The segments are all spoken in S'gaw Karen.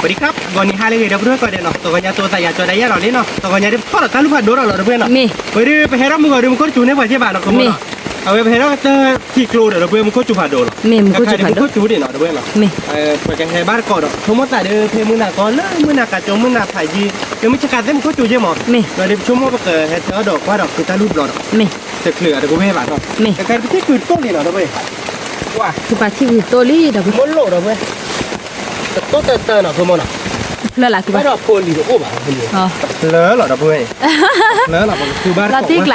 สวัสดีครับ ဂီၤနံၤဟါလၢအဂ့ၤ ဒီပုၢ်ဝဲၢ်ကိးဂၤဒဲးနီၤ, သဂီၤညါတိသးယၤကၠီဒၣ်ယဲလီၤလံနီၤ, သဂီၤညါဒ်ပထီၣ်ဒီးတၢ်လူၢ်ဖးဒိၣ်ဒီးလီၤ ဒီပုၢ်ဝဲၢ်နီၤ, မ့ၢ်, ဝဲဒ်ပဟဲထီၣ်မုၢ်ဂီၤဒီး မူခိၣ်စူၤန့ၢ်ပှၤက့ဘၣ်နီၤ ခိၣ်မီၤနီၤ, အဝဲပဟဲထီၣ်တထံၣ်ကျိဒီး ဒီပုၢ်ဝဲၢ် မူခိၣ်စူၤဖးဒိၣ်လီၤ, မ့ၢ်, မူခိၣ်စူၤဖးဒိၣ်, မူခိၣ်စူၤဒ်နီၤ ဒီပုၢ်ဝဲၢ်နီၤ, ပကဟဲဘၣ်တကိးဒီး ဆိကမိၣ်သးဒီး ဖဲမုၢ်နၤကီလၢမုၢ်နၤကၠိ မုၢ်နၤဖးယံၤ ဒီးမုၢ်ဆ့ကၤသ့ၣ် မူခိၣ်စူၤယဲမး, မ့ၢ်, ဒီးဒ်ပဆိကမိၣ်ပကဟဲဆၢထၢၣ်ဒီးကွၢ်ဒီး ဃုတၢ်လူၢ်ဘျီဒီး မ့ၢ်, တချုးအတကဝဲၢ်ဘၣ်နီၤ, မ့ၢ်, တခါပထံၣ်ကုာ်တိၢ်လံနီၤ ဒီပုၢ်ဝဲၢ် ပထံၣ်ကုာ်တိၢ်လံ ဒီပုၢ်ဝဲၢ်, မိၢ်လိၣ်ဒီပုၢ်ဝဲၢ် တတိၢ်တၢၢ်တၢၢ်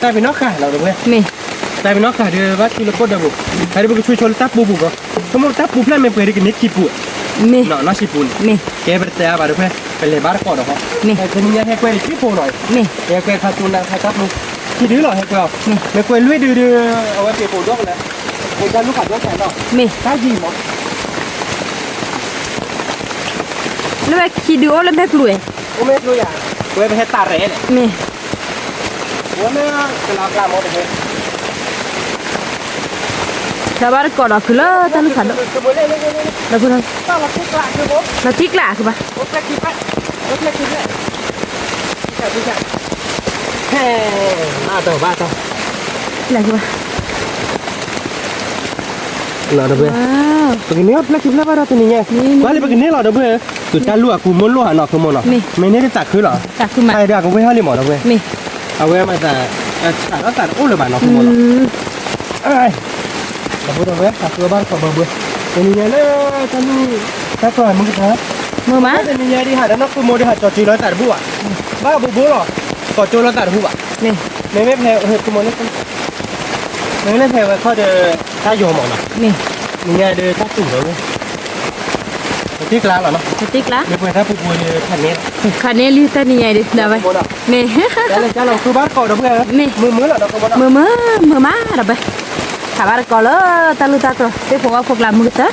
နီၤ ခိၣ်မီၤနီၤ, ဖျၢၣ်လၢ်ကဘၣ်, ဘၣ်ဒီးဖိလံၤတအိၣ်ဘၣ်, ဖျၢၣ်လီၤ ဒီပုၢ်ဝဲၢ်, ဖျၢၣ်လီၤ ပကသူဘၣ်တကိး, တနံၤညါတၢ်ပ့ၤနီၣ်ဃာ်လီၤ ဒီပုၢ်ဝဲၢ်, မ့ၢ်, တၢ်ပ့ၤနီၣ်ဃာ်ဒီး ဘၣ်ဆူလၢခိၣ်ဒၢပူၤ, တၢ်ဒ်ပကဆူဆိလၢတၢ်ပူၤပူၤဘျီ, ဆိကမိၣ်တၢ်ပူၤဖျၢၣ်မ့ၢ်ပှဲၤဒ်ကန့ၢ်ခံပူၤ, မ့ၢ်, နီၢ်ဆံပူၤန့ၣ်, မ့ၢ်, ကဲပတတဲအါဘၣ် ဒီပုၢ်ဝဲၢ်, ပလဲၤဘၣ်တကိးဒီးဃီ, တနံၤညါဟဲကွဲးလၢခံဖိနီၤ, မ့ၢ်, ဟဲကွဲးခါတူနၤခါတၢ်ပူၤ, ခံဒုလီၤ ဟဲကွဲးအီၤ, မ့ၢ်, မ့ၢ်ကွဲးလွံၢ်ဒုဒီး အဝဲပ့ၤပိာ်ဒိၣ်ကလဲာ်, မ့ၢ်တၢ်လူၢ်ဖးဒိၣ်ကလဲာ်နီၤ, မ့ၢ်, တၢ်ယံၤမး လၢဝဲခံဒုအိၣ်လၢမဲာ်ပျူၤ, အိၣ်မဲာ်ပျူၤယၤ, ဝဲပဟဲတၢ်ရဲၣ်လဲၣ်, မ့ၢ်, ဝဲမ့ၢ်ကလၤကျါမးတဟဲ, ဒီးဘၣ်တကိးဒီးခုလၢတၢ်လူၢ်ဖးဒိၣ်, ဒီးခု, လီၤထံကျါခုဘၣ်, ဟဲ, ဘၣ်တဘၣ်တ, လီၤခုဘၣ် လီၤ ဒီပုၢ်ဝဲၢ်, ပကန့ၢ်အီၣ်ဖျၢၣ်ခံဖျၢၣ်ဘၣ်ဒီးတနံၤညါ, ကွၢ်လၢပကန့ၢ်လီၤ ဒီပုၢ်ဝဲၢ်, သုတၢ်လူၢ်အကူမိၢ်လိၣ်ဟးနီၤ ခိၣ်မီၤနီၤ, မ့ၢ်န့ၢ်တသးခုလီၤ, အဒၣ်ကဝဲၢ်ဟီၣ်လံမး ဒီပုၢ်ဝဲၢ်, အဝဲမၤသး, စးထီၣ်သးတအိၣ်လၢၤဘၣ်နီၤ ခိၣ်မီၤနီၤ, ဒီပုၢ်ဝဲၢ် သးခုဘၣ်တကိး ဒီပုၢ်ဝဲၢ်, တနံၤညါလၢတၢ်လူၢ်, တၢ်ကျီမုၢ်ကတၢၢ်, မ့ၢ်မး, တနံၤညါဒ်ဟးဒီးနီၢ်ခိၣ်မီၤဒီး ဟးကၠီၤစၢၤလီၤသးတဘူၣ်ဘၣ်, ဘၣ်ဘိဘိလီၤ, ကၠီၤစၢၤလီၤသးတဘူၣ်ဘၣ်, မ့ၢ်, မ့မ့ၢ်ဖဲခိၣ်မီၤလၢ မ့ၢ်လၢဖဲဝဲခီဒီး တၢ်ယီၤမးနီၤ, မ့ၢ်, နံၤညါဒီးတၢ်တူၢ်ဒီးဝဲ, ပတ့ကျါလီၤနီၤ, ပတ့ကျါ, မ့ၢ်ပှဲၤတၢ်ပူၤပူၤဒီး ခးန့ၢ်လီၤ, ခးန့ၢ်လံတနံၤညါဒီး ဒီပုၢ်ဝဲၢ်, မ့ၢ်, တၢ်လၢကၢ်လီၤ ဃုဘၣ်တကိး ဒီပုၢ်ဝဲၢ်, မ့ၢ်, မုာ်မုာ်လီၤ ဒီပုၢ်ဝဲၢ်, မုာ်မုာ်, မုာ်မး ဒီပုၢ်ဝဲၢ်, ခးဘၣ်တကိးလၢ တၢ်လူၢ်တၢ်ကျီ သ့ၣ်ဖိဝၣ်ဖိကျါမုၢ်ကတၢၢ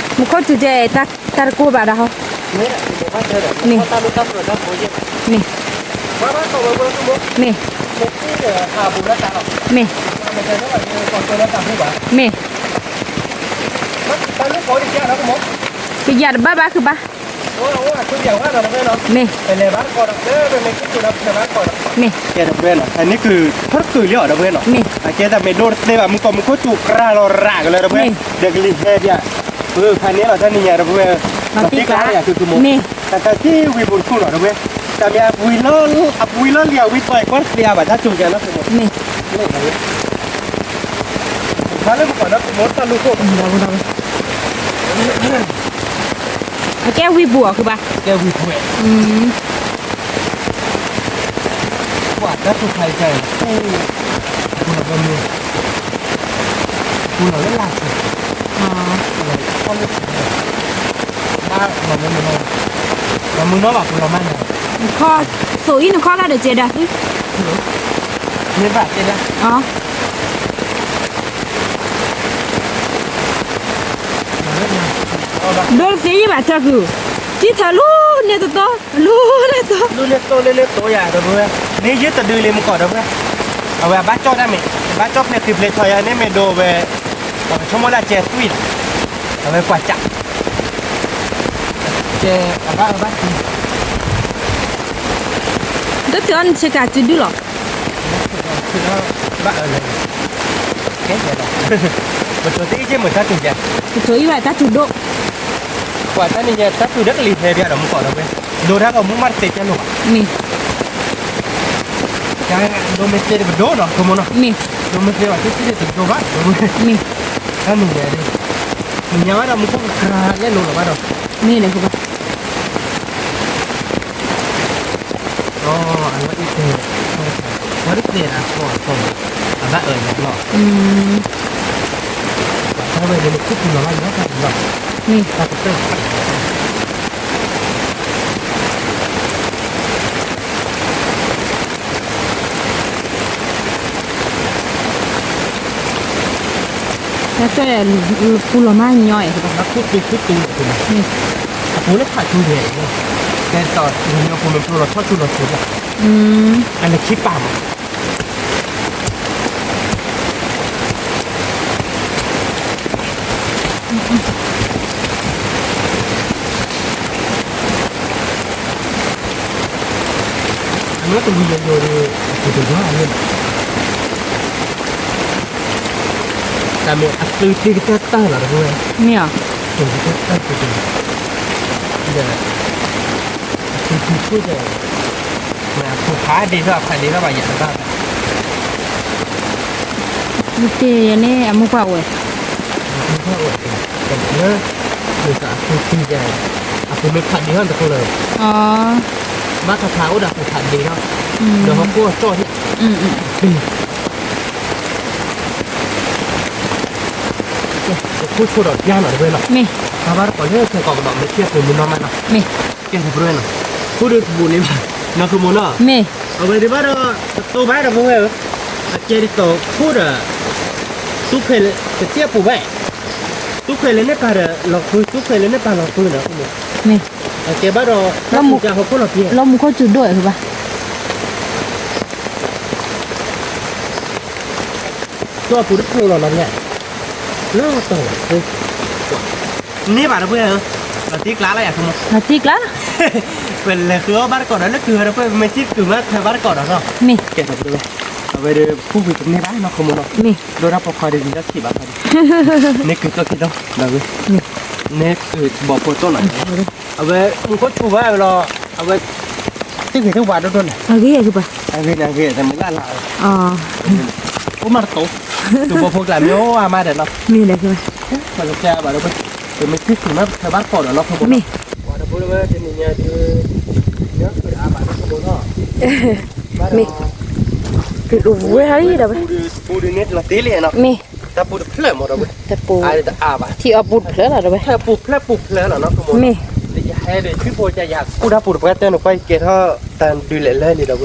်, မူခိၣ်စူၤကဲ တၢ်တကိၢ်ဘၣ်ဒီးဟီ, မ့ၢ်, မ့ၢ်, မ့ၢ်, မ့ၢ်, ကယၤတဘၣ်ဘၣ်ခုဘၣ်, မ့ၢ်, မ့ၢ်, ကဲဒီပုၢ်ဝဲၢ်နီၤ အန့ၣ်ကုာ်ထီၣ်တကုာ်လံအီၤ ဒီပုၢ်ဝဲၢ်နီၤ, မ့ၢ်, အကဲတၢ်မ့ၢ်ဒိၣ်တသ့ဘၣ် မုၢ်ကီၢ်မူခိၣ်စူၤကြၢးလီၤရၤကလၢ ဒီပုၢ်ဝဲၢ်, ဒီးကလံၤဟဲဒံး, ပခးန့ၢ်လီၤတၢ်နံၤညါ ဒီပုၢ်ဝဲၢ်, ပတ့ကျါယၤ မ့ၢ်, တၢ်တၢ်စံၣ်ဝံၤပူၤတခူၣ်နီၤ ဒီပုၢ်ဝဲၢ်, တၢ်မ့ၢ်အဝံၤလီၤလံၤ အဝံၤလီၤလံၤ အဝံၤပှဲၤကွၢ်သ့အဘၣ်တၢ်စူၤကဲနီၤ မ့ၢ်, မ့ၢ်, မ့ၢ်လၢမုၢ်ကီၢ်နီၤ မ့ၢ်တၢ်လူၢ်ခိၣ် အကဲဝံၤပူၤအီၤခုဘၣ်, ကဲဝံၤပူၤ, ကွၢ်တၢ်သူၣ်ဖးအံၤ ပူၤလီၤဘၣ်မုၢ်, ပူၤလီၤလၢလၢ်ဆံး, ပူၤလီၤလၢလၢ်ဆံး, ဘၣ်လီၤမုၢ်နီၤ, လီၤမုၢ်နီၤဘၣ်ပူၤလီၤမးနီၤ, ခီ, သိးအံၤနခီတၢ်ဒီးကဲဒၣ်သု, မ့ၢ်ဘၣ်ကဲဒၣ် ဒိၣ်သ့ယဘၣ်တၢ်ကုၢ်, ကံၢ်ထၢလူန့ၢ်တတီ, လူန့ၢ်တတီ, လူန့ၢ်တတီလၢန့ၢ်တတီယၤ ဒီပုၢ်ဝဲၢ်, န့ၢ်ယဲၢ်တဒုလံမုၢ်ကီၢ် ဒီပုၢ်ဝဲၢ်, အဝဲအဘၣ်ကၠီၣ်တၢ်မ့ၢ်, ဘၣ်ကၠီၣ်ဖျဲးသုးဖျဲးထီယၤန့ၣ်မ့ၢ်ဒိၣ်ဝဲ, ပှၤကဆိကမိၣ်လၢကဲသွံၣ်လီၤ, အဝဲကွၢ်ကၠး, ကဲအဘၣ်အၢဘၣ်သီ တၢ်တုၤအီၤနဆ့ကၤစုဒုလီၤ, ဘၣ်အၢလၢ, ကဲလီၤ, ပတိၤသ့ၣ်အ့ၣ်က့မ့ၢ်တၢ်တုၤယၤ, ပတိၤအံၤဘၣ်တၢ်တုၤဒိၣ်, ကွၢ်တၢ်နံၤညါတၢ်တုၤဒီးကလံၤဟဲဘၣ်ဒီးမုၢ်ကီၢ်ဒီပုၢ်ဝဲၢ်, ဒိၣ်တၢ်ကီမုၢ်မးတသ့ကဲလိာ်ဘၣ်, မ့ၢ်, ဒိၣ်မ့ၢ်သ့တပဒိၣ်နီၤ ခိၣ်မီၤနီၤ, မ့ၢ်, ဒိၣ်မ့ၢ်သ့ဘၣ်သ့သ့တဒိၣ်ဘၣ်, မ့ၢ်, တၢ်နံၤညါ, နံၤညါဘၣ်ဒီးမုၢ်ကီၢ်ကရၤလဲလိာ်လီၤဘၣ်ဒီး, မ့ၢ်ဒီး အဝဲအံၤတဲ, ဝဲတသ့ဒၣ်ဃီအသီ, အဘၣ်အၢညါလီၤ, တၢ်ဝဲန့ၣ်နခိၣ်ပူၤလီၤဘၣ်ယီၤတၢ်ပူၤလီၤ, မ့ၢ်တၢ်ကတၢၢ် တၢ်ကတၢၢ်ပူၤလီၤမးညီ, အပူၤလၢဖးဆူယဲ, ကဲသိးပှၤကညီဖိမ့ၢ်ဖျိလီၤထီၣ်ဆူလီၤဆူလီၤ, အလဲၤခံပာ်မး, အနီၢ်တဝံၤယိယိဒီး အသုတယီၤအန့ၣ်, တၢ်မ့ၢ်အသုတ့ကတၢၢ်တၢၢ်လီၤတဝဲ, မ့ၢ်ဧါ, တ့ကတၢၢ်တၢၢ်, ဒီး အသုတ့ခိၣ်ဒီး မ့ၢ်အဖိဖးဒ့ထီၣ်ဖးဒ့ထီၣ်ဘၣ်ယၤတဘၣ်ဘၣ်, မ့ၢ်တ့ယၤန့ၣ် အမိၢ်ပှၢ်အိၣ်ဝဲ, အမိၢ်ပှၢ်အိၣ်ဝဲ, လၢ မ့ၢ်ကအသုတ့ယၤ, အဖိမ့ၢ်ဖးဒ့ထီၣ်တခီလၢ, အ ဘၣ်တဖးအိၣ်ဒီးဖိဖးဒ့ထီၣ်, ဒီးဟီၣ်ခိၣ်အကၠီၣ်န့ၣ်, တခိၣ်ဆိဒီးပျၢ်နီၤတဝဲလီၤ, မ့ၢ်ဘၣ်တကိးလၢခဲကိးကဒီး မ့ၢ်ကဲပူၤမုၢ်နီၢ်မးနီၤ, မ့ၢ်ကဲတပရၢနီၤ, ခိၣ်ဒုးတဘူးန့ၣ်ဘၣ်, နီၢ်ခိၣ်မိၢ်နီၤ, မ့ၢ်အဝဲဒၣ်ဘၣ်ဒီး တတိဘၣ်ဒီးပဝဲဧၢ, အကဲဒ်သိးခိၣ်ဒီး သူၣ်ခွဲးလၢ ပစဲပူၤဘၣ်, သူၣ်ခွဲးလၢန့ၣ်ပာ်ဒီးလီၤဃု, သူၣ်ခွဲးလၢန့ၣ်ပာ်လီၤဃုနီၤ, မ့ၢ်အကဲဘၣ်ဒီး တၢ်စူၤကဟီၣ်ခိၣ်လီၤပျဲ, လီမူခိၣ်စူၤဒိၣ်ဘၣ်, ကၠီပူၤတဖျိလီၤနီၤ, လၢတီၤ န့ၢ်ဘၣ်တဝဲ, လီၤတံၢ်ကျါလၢယၤခိၣ်မိၢ်, လီၤတံၢ်ကျါလီၤ, ပလဲၤဃုအီၣ်ဘၣ်တကိးဒီးလၢကုၤဝဲဒီး ပမ့ၢ်စံၣ်ကုၤမး ဖဲဘၣ်တကိးဒီးနီၤ, မ့ၢ်ကဲတပရၢ, အဝဲဒီး ပူၤကွံာ်တန့ၢ်ဘၣ်နီၢ်ခိၣ်မိၢ်နီၤ, မ့ၢ် ဒိၣ်တၢ်ပိာ်ခွါဒီး ဂ့ၤထီၣ်ခံဘၣ်ဖးဒံး, န့ၢ်ကုၤတိၢ်ခံတိၢ်နီၤ, န့ၢ်ကုၤဘီဖိတိၢ်နီၤ, အဝဲ မူခိၣ်စူၤဘၣ်ဝဲလီၤ, အဝဲ သ့ၣ်ဂ့ၤသ့ၣ်ဝါဒိၣ်ဒိၣ်န့ၣ်, အဂ့ၤအဂ့ၤဘၣ်, အဂ့ၤန့ၣ်အဂ့ၤ တမ့ၢ်လၢ်လၢ်, အိၣ်မးတတိၤ, သုးဘီဖိကျါမ့ၢ်အိၣ်အါမးဒီးနီၤ, မ့ၢ်လဲၤကဲဘၣ်, ပကစၢ်ဘၣ်ဒီး ပမ့ၢ်ထံၣ်ကုၤမးဖဲဘၣ်တကိးဒီးနီၢ်ခိၣ်မိၢ်, မ့ၢ် ပှၤတဘိလၢဝဲတနံၤညါဒုး, လၢကုၤအါဘၣ်နီၢ်ခိၣ်မိၢ်နီၤ, မ့ၢ် ကုၤတဝဲဟီဒီးဝဲ, ပူၤဒုးန့ၣ်တလီၤတ့လံနီၤ, မ့ၢ် တၢ်ပူၤတဖျၢၣ်မးဒီးဝဲ, တၢ်ပူၤ အါဒ်တအါဘၣ်, ထံအီပူၤတဖျၢၣ်လီၤဒီးဝဲ, တၢ်ပူၤဖျၢၣ်ပူၤဖျၢၣ်လီၤနီၢ်ခိၣ်မိၢ်, မ့ၢ် ယဟဲဒီး ထံဖိကၢ်ယၤကူၣ်တၢ်ပူၤတပှဲၤတၢၢ်န့ၣ် ကွၢ်ယကဲထီၣ်တၢ်ဒုးလဲၣ်လဲၣ်လံဒီးဝဲ,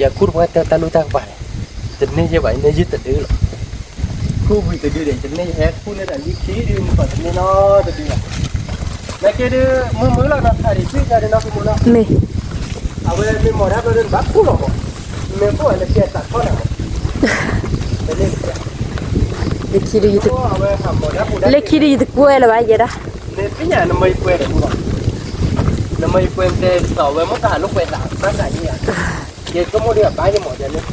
ယကူၣ်တပှဲၤတၢၢ်တၢ်လူၢ်တၢ်ကပၤန့ၣ်, တန့ၢ်ယဲဘၣ် န့ၢ်ယဲတဒုလီၤ, ကူၣ်ဝံၤတဒုဒီး တန့ၢ်ယဟဲကူၣ်န့ၢ်ဒီးလံခံဒုး မ့ၢ်ပှၤတန့ၢ်နီတဒုလီၤ, နကဲဒုး မုၢ်မုၢ်လီၤနီၤ ခါဒံးထံၣ်ကဒီးနီၢ်ခိၣ်မိၢ်နီၤ, မ့ၢ် အဝဲမ့ၢ်မီၢ်ဒၣ်ဘျီဒုး နဘၣ်ကူၣ်လီၤမး, မ့ၢ်ကူၣ်အီၤလၢကဲသးထီၣ်နၤမး, တန့ၢ် လၢခံဒုးယတ လၢခံဒုးယတကွဲလၢၤဘၣ်ယဲဒၣ်, နသ့ၣ်ညါနမ့ၢ်ယကွဲဒီးမူလီၤ, နမ့ၢ်ယကွဲတဲဒ်သိးဝဲမ့ၢ်တၢ်လိာ်ကွဲသးဘၣ်သးယံၤဧါ, ယဲဆိကမိၣ်ဒုးအဘၣ်ယမီၢ်ဒ်န့ၣ်,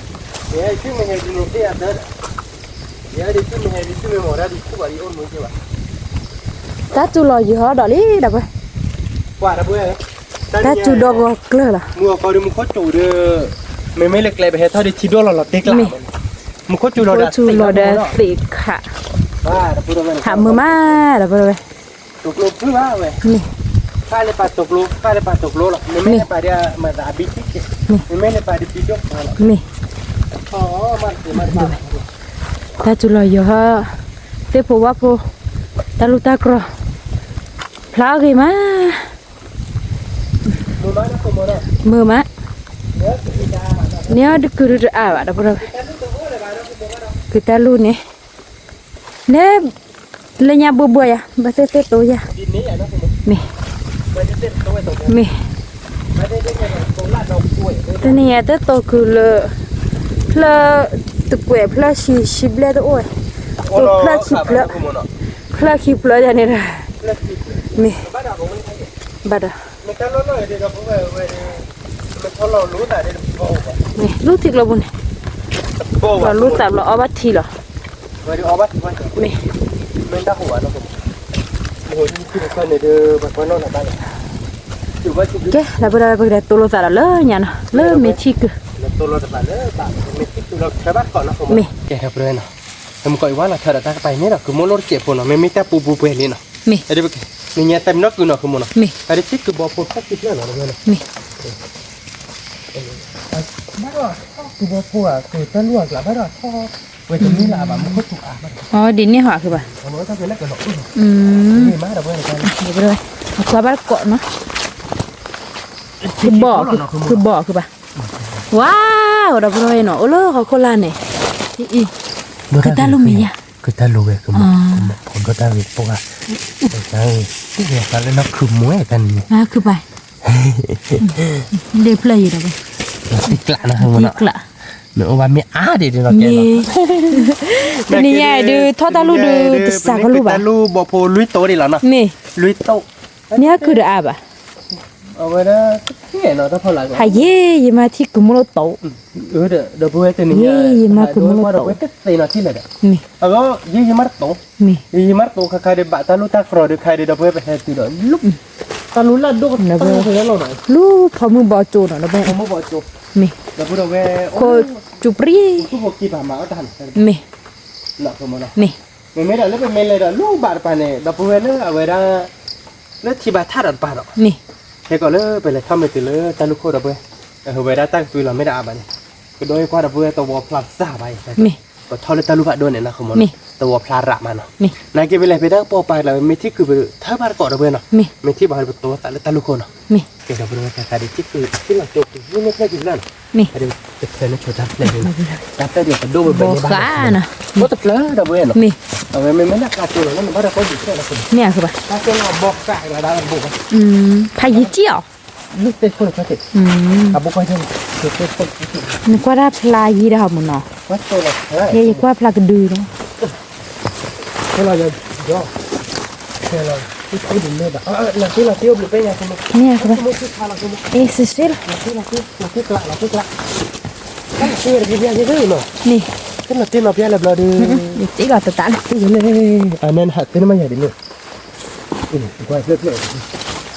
ယဲဒုးဆိကမိၣ်ဟဲဒုးန့ၣ်သ့ၣ်အသၢဒီး, ယဲဒုးဆိကမိၣ်ဟဲဒုးဆိကမိၣ်မီၢ်ဒၣ်ဒုးကူၣ်ဘၣ်ဒုးအိၣ်မူကဲဘၣ်, တၢ်စူၤလီၤယံၤဟီဒီးလံဒီးဝဲ, ကွၢ်ဒီးဝဲ, တၢ်စူၤဒီးဂီၤကျၢၤလီၤ, မူအကီဒုးမူခိၣ်စူၤဒီး, မ့မ့ၢ်လၢကျဲပဟဲထီၣ်ဒုးထံဒိၣ်လီၤလီၤတ့ကျး, မ့ၢ် မူခိၣ်စူၤလီၤဒီးသ့ၣ်ခး, ဟးမုာ်မးဒီးဝဲ, တိၤကျိဖုဘၣ်ဝဲ, မ့ၢ် ဖးလၢပာ်တိၤကျိ ဖးလၢပာ်တိၤကျိလီၤ, မ့မ့ၢ်လၢပာ်ဒီးမၤသးအဘံထံၣ်ကဲ, မ့ၢ် မ့မ့ၢ်လၢပာ်ဒီးဘံဒိၣ်ဖးလီၤ, မ့ၢ် တၢ်စူၤလီၤယံၤဟီ, သ့ၣ်ဖိဝၣ်ဖိ, တၢ်လူၢ်တၢ်ကြီ, ဖျါအီၣ်ဂ့ၤမး, မုာ်မး, န့ၢ်အီၣ်တကုၤဒုးတအါဘၣ်ဒီးဖိဒီး, ကုၤတၢ်လူၢ်န့ၣ်, လၢ လၢညါဘှီဘှီယၤ ဘၣ်သ့ၣ်သ့ၣ်တိယၤ, မ့ၢ် မ့ၢ် တနံၤညါသ့ၣ်တိကုၤလၢ ဖျၢၣ် တကွဲးဖျၢၣ်ဆံ ဆံဘျဲၣ်တအိၣ်ဝဲ, တိဖျၢၣ်ခံဖျၢၣ်, ဖျၢၣ်ခံဖျၢၣ်ယၤန့ၣ်ဒီး, မ့ၢ် ဘၣ်ဒီး မ့ၢ် လူထံကျိပူၤန့ၣ်, ဘၣ်လူသးဘျီအီၣ်ဘၣ်ထံလီၤ, မ့ၢ် ကဲ လၢပဝဲပကလဲၤတိလိာ်သးဒီးလၢညါနီၤ လၢမ့ၢ်ထံကုၤ, မ့ၢ် ကဲ လၢပဝဲနီၤ, မ့ၢ်ကီးအံၤဝဲလီၤဆီဒီးတၢ်ကပၤအံၤန့ၣ်ဒီး ကမိၢ်လိၣ်တစဲးဖိနီၤ မ့မ့ၢ်တၢ်ပူၤပူၤပှဲၤလံနီၤ, နညါတၢ်မံနီၢ်ကုၤနီၤ ကမိၢ်နီၤ, မ့ၢ် အဒိထံကုၤဘီဖိထီၣ်ခံဖျၢၣ်နီၤ မ့ၢ် ဘၣ်ဒီးထီၣ်ကုၤဘီဖိဧါ ကုၤတၢ်လူၢ်အကျါ ဘၣ်ဒီးထီၣ် ဝဲတမ့ၢ်လၢအဘၣ်မူခိၣ်ထူးအါဘၣ်, အဒ်န့ၣ်ဟီၣ်ခုဘၣ်, အကွၢ်ဘၣ်တကိးနီၤ, ကဘီၣ်ခုဘၣ်, ဝါ ဒီပုၢ်ဝဲၢ်နီၤ အိၣ်လၢဟီၣ်ခိၣ်လာ်န့ၣ်, အံၤ ကတၢ်လူၢ်မ့ၢ်ယါ, ကတၢ်လူၢ်ဝဲ ကမီၤဖိဒီးတၢ်ဂ့ၤပှၤ, တၢ်ဂ့ၤပှၤလၢနီၢ်ခုးမွဲတၢ်န့ၣ်, ခုဘၣ် ဒ့ဖျၢၣ်ယံၤဒီးဝဲ, တံၢ်ကျးနၤ, တံၢ်ကျး, မ့ၢ်အိၣ်ဘၣ်မ့ၢ်အါဒံးဒ်နီၢ်ကဲလီၤ, တနံၤညါဒုး ထီၣ်တၢ်လူၢ်ဒုး တစးကလူၢ်ဘၣ်, တၢ်လူၢ်ဘီဖိလွံၢ်တိၢ်ဒံးလီၤနီၤ, မ့ၢ် လွံၢ်တိၢ်, မ့ၢ်အကုၤတအါဘၣ်, အဝဲဒၣ် တသ့နီၤ တၢ်ဖီလာ် ဖးယံာ်ယံာ်မး ထံကုာ်မိၢ်လိၣ်တိာ်, ဒီပုၢ်ဝဲၢ်တနံၤညါ ယံာ်ယံာ်မး ကုာ်မိၢ်လိၣ်တိာ်, တသ့နီၤ ထံလဲၣ်ဒီး, မ့ၢ်, အဂီၢ် ယံာ်ယံာ်မးတတိာ်, မ့ၢ်, ယံာ်ယံာ်မးတတိာ် ခါခါဒီး ဘၣ်တၢ်လူၢ်တၢ်ကြီဒီး ခါဒီး ဒီပုၢ်ဝဲၢ် ပဟဲတုၤဒီး လူၢ်, တၢ်လူၢ်လၢ်ဒိၣ်ကတၢၢ်လီၤနီၤ, လူၢ်ဖီမုၢ်ဘီကၠိနီၤ ဒီပုၢ်ဝဲၢ်, ဖီမုၢ်ဘီကၠိ, မ့ၢ်, ဒီပုၢ်ဝဲၢ်, ခိၣ်ကၠူပြံ, မ့ၢ်, မ့ၢ်, မ့မ့ၢ်ဒီးလၢပမ့ၢ်လဲၤဒီး လူၢ်ဘၣ်တပၤန့ၣ် ဒီပုၢ်ဝဲၢ်လၢအဝဲဒၣ် လၢထံဘၣ်ထးဒီးတပၤဒီး, မ့ၢ်, ခဲကီးလၢပလဲၤထီၣ်မ့ၢ်တုၤလၢတၢ်လူၢ်ခိၣ်ဒီပုၢ်ဝဲၢ်, အဝဲဒၣ်တၢ်ကသွံလီၤမ့ၢ်ဒၣ်အါဘၣ်န့ၣ်, ကဒိယကွၢ်ဒီပုၢ်ဝဲၢ် သဝီဖျါစၢ်ဘၣ်အံၤ, မ့ၢ်, ပထီၣ်လၢတၢ်လူၢ်ဖးဒိၣ်န့ၣ် နၢ်ခိမ့ၢ်နီၤ, မ့ၢ်, သဝီဖျါရးမးနီၤ, မ့ၢ်, နာ်က့ပလဲၤဖဲတၢ်ကပီၤပာ်ကလၤဝဲ မ့ၢ်ထံကုာ်ပထၢဘၣ်တကိးဒီပုၢ်ဝဲၢ်နီၤ, မ့ၢ်, မ့ၢ်ထံဘၣ်ပတိၤသးလၢတၢ်လူၢ်ခိၣ်နီၤ, မ့ၢ်, ကဲဒီပုၢ်ဝဲၢ် ခါခါဒီး ထံကုာ်ထံလီၤကၠိပူၤ မ့ၢ်ဖျၢၣ်ကံဖျၢၣ်နီၤ မ့ၢ်, တၢ်ဖျၢၣ်န့ၣ်ဆိတၢ်ဖျၢၣ်န့ၣ်, တၢ်ဖျၢၣ်ဒ်သိးဒိၣ်ဝဲဘၢန့ၣ်ဘၣ်, ဘီဃးနီၤ, ဘီတဖျၢၣ်ဒီပုၢ်ဝဲၢ်နီၤ, မ့ၢ်, အဝဲမ့မ့ၢ်လၢကျါကၠိလီၤ လၢနဘၣ်ဒီးကီၢ်ယူၤဖျၢၣ်လီၤ, မ့ၢ်အဃိဘၣ်, တၢ်ဖျၢၣ်လီၤဘီဃးကလၤဒၣ်ဘိဘၣ်, ဖးယံာ်ကံအီၤ, လၢသ့ၣ်ခိၣ်န့ၣ်, အဘိကီၢ်ယဲၢ်န့ၣ်, နကွၢ်တၢ်ဖျါယံာ်ဒၣ်ဟီမုၢ်နီၤ, ယဲယကွၢ်ဖျါက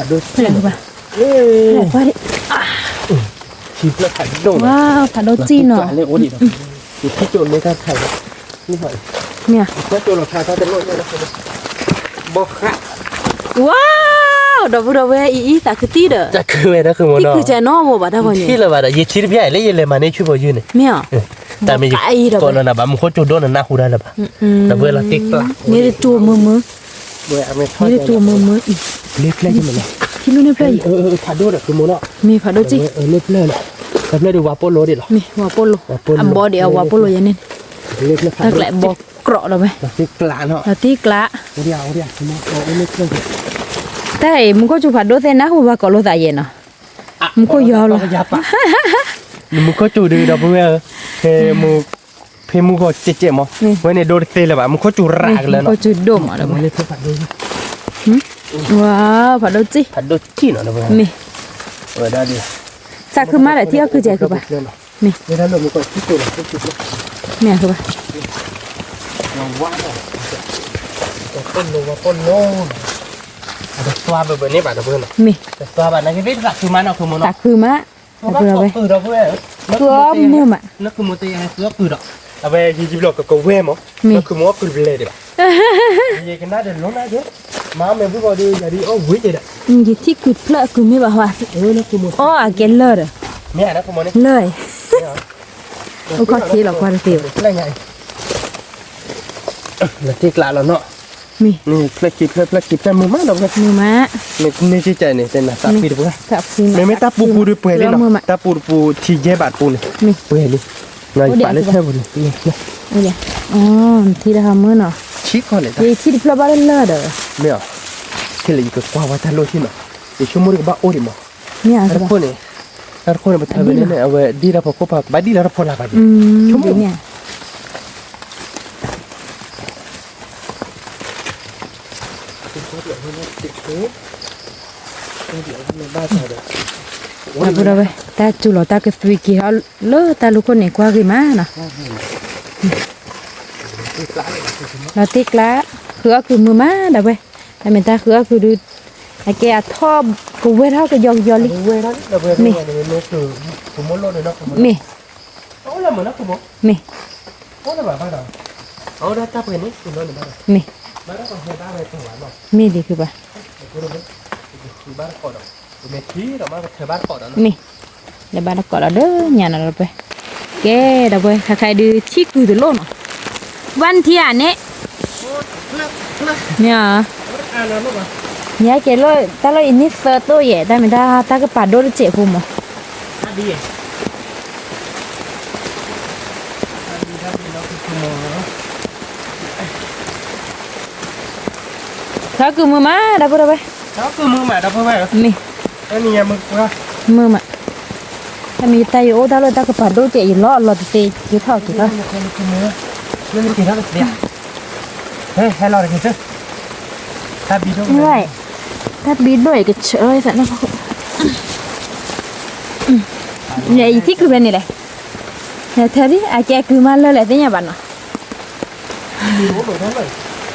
ဒုနီၤ လီၤ, မ့ၢ်အဃိဘၣ်, အ့ စ့စ့လီၤ, မ့ၢ်, တ့လီၤတတၢ်လၢ, ထံဖျၢၣ်ဖးဒိၣ်, ဖးဒိၣ်စံၣ်နီၤ, မ့ၢ်, ဘီဃး, ဝါ, ဒီပုၢ်ဒီဝဲၢ်အံၤ အံၤသးခုတံၢ်ဒီး, သးခုဝဲဒၣ်ခုမ့ၢ်နီၤ, ထံကုာ်ကဲနီၢ်ဝဲဘၣ်တၢ်ဂီၤန့ၣ်, ထံလၢၤဘၣ်ဒီး ယထံတဖျၢၣ်လၢယလဲၤမၤန့ၢ်ဆူၣ်ဖိယုၢ်န့ၣ်, မ့ၢ်, တၢ်မ့ၢ်ယကိးလီၤနၤဘၣ် မူခိၣ်ကၠိဒိၣ်နနၢ်ဟူဒၣ်လၢၤဘၣ်, ဒီပုၢ်ဝဲၢ်လီၤတ့ကျး, န့ၣ်တတိၤမုာ်မုာ်, န့ၣ်တတိၤမုာ်မုာ်အံၤ, လၢဖျၢၣ်ယမ့ၢ်နီၤ, ထံနုၢ်န့ၣ်ဖျၢၣ်ယံၤ, ဖးဒိၣ်ဒီးခုမ့ၢ်နီၤ, မ့ၢ်ဖးဒိၣ်စံၣ်, လၢဖျၢၣ်နီၤ, တၢ်ဖျၢၣ်ဒုးဝါပိၢ်လိဒံးလီၤ, မ့ၢ်ဝါပိၢ်လိ, အဘီဒံးအဝါပိၢ်လိယဲန့ၣ်, တၢ်ကျဲးဘီကြိးဒီးဝဲ, လီၤတ့ကျး, တၢ်အံၤ မူခိၣ်ကၠိဖးဒိၣ်သ့ၣ်နၢ်ဟူဘၣ်ကိးလိာ်သးယဲနီၤ, မူခိၣ်ယီၤလီၤ, မူခိၣ်ကၠိဒုးဒီပုၢ်ဝဲၢ်ဧၢ, ဖဲမူ ဖဲမူဂီၤကဲးကဲးမး, ဝဲန့ၣ်ဒိၣ်တသ့လၢၤဘၣ် မူခိၣ်ကၠိရးကလၢၤနီၤ, မူခိၣ်ကၠိဒိၣ်မးဒီး, ဝါ, ဖးဒိၣ်စံၣ်, မ့ၢ်, သးခုမးဒီးထံအီၣ်ခုကဲးခုဘၣ်, မ့ၢ်, မ့ၢ်အဃိဘၣ်, မ့ၢ်, သးခုမး, သးခုမး, အဝဲယံၤယံၤဘျီကကဝဲၢ်မး, မ့ၢ်, လၢခုမ့ၢ်အီၣ်ကုၢ်တဘျဲၣ်ဒံးဘၣ်, ယကနၣ်ဒီးလီၤနၤက့, မၤမ့ၢ်ဘုၣ်ဘီဒီး ယၤဒ်အီၣ်ဝံၤကဲးဒီး, ယထံကုၢ်ဖျၢၣ်အကုၢ်မ့ၢ်ဘၣ်ဟါ, အီၣ်အကဲလၢာ်ဒီး, လၢာ်, အိၣ်ခီၣ်ထံးလီၤကွၢ်တသ့ဘၣ်, လီၤတ့ကျးလီၤနီၤ, မ့ၢ်, ဖျၢၣ်ခံဖျၢၣ် ဖျၢၣ်ခံဖျၢၣ်မုာ်မးဒီး, မုာ်မး, မ့ၢ်ကဲးကဲးန့ၣ် တဲနၤသးပှ့ၤတပှ့ၤ, မ့မ့ၢ်တၢ်ပူၤပူၤဒုးပှဲၤလံနီၤ, တၢ်ပူၤတပူၤထံယဲၢ်ဘးတပူၤန့ၣ်, ပှဲၤလံ, ယပာ်လၢထဲပူၤန့ၣ်, ထံတဟးမုာ်နီၤ, ထံတဖျၢၣ်ဘၣ်လၢလၢာ်ဒီး, မ့ၢ်အီၤ, ခဲလၢာ်ယကကွၢ်ဝဲတၢ်လိၣ်ထံနီၤ, ယဆိကမိၣ်တကဘၣ်အိၣ်ဒံးမး, မ့ၢ်အီၤ, တၢ်တခိၣ်န့ၣ်, တၢ်တခိၣ်န့ၣ် ပထၢဝဲန့ၣ် အဝဲဒ်တၢ်ဖီခိၣ်ပၤ ဘၣ်ဒ်လၢတၢ်ဖီလာ်ဘၣ်ဒံး, ဆိကမိၣ် တၢ်ပူၤဒီးဝဲ တၢ်စူၤလီၤတၢ်ကသွံက့ၤထီၣ်လၢတၢ်လူၢ်ခိၣ်န့ၣ် ကွၢ်ဂ့ၤမးနီၤ, လီၤတ့ကျး, ဃုအီၣ်ကုၢ်မုာ်မးဒီးဝဲ, တၢ်မ့ၢ်တၢ်ဃုအီၣ်ကုၢ်ဒုး, အကဲအထီၣ်ကဝဲထီၣ်ကယီကယီလံ, မ့ၢ်, မ့ၢ်, မ့ၢ်, မ့ၢ်ဒ်ဖုဘၣ်, မ့ၢ်, လဲၤဘၣ်တကိးဒီးဒီးညါနီၤဒီးပှဲၤ, ကဲဒီးပှဲၤ ခါခါအံၤဒုးထံကုၢ်တလိၣ်နီၤ, ဘၣ်နထံဧါန့ၣ်, မ့ၢ်ဧါ, မ့ၢ်ကဲလၢတၢ်လီၢ်အံၤန့ၣ်သၢတိၢ်ယဲၢ် တၢ်မ့ၢ်တၢ်တၢ်ကပၤဒိၣ်တစဲးဖိမး သးကုၢ်မုာ်မး ဒီပုၢ်ဒီဝဲၢ်, မ့ၢ်, မုာ်မး, တၢ်မ့ၢ်ယတၢ်ယအိၣ်တၢ်လၢတၢ်ကပၤဒိၣ်ကဲး ယလီၤအလီၤတသ့ ယထီၣ်က့ၤထီၣ်, တၢ်ဘံဒိၣ်ကဆၢသးနီၢ်ခိၣ်, ယထံၣ်ကုၢ်ဖဲန့ၣ်လဲၣ်, ထဲဒ်အကဲကုၢ်မးလၢလဲၣ်သ့ၣ်ညါဘၣ်နီ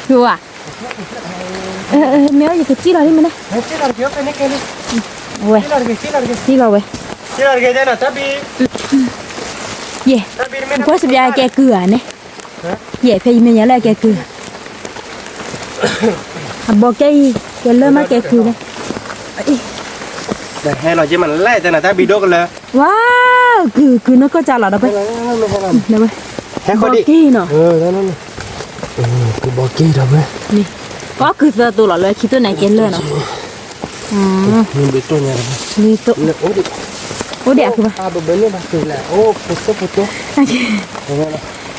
ၤ, ဝါ, မ့ၢ်အီၤယကစံၣ်လီၤဒ်မ့ၢ်န့ၣ်, ဝဲ, စံၣ်လီၤဝဲ, ယဲၢ်, ကွၢ်စပျါကဲကုၢ်ဧါန့ၣ်, ယဲၢ်ဖဲယမ့ၢ်ယၤလၢအကဲကုၢ်, အဘီကဲအံၤ, ကဲလၢမးကဲကုၢ်လဲၣ်, ဟဲလီၤက့ၤမးလဲၣ်တဲနၤတၢ်ဘံၣ်ဒိၣ်ကလၢ, ဝါ, ကုၢ်ကုၢ်နီၢ်ကီၢ်ကၢ်လီၤဒီးဖဲ, ဟဲခီဒံး, ဘီက့ၤနီၤ, ဘီက့ၤဒီးဖဲ, ကီၢ်ကုၢ်သၢတိၤလီၤလၢခံတိၢ်န့ၣ်ကဲလၢနီၤ, အိၣ်ဒံးအီၤ, ပ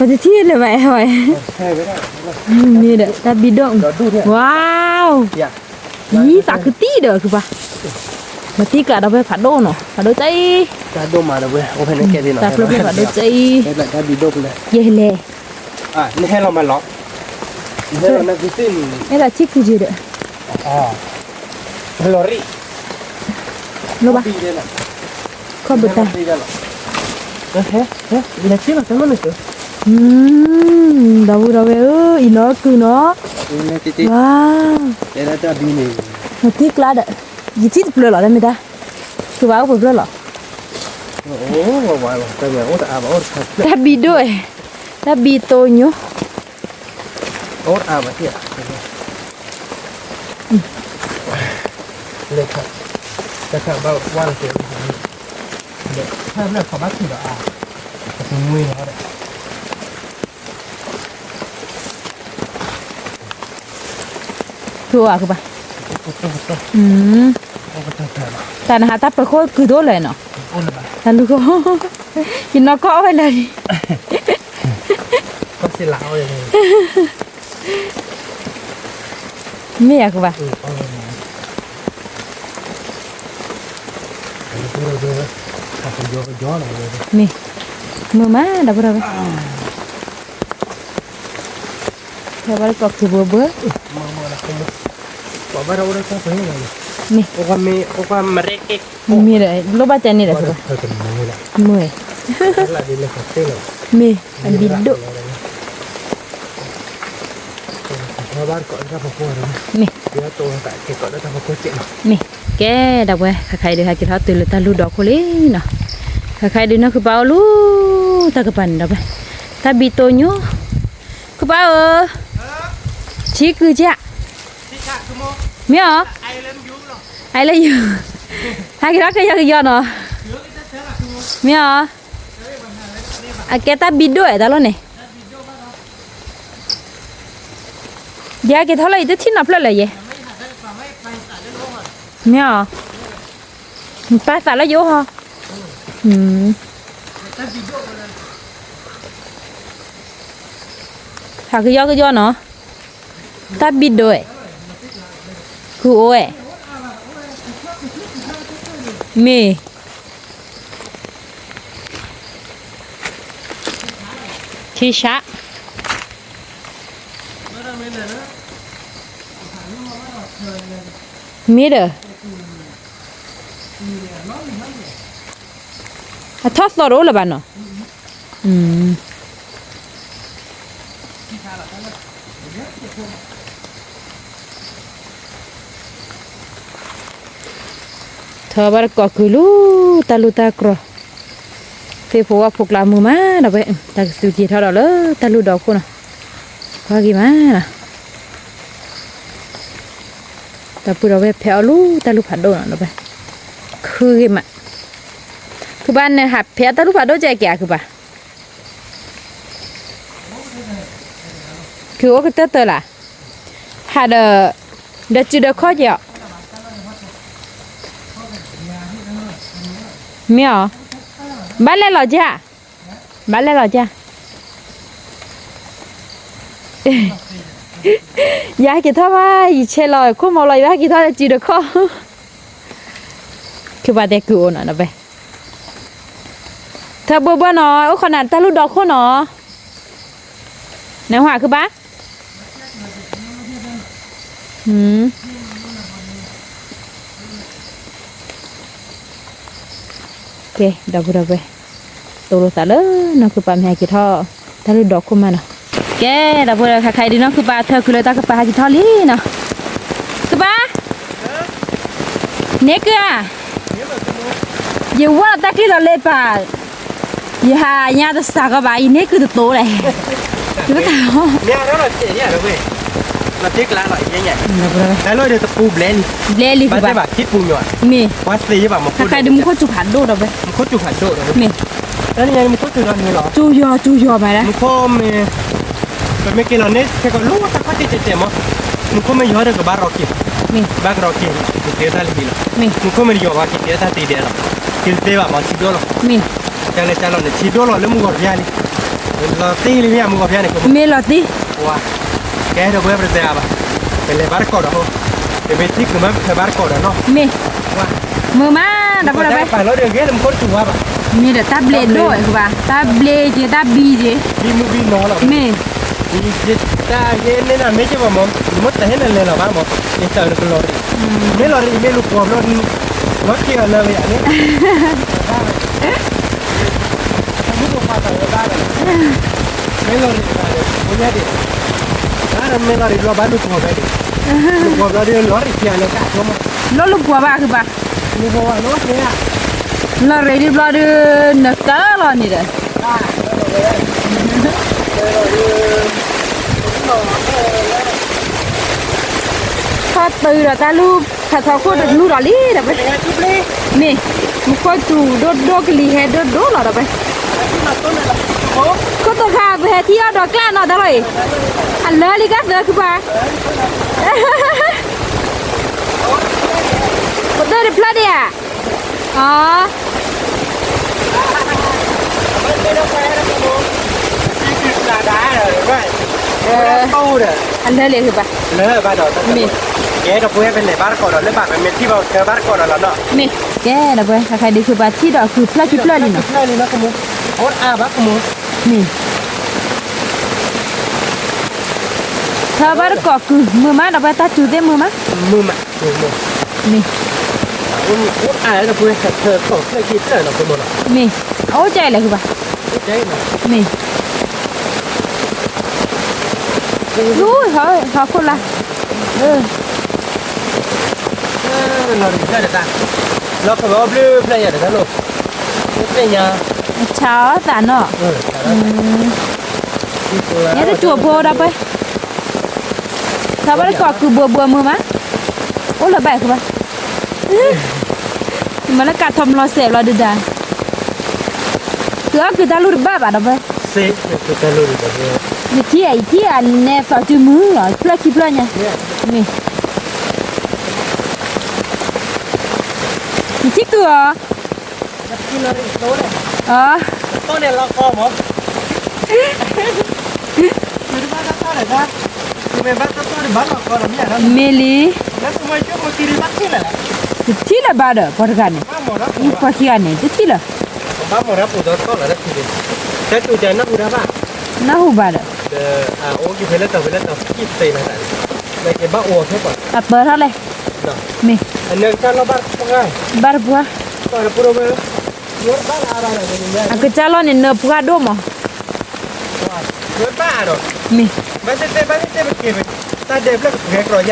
တထံၣ်လၢၤဘၣ်အဲၣ်ဝဲ, မ့ၢ်ဒီးတၢ်ဘံၣ်ဒိၣ်, ဝါ, ယံသးခုတံၢ်ဒီးခုပှၤ, မတံၢ်ကျးဒီးဖဲဖးဒိၣ်နီၤ, ဖးဒိၣ်တအံၤ, တၢ်ဒိၣ်မးဒီးဝဲ, အိၣ်ဖဲန့ၣ်ကဲဒ်နီၤ, တၢ်ဖျိဖဲဖးဒိၣ်တအံၤ, ယဲၢ်လဲၣ်, နဟဲလီၤမးလီၤ, နဟဲလီၤနကသ့ၣ်န့ၣ်, အဲၣ်ဒိးထံၣ်ကုၢ်က့ၤဒီး, လီၤရံၣ်, လိၣ်ဘၣ်, ခီၣ်ဘုးတၢ် ဒီပုၢ်ဒီဝဲၢ်ဧၢ, အံၤနီၢ်ကုၢ်နီၤ, ဝါ, နထံၣ်ကျါဒီး, ယထံၣ်တဖျၢၣ်လီၤ တမ့ၢ်တၢ်, သုဘၣ်အိၣ်ပှဲၤဖျၢၣ်လီၤ, တၢ်ဘံၣ်ဒိၣ်, တၢ်ဘံၣ်တိညိ, သုအိၣ်အါကဘၣ်, တၢ်နဟးတၢ်ပၢၤခိၣ်ကုၢ်တအိၣ်လၢၤနီၤ, တၢ်လူၢ်ခိၣ်, ယနီၢ်ကီၢ်အီၣ်ဝဲလၢာ်လံ, မ့ၢ်ယၤကဘၣ်, မ့ၢ်, မုာ်မး ဒီပုၢ်ဒီဝဲၢ်, ဖဲဘၣ်လၢကီၢ်ခုၣ်ဘှၢဘှၢ, မ့ၢ်, မ့ၢ်ဒီး လိၣ်ဘၣ်တဲန့ၣ်ဒီး, မ့ၢ်, မ့ၢ်အဘံၣ်ဒိၣ်, မ့ၢ်, မ့ၢ်, ကဲ ဒီပုၢ်ဝဲၢ် ခါခါအံၤဒုး ဟဲက့ၤထီၣ်တုၤလၢတၢ်လူၢ်ဒီခိၣ်လံနီၤ, ခါခါအံၤဒုး နီၢ်ခုၣ်ပၢ်အိၣ်လူၤ တၢ်ကပၤန့ၣ်ဒီးဖဲ, တၢ်ဘံၣ်တိညိ, ခုၣ်ပၢ်ဧၢ, ထံကုၢ်ကၢ်, မ့ၢ်အီၤ, အလၢယု, ဟဲက့ၤထီၣ်ကယီကယီနီၤ, မ့ၢ်အီၤ, အကဲတၢ်ဘံၣ်ဒိၣ်အဲၣ်တၢ်လီၤန့ၣ် ယက့ၤထီၣ်လၢယတထံၣ်နီတဖျၢၣ်လၢၤယဲ, မ့ၢ်အီၤ, ပာ်သးလၢယအိၣ်ဟီ, ဟးကယီကယီနီၤ, တၢ်ဘံၣ်ဒိၣ်အဲၣ်, ကုၢ်အိၣ်အဲၣ်, မ့ၢ် ထံဆး, မ့ၢ်ဒီး, အထီၣ်သီတအိၣ်လၢၤဘၣ်နီၤ, ထီဘၣ်တကိးကုၢ်လူၤ တၢ်လူၢ်တၢ်ကြီၤ, သ့ၣ်ဖိဝၣ်ဖိကျါမုာ်မးဒီးဝဲ, တၢ်ကသုးက့ၤထီၣ်ဒီးလၢတၢ်လူၢ်ဒီခိၣ်နီၤ, ကွၢ်က့ၤမးနီၤ, တၢ်ပူၤဒီးဝဲဖဲအီၣ်လူၤတၢ်လူၢ်ဖးဒိၣ်နီၤဒီးဝဲ, ခုဂ့ၤမး, ခုဘၣ်န့ၣ်ဟးဖဲအတၢ်လူၢ်ဖးဒိၣ်ကဲကဲအခုဘၣ် ခုအိၣ်ကတၢၢ်တၢၢ်လၢ်, ဟးဒီး, ဒီးစုဒီးခီၣ်က့ၤအီၤ, မ့ၢ်အီၤ, ဘၣ်လဲၣ်လီၤကၢ်, ဘၣ်လဲၣ်လီၤကၢ်, ယဟဲက့ၤထီၣ်ဘၣ် ယဆဲးလီၤခိၣ်မီၤလီၤ ယဘၣ်ဟဲက့ၤထီၣ်ဒီးစုဒီးခီၣ်, ခုဘၣ်တဲကုၢ်အိၣ်နီၤဒီးဝဲ ထၢဘိဘိနီၤ အိၣ်ခိးနၤတၢ်လူၢ်ဒီခိၣ်နီၤ, နဟးခုဘၣ်, မ့ၢ်, မ့ၢ်, ကဲ ဒီပုၢ်ဒီဝဲၢ်, တိၢ်လိာ်သးလၢနီၢ်ခုၣ်ပၤမ့ၢ်ဟဲက့ၤထီၣ် တၢ်လုၢ်ဒီခိၣ်မးနီၤ. ကဲ ဒီပုၢ်ဒီဝဲၢ် ခဲခါအံၤဒုး နီၢ်ခုၣ်ပၤထၢခုလၢတၢ်ကပၤဟဲက့ၤထီၣ်လံနီၤ. ကပၤ န့ၢ်ကုၢ်ဧါ, ယဝဲၢ်လီၤတၢ်ကျ့ၣ်လီၤလၢပၤ, ယဟးညါတစးကီးဘၣ် ယန့ၢ်ကုၢ်တတိၤလဲၣ်. ယဘၣ်တၢ်လီၤ, မ့ၢ်အရၢၢ်လီၤတ့ၢ်ယၤဒီပုၢ်ဝဲၢ်, လီၤတ့ၢ်ကျါလီၤယဲညါ, တၢ်လီၢ်ဒီးတပူၤဘျဲလံ, ဘျဲလံဘၣ်, ဘၣ်တဲဘၣ်ခံပူၤညီ, မ့ၢ်, ပှၤသ့ယဘၣ်မ့ၢ်, ခါခါဒုးမူခိၣ်စူၤဖးဒိၣ်ဒီပုၢ်ဝဲၢ်, မ့ၢ်, တၢ်န့ၣ်ညါမူခိၣ်စူၤဒီးန့ၣ်လီၤ, စူၤယီၤ စူၤယီၤမးဒၣ်, မူခိၣ်မ့ၢ် ပမ့ၢ်က့ၤလီၤန့ၣ် ခဲကီးလိၣ်တၢ်ခီၣ်ထံးတဲတဲမး, မူခိၣ်မ့ၢ်ယီၤဒီးကဘၣ်ရီက့ၤ, မ့ၢ်, ဘၣ်ကရီက့ၤ, က့ၤတ့တၢ်လံလီၤ, မ့ၢ်, မူခိၣ်မ့ၢ်တယီၤဘၣ် က့ၤတ့တၢ်တံၤဒဲးလီၤ, က့ၤတသ့ဘၣ်မး ထံဒိၣ်လီၤ, မ့ၢ်, ကလဲၤကလီၤန့ၣ် ထံဒိၣ်လီၤလၢမုၢ်ဂီၤဖၠါလံ, လီၤတ့ၢ်လံမ့ၢ်မုၢ်ဂီၤဖၠါန့ၣ်, မ့ၢ်လီၤတ့ၢ်, ကဲဒီပုၢ်ဝဲၢ် ပတတဲအါဘၣ်, ပလဲၤဘၣ်တကိးဒီးဟီ, ပမ့ၢ်ထံၣ်ကုၤမ့ၢ်ပထၢဘၣ်တကိးဒီးနီၤ, မ့ၢ်, မုာ်မး ဒီပုၢ်ဒီဝဲၢ်, ပာ်လီၤဒီးဂ့ၤလၢမူခိၣ်စူၤဝါဘၣ်, မ့ၢ်ဒီးတၢ်ဘျ့ဒိၣ်ဝဲဘၣ်, တၢ်ဘျ့က့ၤတၢ်ဘံက့ၤ, ဘံမုၢ်ဘံနီၤလီၤ, မ့ၢ် တၢ်ယဲန့ၣ်နမ့ၢ်က့ၤဘၣ်မး, နမ့ၢ်တဟဲနလဲၤလီၤဘၣ်မး, ယတၢ်နကလီၤရံၣ်, မ့ၢ်လီၤရံၣ်မ့ၢ်လူၤပှီၤဘျီဒုး, လီၤက့ၤအီၤလၢဝဲယၤန့ၣ်, မ့ၢ်လီၤရံၣ်, မ့ၢ်လီၤရံၣ်ဘျီဒုး လီၤလူၤပှီၤဘျီဒုး လီၤရံၣ်ခံဂၤလၢကးကျိမး, လီၤလူၤပှီၤဘၣ်ကဘၣ်, လီၤရံၣ်ဒုးဘျီဒုး နကလီၤန့ၣ်ဒီး ထီၣ်တုၤဒီးတၢ်လူၢ် ဖးထီခိၣ်တလူၢ်ဒီးလံဒီးပဲ, မ့ၢ်, မူခိၣ်စူၤဒိၣ်ဒိၣ်ကလံၤဟဲဒိၣ်ဒိၣ်လီၤဒီးပဲ, ခိၣ်သခါ ပဟဲထံၣ်အီၤဒီးကျါနီၤတၢ်လီၤအံၤ, အလၢလံကသၢခုပၤ, ပသၢတဖျၢၣ်ဒံးဧါ, အ အလၢလံခုပၤ, မ့ၢ်, ကဲဒီပုၢ်ဝဲၢ် ပလဲၤဘၣ်တကိးဒီးလၢဘၣ် ပမ့ၢ်ထံၣ်ဘၣ်ထၢဘၣ်တကိးဒီးလီၤနီၤ, မ့ၢ်, ကဲဒီပုၢ်ဝဲၢ် ခဲခါဒုးခုပၤထံၣ်ဒီးခုဖျၢၣ်ခံဖျၢၣ်လံနီၤ, မ့ၢ်, ထၢဘၣ်တကိးကုၤ မုာ်မး ဒီပုၢ်ဝဲၢ် တၢ်စူၤသ့ၣ်မုာ်မး, မ့ၢ်, မ့ၢ်, အအိၣ်ကလဲၣ်ခုပၤ, မ့ၢ်, လူၤ, ဟီၣ်ခိၣ်လါ, လီၤဘျုးဖျၢၣ်ယၤတၢ်လိၣ်, ဆါအီၣ်သးနီၤ, ယတစူၤဖိဒီပုၢ်ဝဲၢ်, ထၢဘၣ်တကိးကုၤဘှၢဘှၢမုာ်မး, အိၣ်လၢဘၣ်ခုပၤ, မ့ၢ်လၢကးထီၣ်မလီၤစဲးဘျီဒုးဒၣ်, ကုၤအီၣ်ကုၤတၢ်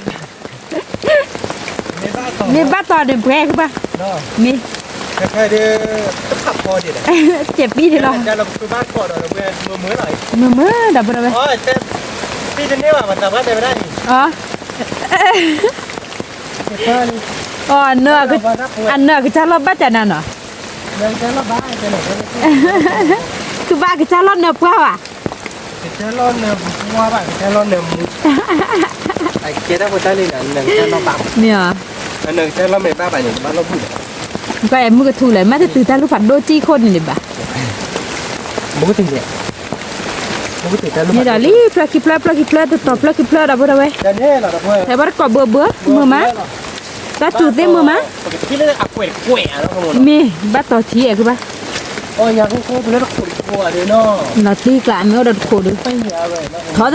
လူၢ်တဘၣ်ဘၣ်ဒီပုၢ်ဝဲၢ်, ယထံၣ်, ယထံၣ်အနဲသီတုၤမုာ်လီၤ ဖျၢၣ်ခံဖျၢၣ်ညါ, မ့ၢ် နထံၣ်ကုၤအီၤ, အ မ့ၢ်လံ, တထံၣ်လၢၤဘၣ်ဒီး ပှၤတဂၤန့ၣ်, ပှၤခံဂၤန့ၣ်တထံၣ်လၢၤ, နၢ်ဟူဘၣ်ဒီး, အပၢၢ်ထီၣ်လဲၣ်, မ့ၢ်, ဘၣ်တပှၢ်, အကစၢ်လီၢ်န့ၣ်နၢပှၢ်ဒိၣ်မး, မ့ၢ်, မ့ၢ်ဘၣ်တီၢ်န့ၣ်ပှဲၤခုပၤ, မ့ၢ်, ကဲးပံဒ်လီၤ, မုာ်မုာ်ဒီပုၢ်ဝဲၢ်, အ, အနၢ်အကစၢ်လီၢ်ဘၣ်တၢ်နၤနီၤ, ကဘၣ်ကစၢ်လီၢ်နၢပှၢ်ဘၣ်, မ့ၢ်, မုာ်ကထူလဲၣ်, မ့ၢ်တတုၤတၢ်လူၢ်ဖးဒိၣ်စ့ၢ်ခိၣ်န့ၣ်န့ၣ်ဘၣ်, မ့ၢ်ဒီးလံ ဖျၢၣ်ခံဖျၢၣ် ဖျၢၣ်ခံဖျၢၣ် တတီၤဖျၢၣ်ခံဖျၢၣ်ဒီပုၢ်ဝဲၢ်, ဟဲဘၣ်တကိးဘၢဘၢ မုာ်မး, တၢ်စူၤသ့ၣ်မုာ်မး, မ့ၢ်ဘၣ်တီၢ်ထံအဲၣ်ခုဘၣ်, လီၤတံၢ်ကျးမ့ၢ်အိၣ်ဒီးတခိးဒီး, ထီၣ်တ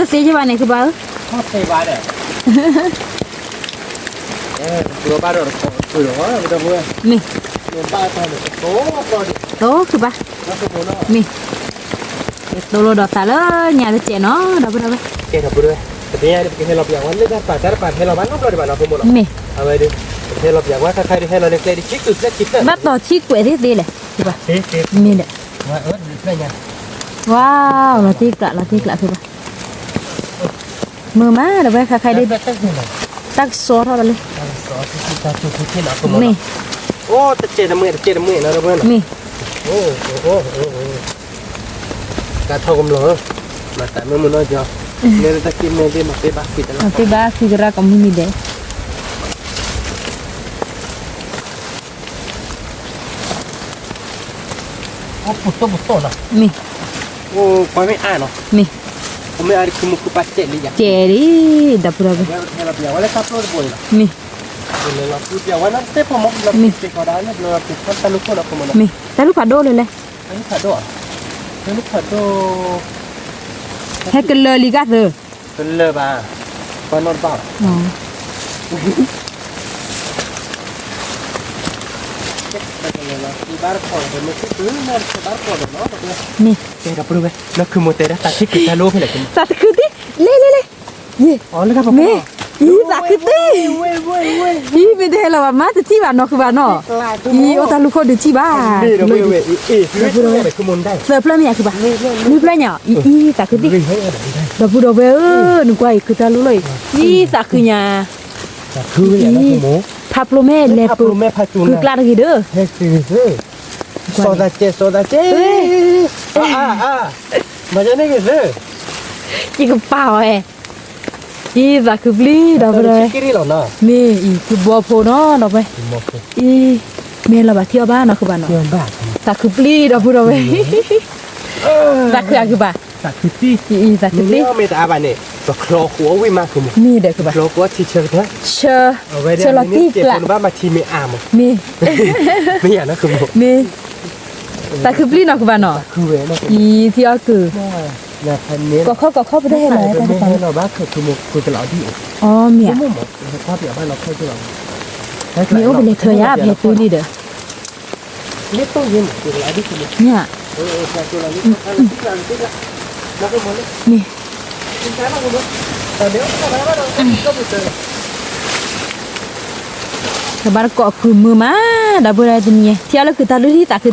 သ့ယဘၣ်န့ၣ်ခုဘၣ်ဧၢ, မ့ၢ်, မ့ၢ်, တိၢ်ခုဘၣ်, မ့ၢ်, တိၢ်လိာ်ဒီးသးလၢညါတစဲးနီၤ ဒီပုၢ်ဒီဝဲၢ်, မ့ၢ်, ဘၣ်တီၤထံကွဲးသ့သ့လဲၣ်, ဝါ, လီၤတံၢ်ကျး လီၤတံၢ်ကျးခုဘၣ်, မုာ်မး ဒီပုၢ်ဝဲၢ် ခါခါဒ်, တၢ်ကစီထီၣ်ဒီးလံ, မ့ၢ်, မ့ၢ်, မ့ၢ်ဘၣ်ဃံကရၢကီးမုၢ်နံၤဒဲး, မ့ၢ်, မ့ၢ်, ကဲဒ်, ဒီပုၢ်ဒီဝဲၢ်, မ့ၢ်, မ့ၢ်, တၢ်လူၢ်ဖးဒိၣ်လၢလဲၣ်, ဟဲကလၢာ်လံဂၤသၢ, မ့ၢ်, သးခုတံၢ်, လဲၤလဲၤလဲၤ, မ့ၢ်, အံၤ သးခုတံၢ်, အံၤ မ့ၢ်တဟဲလီၤဘၣ် မ့ၢ်တထံၣ်ဘၣ်နီၤ ခုဘၣ်နီၤ, အံၤ အိၣ်တၢ်လူၢ်ခိၣ်ဒုးထံၣ်ဘၣ်, သၢဖျၢၣ်မ့ၢ်ညါခုဘၣ်, နွံဖျၢၣ်ညါ, အံၤ အံၤ သးခုတံၢ်, ဒီပုၢ်ဒီဝဲၢ်ဧၢ, နကွၢ်အံၤ ခုတၢ်လူၢ်လီၤအံၤ, အံၤ သးခုညါ, အံၤ ဖးဖျိးမဲလဲၤပူၤ, ဖုကျါတဂ့ၤဒီး, စီၤသးကဲ စီၤသးကဲ, မၤယၤန့ၣ်ဂ့ၤသၢ, ယကပာ်အီၤဝဲ, အံၤ သးခုပျံၤ ဒီပုၢ်ဒီဝဲၢ်, မ့ၢ်အံၤ ခုဘီဖိနီၤ ဒီပုၢ်ဝဲၢ်, အံၤ မ့ၢ်လီၤဘၣ်ထံအီၤဘၣ်နီၤ ခုဘၣ်နီၤ, သးခုပျံၤ ဒီပုၢ်ဒီဝဲၢ်, သးခုအခုဘၣ်, သးခုတံၢ်, အံၤ သးခုတံၢ်, မ့ၢ်တအါဘၣ်န့ၣ် ပချီဃိအီၣ်ဝံၣ်မး မ့ၢ်ဒီးခုဘၣ်, ပချီဃိအီၣ်ထံဆၢကတၢၢ်, ဆၢ, ဆၢလီၤတံၢ်ကျး, မ့ၢ်, မ့ၢ်, သးခုပျံၤနီၤ ခုဘၣ်နီၤ, အံၤ ထံအီၣ်ကုၢ်, ကိးခီကိးခီပတဟဲလီၤ, အီ မ့ၢ်, မ့ၢ်အိၣ်ပလဲၤထၢယၤ ပဟဲတုၤလံဒီး, မ့ၢ်, မ့ၢ်, ကဘၣ်တကိးကုၢ်မုာ်မး, ဒီပုၢ်ဒီဝဲၢ်တနံၤညါ ထံအီၣ်လၢကုၢ်တၢ်လူၢ်ထံၣ်သးခုတံၢ်ဒီး, မ့ၢ်, လီၤတံၢ်ကျး, ထၢအီၣ်ကုၢ်မုာ်မး, ဒီပုၢ်ဒီဝဲၢ်တနံၤညါ, တၢ်ဟဲဒုးတူၢ်ဒီးန့ၣ်လီၤ, တူၢ်ဘျီကစီ, ကစီဘျီတူၢ်လီၤ, မ့ၢ်, မ့ၢ်, လီၤတံၢ်ကျး, သးခုမး ဒီပုၢ်ဒီဝဲၢ် အထီၣ်သီလီၤ, အမ့ၢ်ဝါက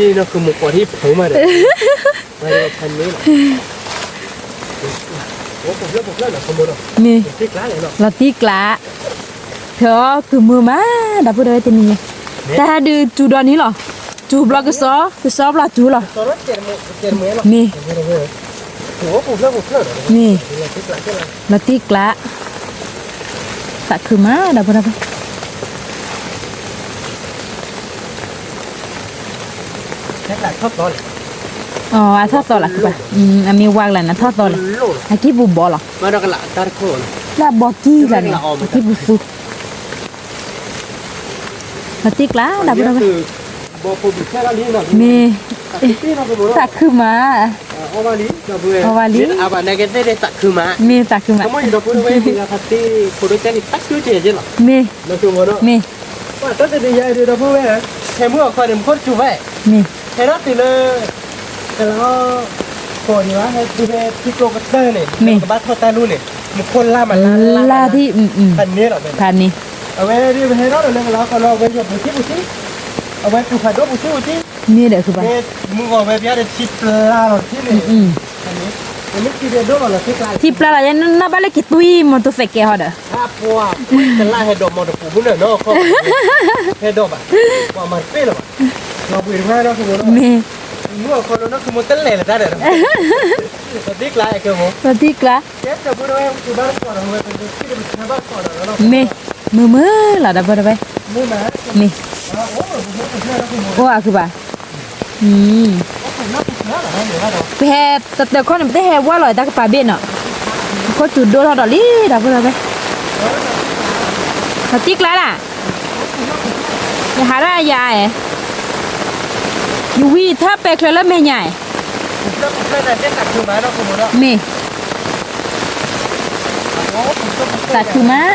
လၢ်န့ၣ် အထီၣ်သီလီၤ, အကံၢ်ပူၤဘီလီၤ, လၢအဘီကံၢ်လီၤန့ၣ် အကံၢ်ပူၤသူ, လီၤတံၢ်ကျး ဒီပုၢ်ဒီဝဲၢ်, မ့ၢ်, သးခုမး, အီၣ်ဘၣ်လံ, မ့ၢ်သးခုမး, မ့ၢ်, မ့ၢ်, ဟဲမုၢ်အခီန့ၣ် မ့ၢ်ခိၣ်တစူၤဘၣ်, မ့ၢ်, ဟဲထီၣ်တုၤလၢကလီၤ, ကိးန့ၣ်ဘၣ် ဟဲတုၤဖဲထံကျိကတၢၢ်န့ၣ် မ့ၢ်ကဘၣ်ထီၣ်တၢ်လူၢ်န့ၣ် မ့ၢ်ခိၣ်လၢ်မးလၢ်လၢ်လၢ်, ဖးန့ၣ်လီၤ, ဖးန့ၣ်, အဝဲဒၣ်ပဟဲထီၣ်ဒီးလၢကလီၤ ကလီၤဝဲယိာ်ပူၤထံပူၤထံ, အဝဲကုၢ်ဖးဒိၣ်ပူၤထံပူၤထံ, မ့ၢ်ဒီး မ့ၢ်မုၢ်ဂီၤဝဲပယါဒီးထံပျၢ်လီၤထံန့ၣ်, ထံပျၢ်လီၤယဲ နဘၣ်လၢက့ၤတွံၢ်မီၢ်တိၤသဲးကဲဟီဒီး အပှၤ, ကလၢ်ဟဲဒိးမီၢ်တပူၤမုၢ်နၢၤနီၢ်ခီ, ဟဲဒိးဘၣ်, ပှၤမၤတပ့ၢ်လၢၤဘၣ်, လီၤဘှံးတဖၣ်နီၢ်ခိမူနီၢ်, မ့ၢ်, မုၢ်အခီလၢနီၢ်ခိမူတလဲၤလၢၤတၢ်ဒီး, လီၤတံၢ်ကျါ, လီၤတံၢ်ကျါ, မ့ၢ်, မုာ်မုာ်လီၤ ဒီပုၢ်ဒီဝဲၢ်, မ့ၢ်, အိၣ်အါခုဘၣ် ပဟဲတၢ်တၢ်ခီန့ၣ် ပတဟဲဝဲလီၤတၢ်ကပၤဘ့ၣ်နီၤ, ခိၣ်စူၤဒိၣ်ထီၣ်ဒီးလံ ဒီပုၢ်ဒီဝဲၢ်, လီၤတံၢ်ကျါလၢ်, ယဟးဒၣ်ယၤအဲ, ယဝံၤထၢပဲာ်ချၢလၢမဲာ်ညါအဲ, မ့ၢ်, သးခုမး,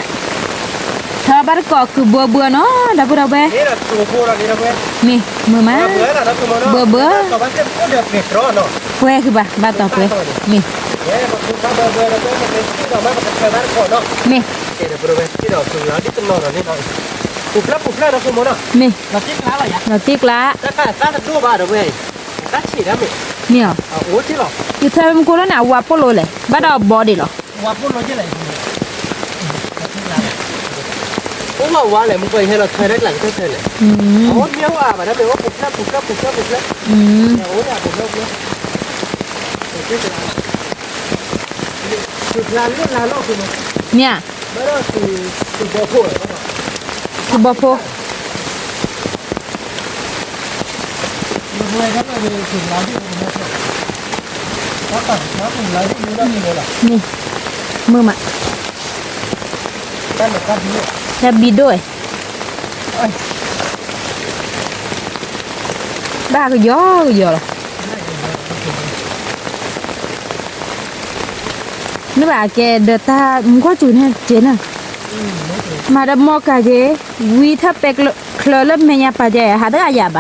သး ထီၣ်ဘၣ်တကိးကုၢ်ဘၢဘၢနီၤ ဒီပုၢ်ဒီဝဲၢ်, မ့ၢ်မုာ်မး, ဘၢဘၢ, ပှဲၤဃုာ်ဘၣ် ဘၣ်တီၤပှဲၤ, မ့ၢ်, မ့ၢ်, မ့ၢ်အီၤ, ယထၢမူခိၣ်လီၤန့ၣ် အဝၤပိၢ်လိာ်လဲၣ် ဘၣ်ဒီးအဘီဒံးလီၤ, အိၣ်ဝဲဝါလဲၣ် မူကီၢ်ဟဲလီၤထွဲလၢကျးကတၢၢ်ထွဲလဲၣ်, အဝဲမ့ၢ်အိၣ်အါဘၣ်ဒၣ်မ့ၢ်အိၣ်ပူၤဖျဲၣ်ပူၤဖျဲၣ်ပူၤဖျဲၣ်, အိၣ်ဒၣ်ပူၤဖျဲၣ်ပူၤဖျဲၣ်, မ့ၢ်ဧါ, သုးဘီဖိ, မ့ၢ်, မုာ်မး, တၢ်ဘံဒိၣ်ဝဲ, ဘၣ်ကယီကယီလီၤ, မ့ၢ်ဘၣ်ကဲဒီးတၢ်မူခိၣ်စူၤန့ၣ်ကဲနၤ, မၤဒီးမီၢ်ကၤက့ၤ, ဝံထၢၣ်ပဲချၢလၢမဲာ်ညါပာ်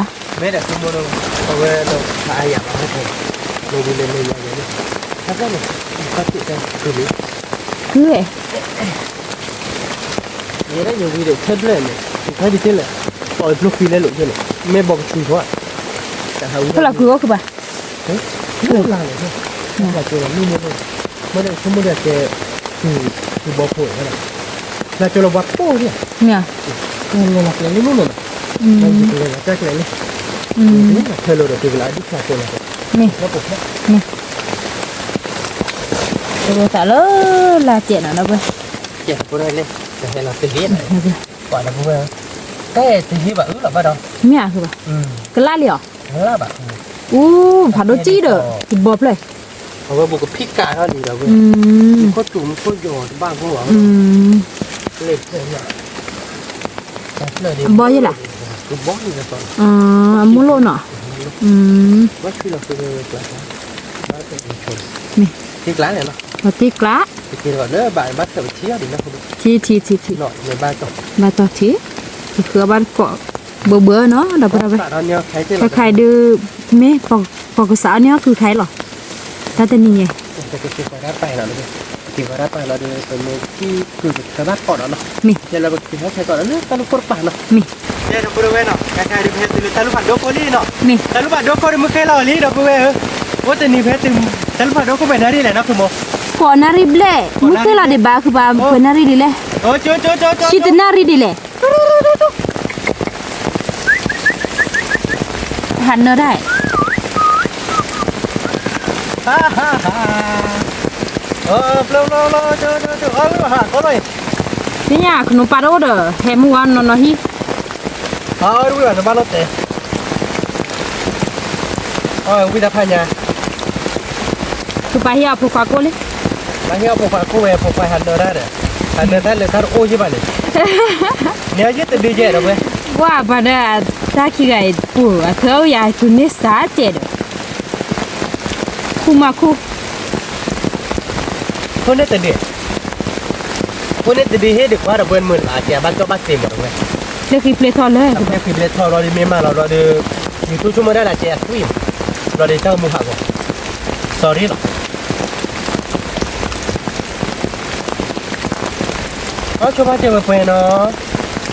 ကဲ ဟးတဂၤယၤဘၣ် မ့ၢ်ဒီးဆိကမိၣ်ဒီး, အဝဲဒီးဖးအါယၤဘၣ်ဟဲထဲ, လီၤဝံၤလၢမဲာ်ညါယၤန့ၣ်, ဟဲဖဲန့ၣ်, ဖးတံၢ်တၢ်ကုၢ်န့ၣ်, ကုၢ်ဝဲ, ယဲဒၣ်ယဝံၤဒီးထဲဘျဲၣ်န့ၣ်, ယခါဒံးတဲလဲၣ်, အီၣ်ဖျိဃံလဲလိာ်ယဲန့ၣ်, မ့ၢ်ဘီကဆူၣ်ထီၣ်, တၢ်ဟးဝံၤ, ဖဲလီၤကုၢ်အိၣ်ခုဘၣ်, လၢ်လၢ်န့ၣ်, လၢ်ကၠိလီၤမ့ၢ်မ့ၢ်, မ့ၢ်ဒီးဆိကမိၣ်ဒီးကဲ, ကုၢ်ဘီဖိဝဲဒၣ်, လၢ်ကၠိလီၤပှၤပိၢ်န့ၣ်, မ့ၢ်, လၢ်လၢ်ကျဲလံမ့ၢ်မ့ၢ်နီၤ, လၢ်ကၠိလီၤပှၤကၢ်ကျဲလံ, မ့ၢ်ထွဲလိာ်ဒီးတုၤကလၢ်အဒုၣ်ဖျါကိးလီၤ, မ့ၢ်, မ့ၢ်, တလိသးလၢ, လၢ်ကဲနီၤဒီပုၢ်ဝဲၢ်, ကဲဖိလဲၣ်, တဟဲလီၤတဂ့ၤ, ပှၤဒီပုၢ်ဝဲၢ်, တၢ်တဟ့ၣ်ဘၣ်အုလီၤဘၣ်ဒီး, မ့ၢ်ဧါ, ကလၣ်လံဧါ, ကလၣ်ဘၣ်, အူ, ဖးဒိၣ်ကံဒီး, တဘီဖျၢၣ် အဝဲပကဖံးကးထီၣ်လံဒီးဝဲ, မူခိၣ်စူၤမူခိၣ်ယီၤတဘၣ်ဂီၢ်ဘၣ်, အဘီယဲလၢ, အမူလိၣ်နီၤ, မ့ၢ်, တ့ကျး, ထံထံထံထံ, ဘၣ်တီၢ်ထံ, ပဃုအီၣ်ဘၣ်တကိး, ဘၢဘၢနီၤ ဒီပုၢ်ဝဲၢ်, ခဲခါအံၤဒုး, မ့ၢ်, ပှၤကစးအီၤန့ၢ်အီၣ်ဃုခါအံၤလီၤ, တၢ်တနံၤညါ, က့ၤဝဲဒၣ်ပာ်လီၤဒီး, ပမ့ၢ်က့ၤဃုကထၢဘၣ်ထီၣ်ဒီးနီၤ, မ့ၢ်, လၢပက့ၤဟဲထဲကီးဒီးလၢတၢ်လူၢ်ခိၣ်တပၤနီၤ, မ့ၢ်, ဒီပုၢ်ဝဲၢ်နီၤ ခဲခါအံၤဒုးပဟဲတုၤလၢတၢ်လူၢ်ဖးဒိၣ်ခိၣ်လံနီၤ, တၢ်လူၢ်ဖးဒိၣ်ခိၣ်ဒီးမုၢ်ဃ့လီၤလံ ဒီပုၢ်ဝဲၢ်ဧၢ, အိၣ်တနံၤပဟဲတုၤ, တၢ်လူၢ်ဖးဒိၣ်ခိၣ်ပှဲၤနၣ်ရံၣ်လဲၣ်နီၤ ဖုမိၢ်, ကိးနၣ်ရံၣ်ဘျဲၣ်, မုၢ်ဃ့လီၤဒံးဘၣ်ဃုဘၣ် ပှဲၤနၣ်ရံၣ်ဒ်လဲၣ်, ဆံတနၣ်ရံၣ်ဒ်လဲၣ် ဟးနၢၤဒၣ်, သ့ၣ်ညါ ခနူပာ်တအိၣ်ဒီး ဟဲမုၢ်ဝါနီၢ်နီၢ်ဟံၣ်, ဝံၤဘၣ်တဘၣ်လိၣ်တဲ, ဝံၤတၢ်ဖးညါ, သုပာ်ဟ့ၣ်အီၤဖိခွါကိၣ်လံ, ပာ်ဟ့ၣ်အီၤဖိခွါကိၣ်ဝဲ ဖိခွါဟးနၢၤတၢ်ဒီး, ဟးနၢၤတၢ်လၢတၢ်တအိၣ်ယ့ၢ်ဘၣ်န့ၣ်, န့ၣ်ယ့ၢ်တဒုယဲၢ်ဒီးဝဲ, ဝါပှၤဒီး, တၢ်ခံဂၤအံၤပူၤ အသၢအိၣ်ယၤ သုန့ၢ်စၢ်ကဲးဒီး ခူမၤခူ, ဖိန့ၣ်တဒု, ဖိန့ၣ်တဒုဟ့ၣ်ဒုးကွၢ်ဒီး ပှဲၤမုၢ်လၢ်ကဲဘၣ်ကီဘၣ်စ့မးဒီးဝဲ, လၢခံဖျဲးထီၣ်လၢ, လၢခံဖျဲးထီၣ်ဘျီဒီး မ့ၢ်မၤလီၤဘျီဒီး, ယသူဆိကမိၣ်ဒၣ်လၢကဲအသွံၣ်မး, ဘျီဒီးတၢ်အိၣ်မူဟးဂီၤ, sorry လီၤ. အီၣ်ဆိဘၣ်ကဲဝဲပှဲၤနီ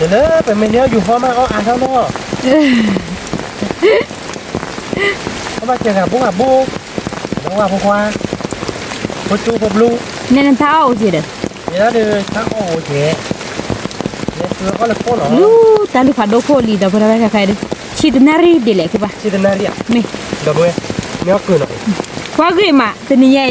ၤ, တလၢပမ့ၢ်န့ၢ်အီၣ်ယူၤဟီမးအီၣ်အါထီၣ်လီၤ, အီၣ်ဘၣ်ကဲဂၤဘိဂၤဘိ, ဒီးဝဲဖိခွါ, ဖိကၠိဖိဘျူ, နဲနတၢ်အီၣ်အိၣ်က့ၤဒီး, ယဲဒၣ်ဒီးတၢ်အီၣ်အိၣ်က့ၤ, လဲၤသုအီၣ်လၢခိၣ်လီၤ, လူၤတၢ်လူၢ်ဖးဒိၣ်ခိၣ်လံဒီး ပဝဲခဲခါဒီး, ဆံတနၣ်ရံၣ်ဒ်လဲၣ်ကဘၣ်, ဆံတနၣ်ရံၣ်, မ့ၢ်, ဒီးပဝဲ, မ့ၢ်အီၣ်ကုၢ်နီၤ, ကွၢ်ဂ့ၤမး တနံၤညါ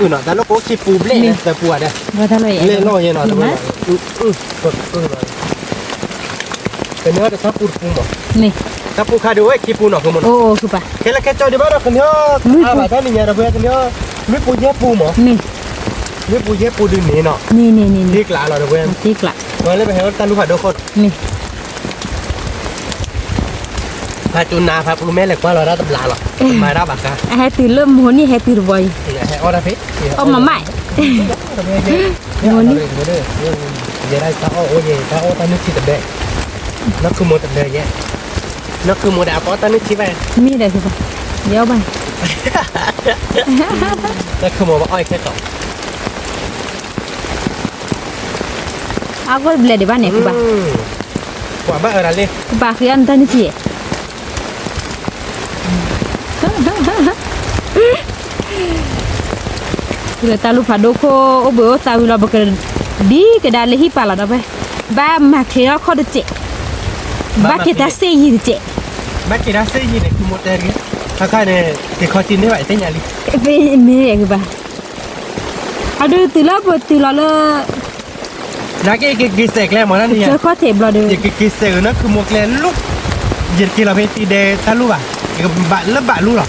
အံၤကုၢ်ဘီဖိဒ်, ကွၢ်ဂ့ၤမး, တၢ်လီၢ်ကိးခံပူၤဘျဲၣ်န့ၣ် သၢပူၤဂၤဒီး, လၢလီၢ်ယဲနီၤ, ကန့ၢ်အီၣ်တၢ်ပူၤတပူၤမး, မ့ၢ်, တၢ်ပူၤခါဒုးအိၣ်ခံပူၤနီၤ, အိၣ်, ခဲလၢာ်ခဲကၠီဒံးဘၣ်ဒီး ကန့ၢ်အီၣ်, အါဘၣ်တၢ်နံၤညါဒီး ပဝဲကန့ၢ်အီၣ်, လွံၢ်ပူၤယဲၢ်ပူၤမး, မ့ၢ်, လွံၢ်ပူၤယဲၢ်ပူၤဒုးန့ၣ်နီၤ, န့ၣ်န့ၣ်န့ၣ်န့ၣ်, တ့ကျးလီၤဒီးပဝဲ, တ့ကျး, ပှၤလၢပဟဲအီၣ်တၢ်လူၢ်ဖးဒိၣ်ခိၣ်နီၤ, မ့ၢ် ဖးကၠိနါဖးပူၤမ့ၢ်လဲၤကွၢ်လီၤတၢ်တဘျါလီၤ, မၤတၢ်ဘၣ်ဃါ, အဟဲတုၤလၢမဟိနံၣ်ဟဲတုၤတဘီအံၤ, ဟဲအီၣ်တၢ်ဖဲ, အီၣ်မၤမး, မဟိနံၣ်, ယဲဒၣ်တၢ်အီၣ်အိၣ်ယဲ တၢ်အီၣ်တၢ်နုၢ်ထံတဘဲ, နီၢ်ခုမိၢ်တဘဲယဲ, နီၢ်ခုမိၢ်ဒီးအပီတၢ်နုၢ်ထံဘᣁ, မ့ၢ်ဒီးယဘၣ်, နီၢ်ခုမိၢ်ဘၣ်အီၣ်ခဲကီး, အါဂီၢ်တဘျဲၣ်ဒံးဘၣ်န့ၣ် ကဘၣ်, ကွၢ်ဘၣ်အၢဒၣ်လံ, ကဘၣ်ဃ့အီၣ်နတၢ်နုၢ်ထံ, လၢတၢ်လူၢ်ဖးဒိၣ်ခိၣ် အိၣ်ဘှံးအိၣ်သါဝံၤလီၤ ပကဒံကဒါလၢဟံၣ်ပာ်လီၤဒီးဖဲ, ဘၣ်မၤချ့ထီၣ်ခီၣ်တစဲး, ဘၣ်က့ၤတၢ်စ့ၣ်ယံၤတစဲး, ဘၣ်က့ၤတၢ်စ့ၣ်ယံၤန့ၣ် ခုမိၢ်တဲတဂ့ၤ, ခါခါန့ၣ် က့ၤခီက့ၤန့ၢ်ဘၣ်သ့ၣ်ညါလံ, မ့ၢ်ကဘၣ်, အဒုးတုၤလၢပတုၤလီၤလၢ နာ်က့ ယကက့ၤစဲးကျဲမ့ၢ်နီၤန့ၣ်, ယကက့ၤစဲးကနီၢ်ခုမိၢ်ကျဲလီၤ, ယတက့ၤလီၤဖဲတံၤဒဲးတၢ်လူၢ်ဘၣ်, ယကဘၣ်လၢဘၣ်လူလီၤ,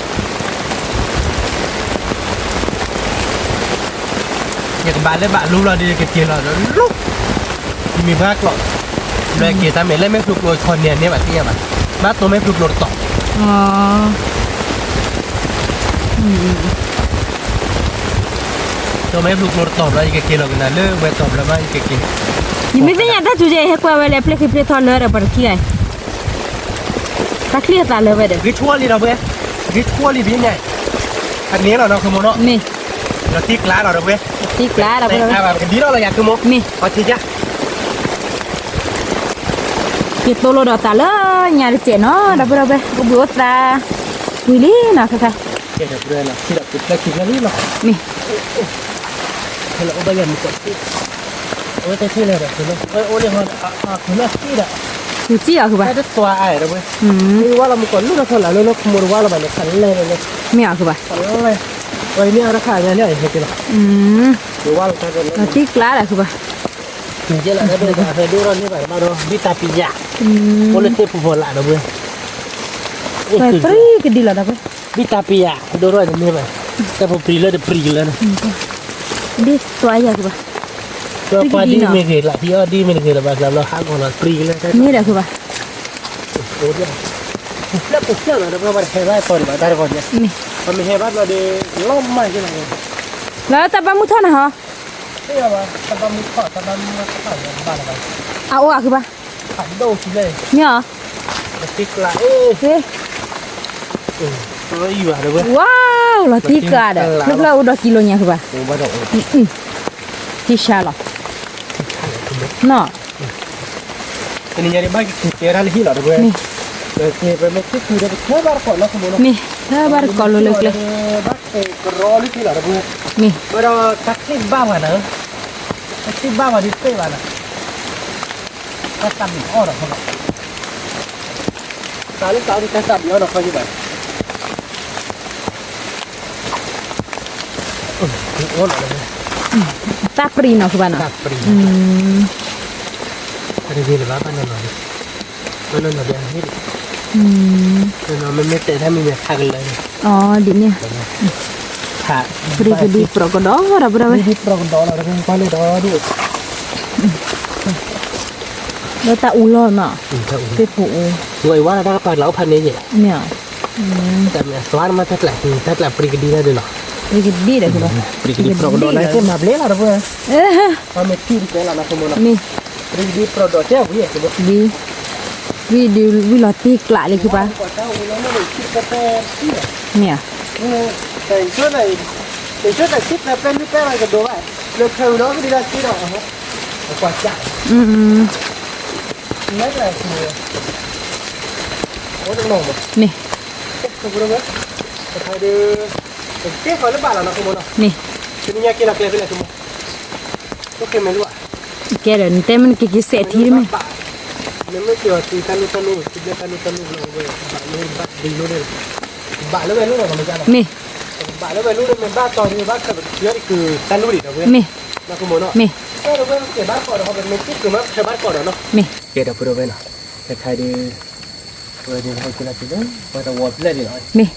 ယကဘၣ်လၢဘၣ်လူလီၤဒီး ယကက့ၤလီၤဒီးလီၤ, ယမ့ၢ်ပှၤကျိး, လၢက့ၤတၢ်မဲာ်လၢမဲာ်ဖျိကျိခီန့ၣ်န့ၢ်ဘၣ်သ့ၣ်ညါဘၣ်, ဘၣ်တိၢ်မဲာ်ဖျိကျိတတီၤ တိၢ်မဲာ်ဖျိကျိတတီၤဘျီ ယကက့ၤလီၤကနၤလၢဝဲတီၤဘျီမး ယကက့ၤ, ယမ့ၢ်သ့ၣ်ညါတၢ်ကူကဲ ဟဲကွၢ်ဝဲလၢပျဲၢ်ခံပျဲၢ်ထီၣ်လၢဒီးပှၤတခံဂၤ, တၢ်ချံအသးလၢဝဲဒီး ဂ့ၤဆိလံဒီးဝဲ, ဂ့ၤဆိလံဖဲညါ, အန့ၣ်လီၤနီၤ ခုမိၢ်နီၤ, မ့ၢ်, လီၤတံၢ်ကျါလီၤဒီးဝဲ, တံၢ်ကျါဒီးဝဲ, ကဒံလီၤလီၤယၤ ခုမိၢ်, မ့ၢ်, အီထံက က့ၤတိၢ်လိာ်ဒီးသးလၢညါတစဲးနီၤ ဒီပုၢ်ဒီဝဲၢ် အိၣ်ဘှံးအိၣ်သါ, ဝံၤလံနီၤ ခဲခါ, မ့ၢ်, အဝဲတထံၣ်လဲၣ်ဒီး အိၣ်လၢဟီ, ကူစံၣ်အီၤဃုာ်ဘၣ်, တသွါအါဒီးဝဲ, ဝဲလီၤမူကီၢ်လူၢ်ထီၣ်ထီၣ်လၢလၢခမိၢ်တဝါလီၤဘၣ်န့ၣ် ခးလဲၣ်လဲၣ်လဲၣ်, မ့ၢ်အီၤဃုာ်ဘၣ်, ဝဲမ့ၢ်အီၤတခါညါန့ၣ် ဟဲက့ၤလီၤ, ဝဲလီၤတၢ်လီၤတံၢ်ကျါဒီးဃုာ်ဘၣ် ကဲလၢဒၣ်ဖဲဒိၣ်ထီၣ်န့ၢ်ဘၣ်ဘၣ်ဒီး ဘံၣ်တၢ်ပံယၣ်, အိၣ်လၢသ့ၣ်ပူၤဖီလာ်ဒီးဝဲ, ပှၤပြံကဒံလီၤဒီးဝဲ, ဘံၣ်တၢ်ပံယၣ် ဒိၣ်ထီၣ်န့ၢ်ဘၣ်, တၢ်ပူၤပြံလၢတပြံကလၢန့ၣ်, ဒ်သွါယၤကဘၣ်, ပှၤဒ်မ့ၢ်ဂ့ၤလၢ ဖံအီၣ်ဒ်မ့ၢ်ဂ့ၤလၢဘၣ်ကျါလီၤ ဟးဂီၤလီၤပြံကလၢ, မ့ၢ်ဒီးကဘၣ်, ပူၤဖျၢၣ်ပူၤဖျၢၣ်လီၤဒီး ပှၤဘၣ်တဟဲဘၣ်တီၤဒံးဘၣ်တၢ်တဂီၤညါ, မ့ၢ်, ပှၤမ့ၢ်ဟဲဘၣ်ဘျီဒီး လီၤမၢ်က့လီၤ, လၢတၢ်ဘၣ်မုၢ်ထီၣ်နၤဟီ အအိၣ်အဃုဘၣ်, မ့ၢ်အီၤ, ဝါလီၤတံၢ်ကျါဒီး ဖျၢၣ်ဖျၢၣ်အိၣ်ဒီးကံလိညါဃုဘၣ်, ထံဆါလီၤ, နီၤ, တနံၤညါဒ်ဘၣ်ကက့ၤတဲဒၣ်လၢဟံၣ်လီၤတဝဲ, မ့ၢ်, ပမ့ၢ်ထံၣ်ကုၤဒီးပထၢဘၣ်တကိးနီၢ်ခိမိၢ်နီၤ, မ့ၢ်, ထၢဘၣ်တကိးလိၤလၢကျဲ, ဘၣ်ကကရီလံဟံၣ်လီၤတဝဲ, မ့ၢ်, ဝဲဒီးတၢ်ချံဘၣ်ပှၤနၤ, တၢ်ချံဘၣ်ပှၤဒ်သ့ၣ်ဘၣ်နၤ, တၢ်သးဘံၣ်အီၣ်ဒီးခီ, သးလၢသးအီၣ်ဒ်တၢ်သးဘံၣ်အီၣ်ဒီးခီယဘၣ် တၢ်ပြံနီၤ ကဘၣ်နီၤ, တၢ်ပြံ, တဂ့ၤလၢၤဘၣ် ဘၣ်နီၢ်နီၢ်ဒံး, ဘၣ်နီၢ်နီၢ်ဒံးအဟ့ၣ်ဒံး, မ့မ့ၢ်တဲတၢ်မံၤမံၤဖးကလၢာ်န့ၣ်, အဒ်န့ၣ်, ပြံကဒံပြိးကဒီးဒီး ပြံကဒံပြိးကဒီးလီၤ ကွၢ်လၢဒီးဒံး, လၢတၢ်အူလီၢ်နီၤ, သ့ၣ်ဖိအူ, ဝဲအံၤဝဲလၢတၢ်ကပၤကျးအိၣ်ဖးန့ၣ်ယဲၢ်, မ့ၢ်, တၢ်မ့ၢ်သွါမး တၢ်ကျးပြံကဒံတၢ်ဒုးလီၤ, ပြံကဒံဒီး ပြံကဒံပြိးကဒီးလီၤ သ့ၣ်မၤဘျဲလီၤတပှဲၤ, မ့ၢ်ထံၣ်တကဲလီၤနီၤ မ့ၢ်, ပြံကဒံပြိးကဒီးတဲဝံၤ, ဝံၤဒုး ဝံၤလီၤတံၢ်ကျးလံ ခုပၢ်, မ့ၢ်, မ့ၢ်, မ့ၢ်, ကဲဒီး နတဲမ့ၢ်နက့ၤက့ၤစဲးထံတမ့ၢ်, မ့ၢ်, မ့ၢ်, မ့ၢ်, ကဲဒီး ဖုဒိၣ်ဝဲနီၤ, တခါဒုး, ဝဲဒုး ဟဲက့ၤလီၤတုၤလၢ ပှၤတဝီဖျၢၣ်န့ၣ်လီၤ, မ့ၢ်,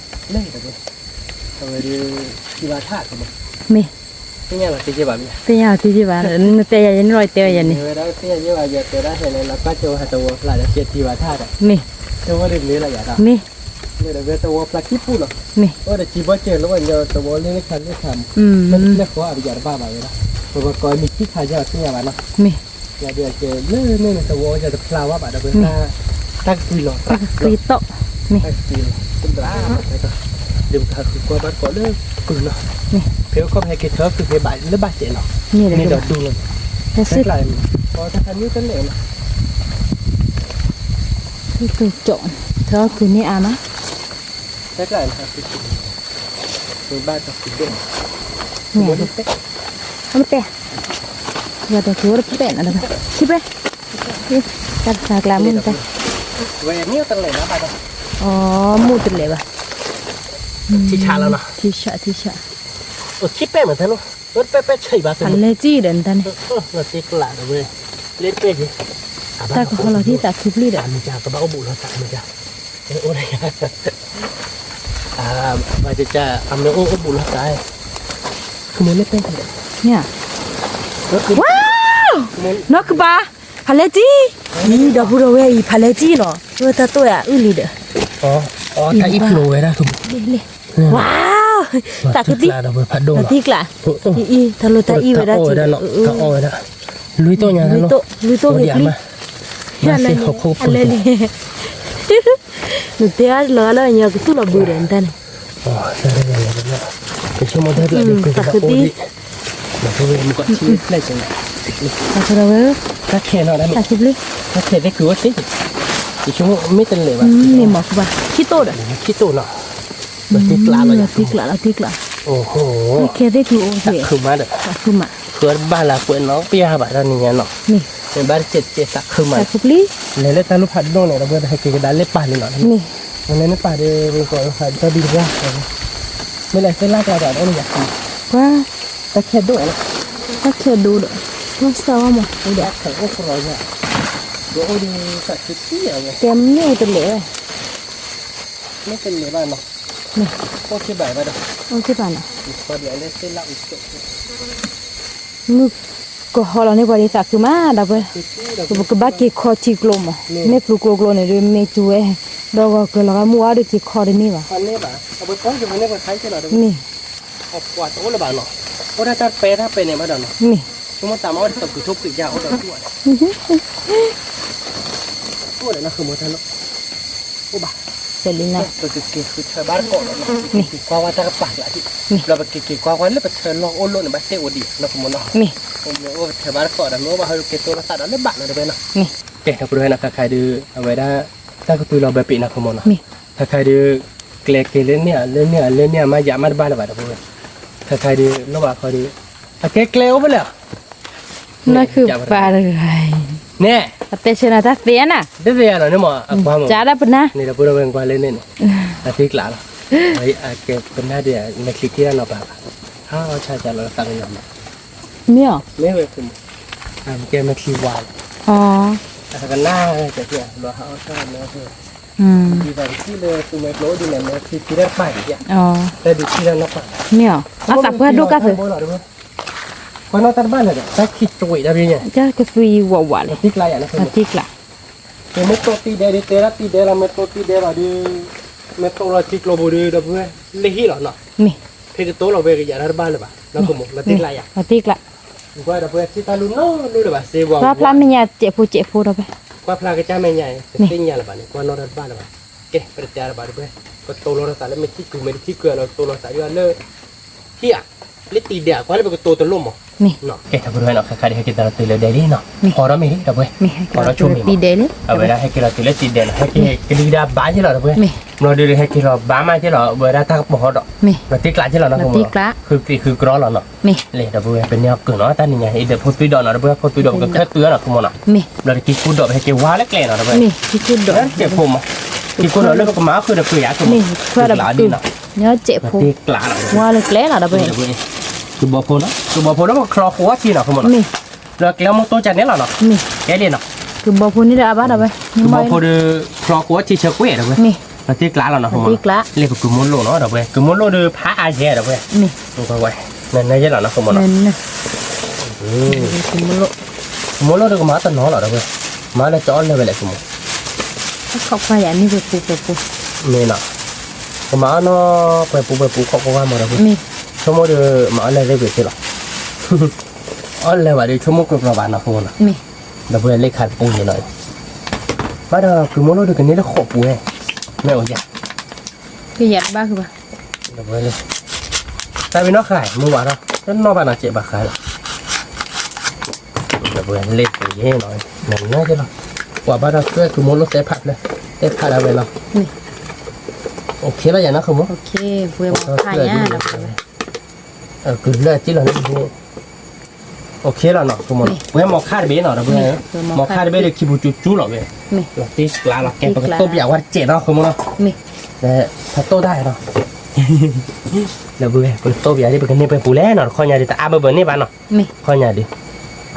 အဝဲဒုး ထံၣ်ဘၣ်ထၣ်, မ့ၢ်, သ့ၣ်ညါလီၤတံၢ်က့ဘၣ်မ့ၢ်, သ့ၣ်ညါလီၤတံၢ်က့ဘၣ်, နတဲယၤယဲန့ၣ်လီၤ ယတဲဝဲယဲန့ၣ်, ဝဲဒၣ်သ့ၣ်ညါယဲဘၣ် ယတဲဒၣ်ဟဲလၢလီၤ ပၢ်ကၠိဝဲဟးတဝီဖျၢၣ်ဒီး ကဲထံၣ်ဘၣ်ထၣ်ဒီး, မ့ၢ်, ကၠိဝဲဒုးမ့ၢ်လီၤယၤဒီး, မ့ၢ်, လၢဒီးဝဲတဝီဖျၢၣ်ခံပူၤလီၤ, မ့ၢ်, အိၣ်ဒီးစံးဘီကဲလၢဝဲညီတဝီလၢလၢခါလၢခါမး, မ့ၢ်တဖျၢၣ်ဃီအပယီၤတဘၣ်ဘၣ်ဝဲဒၣ်, ပကကိးမံၤခံခါယဲသ့ၣ်ညါဘၣ်နီၤ, မ့ၢ်, ယၤဒုးအကဲလၢန့ၣ်န့ၣ် တဝီယၤတဖျါဝဲဘၣ်ဒီးဝဲ တၢ်ကသွံလီၤ တၢ်ကသွံတီၢ် မ့ၢ် တၢ်ကသွံလီၤ တဘျါဘၣ် တၢ်ကသွံလီၤကၢနီၤ ဖဲအိၣ်ခီၣ်ဖဲက့ၤထၢကုၤဖဲဘၣ်လၢဘၣ်စဲးနီၤ မ့ၢ်ဒီးဒူလီၤ တၢ်ကျါ တၢ်ခါမ့ၢ်တလဲၣ်နီၤ ထၢကုၤန့ၢ်အါနီၤ တၢ်ကျါ ဘၣ်တၢ်ကသွံဒိၣ် မ့ၢ် အမ့ၢ်တဲ ဝဲတက့ၤဝဲတပဲၣ်နၤဒီး ထံပဲၣ် တၢ်တၢ်ကျါမ့ၢ်တၢ် ဝဲမ့ၢ်တလဲၤဘၣ်ဘၣ်ဒီး အီ မ့ၢ်တလဲၤဘၣ် ထံဆးလီၤနီၤ ထံဆး ထံဆး အိၣ်ထံပဲၣ်မးတၢ်နီၤ ဝဲတပဲၣ်ပဲၣ်ဆံးဘၣ် ဖးလဲၢ်ကံဒီးနတၢ်န့ၣ် လီၤတ့ကျးဒီးဝဲ လၢတပဲၣ်က့ၤ တၢ်ကဟီလီၤထံသးခုပျံၤဒီး မ့ၢ်ကဘၣ်အိၣ်ဘူးလီၤသးမ့ၢ်က အိၣ် ဘၣ်ကက အမ့ၢ်အိၣ်အိၣ်ဘူးလီၤသး မ့ၢ်လၢပဲၢ်က့ၤ ဝါ နီၢ်ကဘၣ် ဖးလဲၢ်ကံ အံၤ ဒီပုၢ်ဒီဝဲၢ်အံၤ ဖးလဲၢ်ကံနီၤ ဝဲတၢ်တိၢ်ယၤအုၣ်လံဒီး တၢ်အံၣ်ဖျိဝဲဒၣ် ဝါ သးကသံၣ် တၢ်သံၣ်ကျါ အံၤ တၢ်လိၣ်တၢ်အံၣ်ဝဲဒၣ် တၢ်အီၣ်ဝဲဒၣ် လွံၢ်တိၢ်ညါ လွံၢ်တိၢ် လွံၢ်တိၢ်ဂ့ၤပျံၤ အလဲၤလံ နတဲအါလီၤအါလၢညါကသူၣ်လီၤဘုဒီးနတၢ်န့ၣ် တၢ်ကသံၣ် တၢ်ခဲနီၤ တၢ်ခဲသ့ၣ်ကွံာ်ဝဲသ့ၣ် ယဆိကမိၣ်မ့ၢ်တလဲၤဘၣ် မ့ၢ်မၤဃူဘၣ် ခံတိၢ်ဒီး ခံတိၢ်နီၤ လီၤတ့ကျးလီၤ လီၤတ့ကျး လီၤတ့ကျး တၢ်ခဲသ့ၣ်ကွံာ်အိၣ်သ့ၣ် သးခုမးဒီး သးခုမး ဃၢဘၣ်လၢကွဲးနီၤပျၢ်ဘၣ်တၢ်နံၤညါနီၤ မ့ၢ် မ့ၢ်ဘၣ်တစဲးတစဲးသးခုမး သးခုပျံၤ လဲၤလၢတၢ်လိၣ်ဖးဒိၣ်န့ၣ် ဒီးပဝဲတဟဲက့ၤကဒါလၢပၢ်န့ၣ်နီၤ မ့ၢ် မ့ၢ်လဲၤလၢပၢ်ဒီး ပကီးတၢ်ဒုးတဘၣ် မ့ၢ်လဲၤသ့လၢကျါဒီး အိၣ်လၢယၤ ပှၤ တၢ်ခဲဒိၣ် တၢ်ခဲဒိၣ်ဒီး ပှၤစၢ်ဝဲမး အိၣ်ဒီး အိၣ်ဒီး ကဲမ့ၢ်တလဲၤ မ့ၢ်တလဲၤဘၣ်နီၤ အိၣ်က့ဘၣ်ဘၣ်ဒီး အိၣ်က့ဘၣ်နီၤ မုၢ်ကဟီလီၤန့ၢ်ပှၤဒ်သးခုမး ဒီးပဝဲ ပကဘၣ်က့ၤခီထံကျိမး မ့ၢ်ပျူၤကျိကျိန့ၣ်ဒီး မ့ၢ်စူၤဝဲ ဒီးဂီၤကျၢၤလီၤဂၤမုၢ်ဝါဒီးက့ၤခီတန့ၢ်ဘၣ် မ့ၢ် အိၣ်ဒၣ်တၢ်ပဲတၢ်ပဲန့ၣ်ဘၣ်ဒီးနီၤ မ့ၢ် ဆိကမိၣ်သးမ့ၢ်အိၣ်ဒီးတၢ်ပှဲၤတၢ်ပဲန့ၣ်ဘၣ်ဒီးနီၤ အိၣ်လၢနဃၢၤမတၢ်လီၤ အိၣ်ဘၣ် စဲးလံနၤ ပကက့ၤဃုထၢဘၣ်တကိးဒီးနီၤ မ့ၢ် က့ၤကွၢ်ဝဲတၢ်ကပၤကျးဒံး ဒီးပက့ၤက့ၤကွၢ်ဝဲလၢပထၢလီၢ်အိၣ်လိၣ်န့ၣ် ဘၣ်တဲအိၣ်ဒံးနီၤ ဃၢၤမနီၤ မ့ၢ် အိၣ်ပထၢဘၣ်တကိးဒီး မ့ၢ်အိၣ်ဘၣ်ဟဲက့ၤတိၢ်လီၤသးဒီးလၢဘၣ်နီၤ တဝဲနီၤ မ့ၢ် ကဲ ဒီပုၢ်ဒီဝဲၢ်နီၤ ခါခါဒုး အဝဲဒၣ် တၢ်ကသွံလီၤဘၢပံးနီၤ ဃၢၤမနီၤ မ့ၢ် ခါခါဒုး ကျဲက့ၤလၢန့ၣ်ဧါ လၢန့ၣ်ဧါ လၢန့ၣ်ဧါ မ့ၢ်ယၤမ့ၢ်တဘၣ်လၢၤဘၣ် ဒီပုၢ်ဝဲၢ် ခါခါဒုး လိၣ်ဘၣ်ခီဒုး အကဲကျဲအိၣ်ဖဲလဲၣ် နၢ်ခုၣ်ပၢ်တဂၤအံၤ န့ၣ် အတဲဆၢနၤတၢ်သ့ဧါနၤ တသ့ဧါနီၤ န့ၣ်မ့ၢ်အကွၢ်မ့ၢ် ကၢ်ဒၣ်ပနၢ် န့ၣ်ဒီပုၢ်ဒီဝဲၢ်ကွၢ်လၢန့ၣ်န့ၣ် အသ့ကျးလီၤ အကဲပနၢ်ဒုး နချံခံတၢ်နီၤပၢ်ဘၣ် ဟးအီၣ်ဆၣ်ကၢ်လီၤသးကညီၤမး မ့ၢ်အီၤ မ့ၢ်ဝဲ ကဲနချံဝါလီၤ အကနၣ်ကဲလီၤဟးအီၣ်ဆၣ်မ့ၢ် ဒ်သိးတထံၣ်လၢသူမွဲကျိဒ်လဲၣ် မ့ၢ်ထံထံတၢ်တပာ်ဒံးဧါ တၢ်ဒုးထံၣ်တၢ်နီၢ်ပာ် မ့ၢ်အီၤ အသးပှၢ်ဒိၣ်ကၢ်သုး ကွၢ်နီၣ်တၢ်တဘၣ်လၢၤဒီး တၢ်ခံတဝံးတၢ်ဘျီညါ တၢ်ကသွံဝးဝးလံ တံကျါယၤ တံကျါ မ့ၢ်တိၢ်တံၢ်ဒဲးဒုး တဲဒၣ်တံၢ်ဒဲးလီၤ မ့ၢ်တိၢ်တံၢ်ဒဲးဘၣ်ဒုး မ့ၢ်တိၢ်လီၤထံကျိပူၤဒုး ဒီပုၢ်ဝဲၢ် လၢဟံၣ်လီၤနီၤ မ့ၢ် ဖဲတတိၢ်လီၤဝဲကယၤတၢ်တဘၣ်လၢၤဘၣ် နီၢ်ကမူၤ လီၤတံကျါယၤ လီၤတံကျါ ကွၢ်ဒီပုၢ်ဝဲၢ် ထံၣ်တၢ်လူၤနီၢ်လူၤလၢၤဘၣ် စ့ဝါ ကွၢ်ဖျါမဲာ်ညါ စဲးဖိစဲးဖိဒီးပဲ ကွၢ်ဖျါကစၢ်မဲာ်ညါအံၤ တသ့ၣ်ညါလၢၤဘၣ်န့ၣ် ကွၢ်နီၣ်တၢ်တဘၣ်လၢၤဘၣ် ကဲ ပတတဲလၢၤဘၣ်ဒီပုၢ်ဝဲၢ် ကတိၤလီၤတၢ်သးလၢမ့ၢ်ထံၣ်ကူၤမ့ၢ်တထံၣ်ကူၤလီၤ ကတိၤလီၤသးဒ်အီၤလၢ ဟံၣ်ဧါ လၢတံၢ်ဒဲးဧါ ကွၢ်လၢပကတိၤတလိၣ်မး ကဲ ဒီပုၢ်ဝဲၢ်နီၤ ခါခါဒုး ဟဲက့ၤသးလီၤတုၤလၢဒဲးလံနီၤ ဖီထီၣ်မ့ၢ်လံ ဒီပုၢ်ဝဲၢ် ဖီထီၣ်ဆိမ့ၢ်လံ အဝဲဒၣ်ဟဲက့ၤလီၤတုၤလၢတံၢ်ဒဲးနီၤ ဟဲက့ၤကလံၤဒၣ်ဘါက့ၤလီၤ ဒီပုၢ်ဝဲၢ် မ့ၢ်ဒီးဟဲက့ၤလီၤဘါမးက့ၤလီၤ အဝဲဒၣ်တၢ်ကပီၤဟီဒီး လီၤတံကျါက့ၤလီၤနီၤ ဃုကျံၤဃုကြီလီၤနီၤ လံ ဒီပုၢ်ဝဲၢ် ပန့ၢ်အီၤကုၢ်နီၤ တၢ်နံၤညါအံၤ ဒီးဖိသွံဒီးနီၤ ဒီပုၢ်ဝဲၢ် ဖိသွံဒီး ပကခၢၣ်သွံနီၤ ကမူၤနီၤ ဒီးတက့ၤကူဒီး ပဟဲက့ၤဝါလၢကျဲနီၤ ဒီပုၢ်ဝဲၢ် စဲးဖိမး စဲးဖိနီၤ လၢပကမၤအီၣ်ဃုာ်ဒီးပှ့ၤဧါ ကမူၤ ကျးဒ်နီၤ စဲးဖိ ဝါလၢကျဲနီၤ ဒီပုၢ်ဝဲၢ် ကဘီဖိနီၤ ကဘီဖိဒီးပကချီဃိအီထံနီၤ ကမူၤနီၤ လၢကျဲမိၢ်တိၢ်ကန့ၣ်လီၤနီၤ ကဲလံနီၤ ကဘီဖိန့ၣ်ဒီးအဘၣ်ဒီပုၢ်ဝဲၢ် ကဘီဖိဒီး ချီဃိအီထံဆၢကွံာ်ဒီပုၢ်ဝဲၢ် လီၤတံကျါလီၤနီၤ ကမူၤနီၤ လံပကမူလိၣ်နီၤ ဒီပုၢ်ဝဲၢ် ကမူလိၣ်ဒီးဖးအါယဲၢ်ဒီပုၢ်ဝဲၢ် နယဲၢ်လီၤနီၤ ကမူၤနီၤ ကမူလိၣ်ဒီးကမၤတနီၤလီၤ ဒီပုၢ်ဝဲၢ် မၤလၢတအီၣ်လၢၤဝဲလဲၣ် ကမူၤ မ့ၢ်နီၤ ကမၤအီၣ်နီၤ ပှဲၤပူၤပှဲၤပူၤ ခိးကွၢ်ကွၢ်မး ဒီပုၢ်ဝဲၢ် ဆိကမိၣ်ဒီး မၤအီၣ်လၢၤသ့ဝံၤသ့လီၤ အီၣ်လၢၤဘၣ်ဒီး ဆိကမိၣ်ကြၢးကြၢးဘၣ်နီၤ ကမူၤနီၤ မ့ၢ် ဒီပုၢ်ဝဲၢ်လၢခါတပူၤန့ၣ်လီၤ, ဘၣ်ဒီးကုၢ်မိၢ်လိၣ်ဒုးကန့ၢ်လၢဃိာ်ပူၤဝဲ, မ့ၢ်အိၣ်ယၤ, ကယၤတဘၣ်ဃုဘၣ်, ဒီပုၢ်ဝဲၢ်လၢ, တၢ်ဝံၤနီၢ်ဃာ် မုၢ်ဝါထီၣ် တနီၣ်ဘၣ်နီၤ စဲးဘၣ်ဃးလီၤ, ဒီပုၢ်ဝဲၢ်လၢပူၤယဲၢ်နီၤ, နၤနၤက့လီၤ, ကွၢ်ဘၣ်ဒီးသွဲကုၢ်မိၢ်လိၣ်သဲဖးဖျၢၣ်, သဲဖးဒၣ်ဝဲလီၤ, အိၣ်ခ့လီၤယၤနီၤ ဃုာ်မိၢ်, ပှဲၤမီၤခါညါ, ကုၢ်လၢအစ့လီၤန့ၣ်, အိၣ်ခ့လီၤနီၤ ဃုာ်မိၢ်နီၤ, ပှဲၤမီၤခါတဘ့ၣ်နီၤ ဒီပုၢ်ဝဲၢ်, မီၤခါတဘ့ၣ်ဒီးခံပူၤကၠူကၠူလီၤဝဲ, လီၤတ့ကျးလီၤ ကဲပကတိၢ်ပယၤဝဲတစဲးနီၤ ဃုာ်မိၢ်နီၤ, ဖးတိၢ်တၢ်နီၤ, ဒီပုၢ်ဝဲၢ် ပကတိၢ်ပယၤဒ် ပကန့ၢ်ပှဲၤပူၤလဲၣ်နီၤ, တခီညါဒ်တအါဘၢဘၢန့ၣ်ဘၣ်နီၤ, တခီညါဒ်,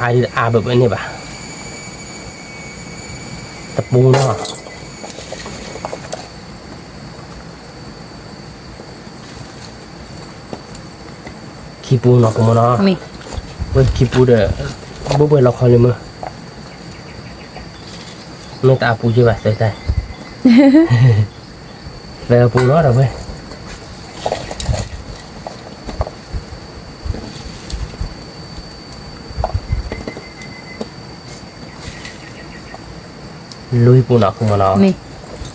အါဒ်တအါဘၢဘၢန့ၣ်ဘၣ်, တပူၤနီၤ ခံပူၤနီၤ ဃုာ်မိၢ်နီၤ, ဝဲခံပူၤဒီး, ဘိၣ်ဘှဲၣ်လီၤခီလံမ့ၢ်, မ့ၢ်တအါပူၤယဲၢ်ဘၣ်သၢတၢ်, သၢပူၤနီၤ ဒီပုၢ်ဝဲၢ် လွံၢ်ပူၤနီၤ ဃုာ်မိၢ်နီၤ,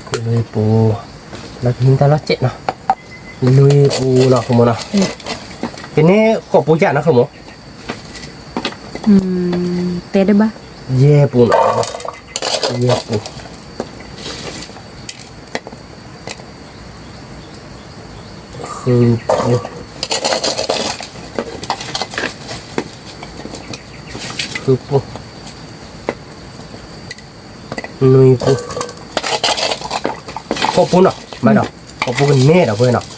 လွံၢ်ပူၤ, လီၤကဟံးတၢ်လီၤစဲးနီၤ, လွံၢ်ပူၤနီၤ ဃုာ်မိၢ်နီၤ, ကန့ၢ်ဃိာ်ပူၤယၤနီၤ ဃုာ်မိၢ်, တဲတဘၣ်, ယဲၢ်ပူၤနီၤ, ယဲၢ်ပူၤ ဃုပူၤ, ဃုပူၤ, နွံပူၤ, ဃိာ်ပူၤနီၤ ဘၣ်ဒီး, ဃိာ်ပူၤကန့ၢ်ဒီပုၢ်ဝဲၢ်နီၤ,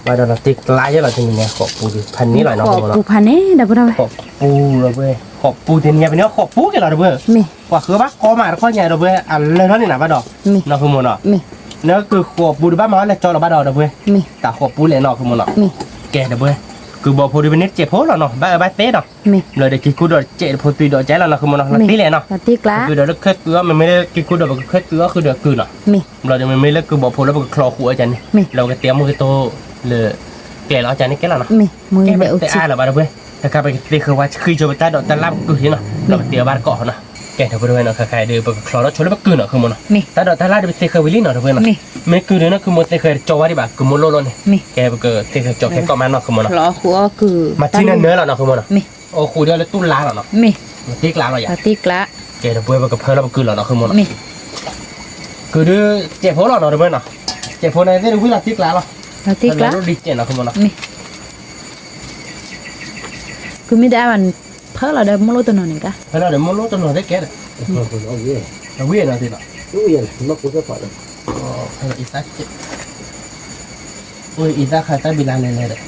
ဘၣ်ဒီးလီၤတ့ကျးယဲၢ်လီၤ တနံၤညါ ဃိာ်ပူၤဒုး ဖးန့ၢ်လီၤနီၤ ဃိာ်ပူၤဖးန့ၢ်ဒီပုၢ်ဝဲၢ်, ဃိာ်ပူၤလီၤဝဲ, ဃိာ်ပူၤတနံၤညါ ပန့ၢ်ဃိာ်ပူၤက့ၤလီၤ ဒီပုၢ်ဝဲၢ်, ပှၤဃုဘၣ်ကီမးတခီညါ ဒီပုၢ်ဝဲၢ် အလၢထီၣ်န့ၣ်နၤဘၣ်ဒီး, နီၤ ဃုာ်မိၢ်နီၤ, နကဃိာ်ပူၤဒုးဘၣ်မၤအီၣ်လဲၤကၠီလီၤဘၣ်ဒီး ဒီပုၢ်ဝဲၢ်, တၢ်ဃိာ်ပူၤလဲၣ်နီၤ ဃုာ်မိၢ်နီၤ, ကဲ ဒီပုၢ်ဝဲၢ်, ကုၢ်ဘီၣ်ဖိဒုး ပန့ၢ်တစဲးဖိလီၤနီၤ ဘၣ်အၢဘၣ်သီဒီး, ဘျီဒီးက့ၤကူဒီးတစဲးတဖိသွံၣ်ဒီးကဲလီၤနီၤ ဃုာ်မိၢ်နီၤ လီၤတ့လဲၣ်နီၤ, ကုၢ်ဒီးလၢခဲသွံၣ်အီၤ မ့မ့ၢ်လၢက့ၤကူဒီးပကခဲသွံၣ်အီၤဃုာ်ဒီးကုၢ်နီၤ, ဘျီဒီးမ့မ့ၢ်လၢကုၢ်ဘီၣ်ဖိလၢပကချီဃိာ်အီၤန့ၣ်, လီၤပကတဲအီၤမုၢ်ကတိၤလၢ ကျဲလီၤအီၤန့ၣ်ကဲလီၤနီၤ, ကဲပတဲအါလၢၤဘၣ် ဒီပုၢ်ဝဲၢ်, တခါပကသ့ဃၢၤဝဲဆှံကၠိပတၢ်ဒိးတၢ်လၢ်ပကုၢ်ဟံနီၤ, လီၤပတဲအီၤဘၣ်တကိးနီၤ, ကဲ ဒီပုၢ်ဝဲၢ်နီၤ ခါခါဒီး ပကချီထီၣ်ဆိလၢပကုၢ်နီၤ ဃုာ်မိၢ်နီၤ, တၢ်ဒိးတၢ်လၢ်ဒီးပသ့ဃၢၤဝံၤလံနီၤ ဒီပုၢ်ဝဲၢ်နီၤ, မ့ၢ်ကုၢ်ဒီးနီၤ ကုၢ်မိၢ်သ့ဃၢၤတကၠီဝဲဒံးဘၣ် ကုၢ်မိၢ်လိၣ်လိၣ်န့ၣ်, ကဲပကသ့ဃၢၤကၠီခဲကိးမးနီၤ ဃုာ်မိၢ်နီၤ, မၤထံနၢနၢလီၤနီၤ ဃုာ်မိၢ်နီၤ, အိၣ်ဃုာ်ဒီးလၢတူၢ်လါလီၤနီၤ, တ့ကျးလီၤယၤ, ကဲ ဒီပုၢ်ဝဲၢ် ပကဖၢလီၤပကုၢ်လီၤနီၤ ဃုာ်မိၢ်နီၤ, ကုၢ်ဒုး တစဲးဖိလီၤနီၤ ဒီပုၢ်ဝဲၢ်နီၤ, တစဲးဖိန့ၣ်သ့ၣ်တဝံၣ်လီၤတ့ကျးလီၤ, တ့ကျး, ဒ်တစဲးနီၤ ဃုာ်မိၢ်နီၤ, ကုၢ်မ့ၢ်တအါဘၣ် ဖၢလီၤဒီးမိၢ်လိၣ်တနီၤန့ၣ်ကါ, ဖၢလီၤဒီးမိၢ်လိၣ်တနီၤသ့ၣ်ကဲဒီး, အဝံၣ်နီၤသ့ၣ်နီၤ, အံသၣ်ခါတၢ်ဘံၤလါလဲၤလဲၤဒီး,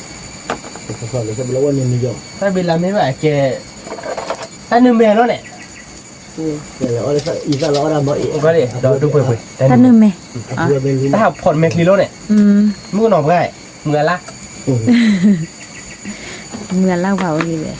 တၢ်ဘံၤလါမ့ၢ်ဘၣ်ကဲ, တၢ်နုာ်မဲာ်လီၤန့ၣ်, ဒီးဒူပှဲၤပှဲၤ, တၢ်နုာ်မဲာ်, တၢ်ဟးဖီၣ်မဲာ်ချံလီၤန့ၣ်, မုၢ်ကနီၤပှၢ်, မုၢ်အလါ မုၢ်အလါဝဲ, မုၢ်ကလံၤပှၤ, ဒီးပ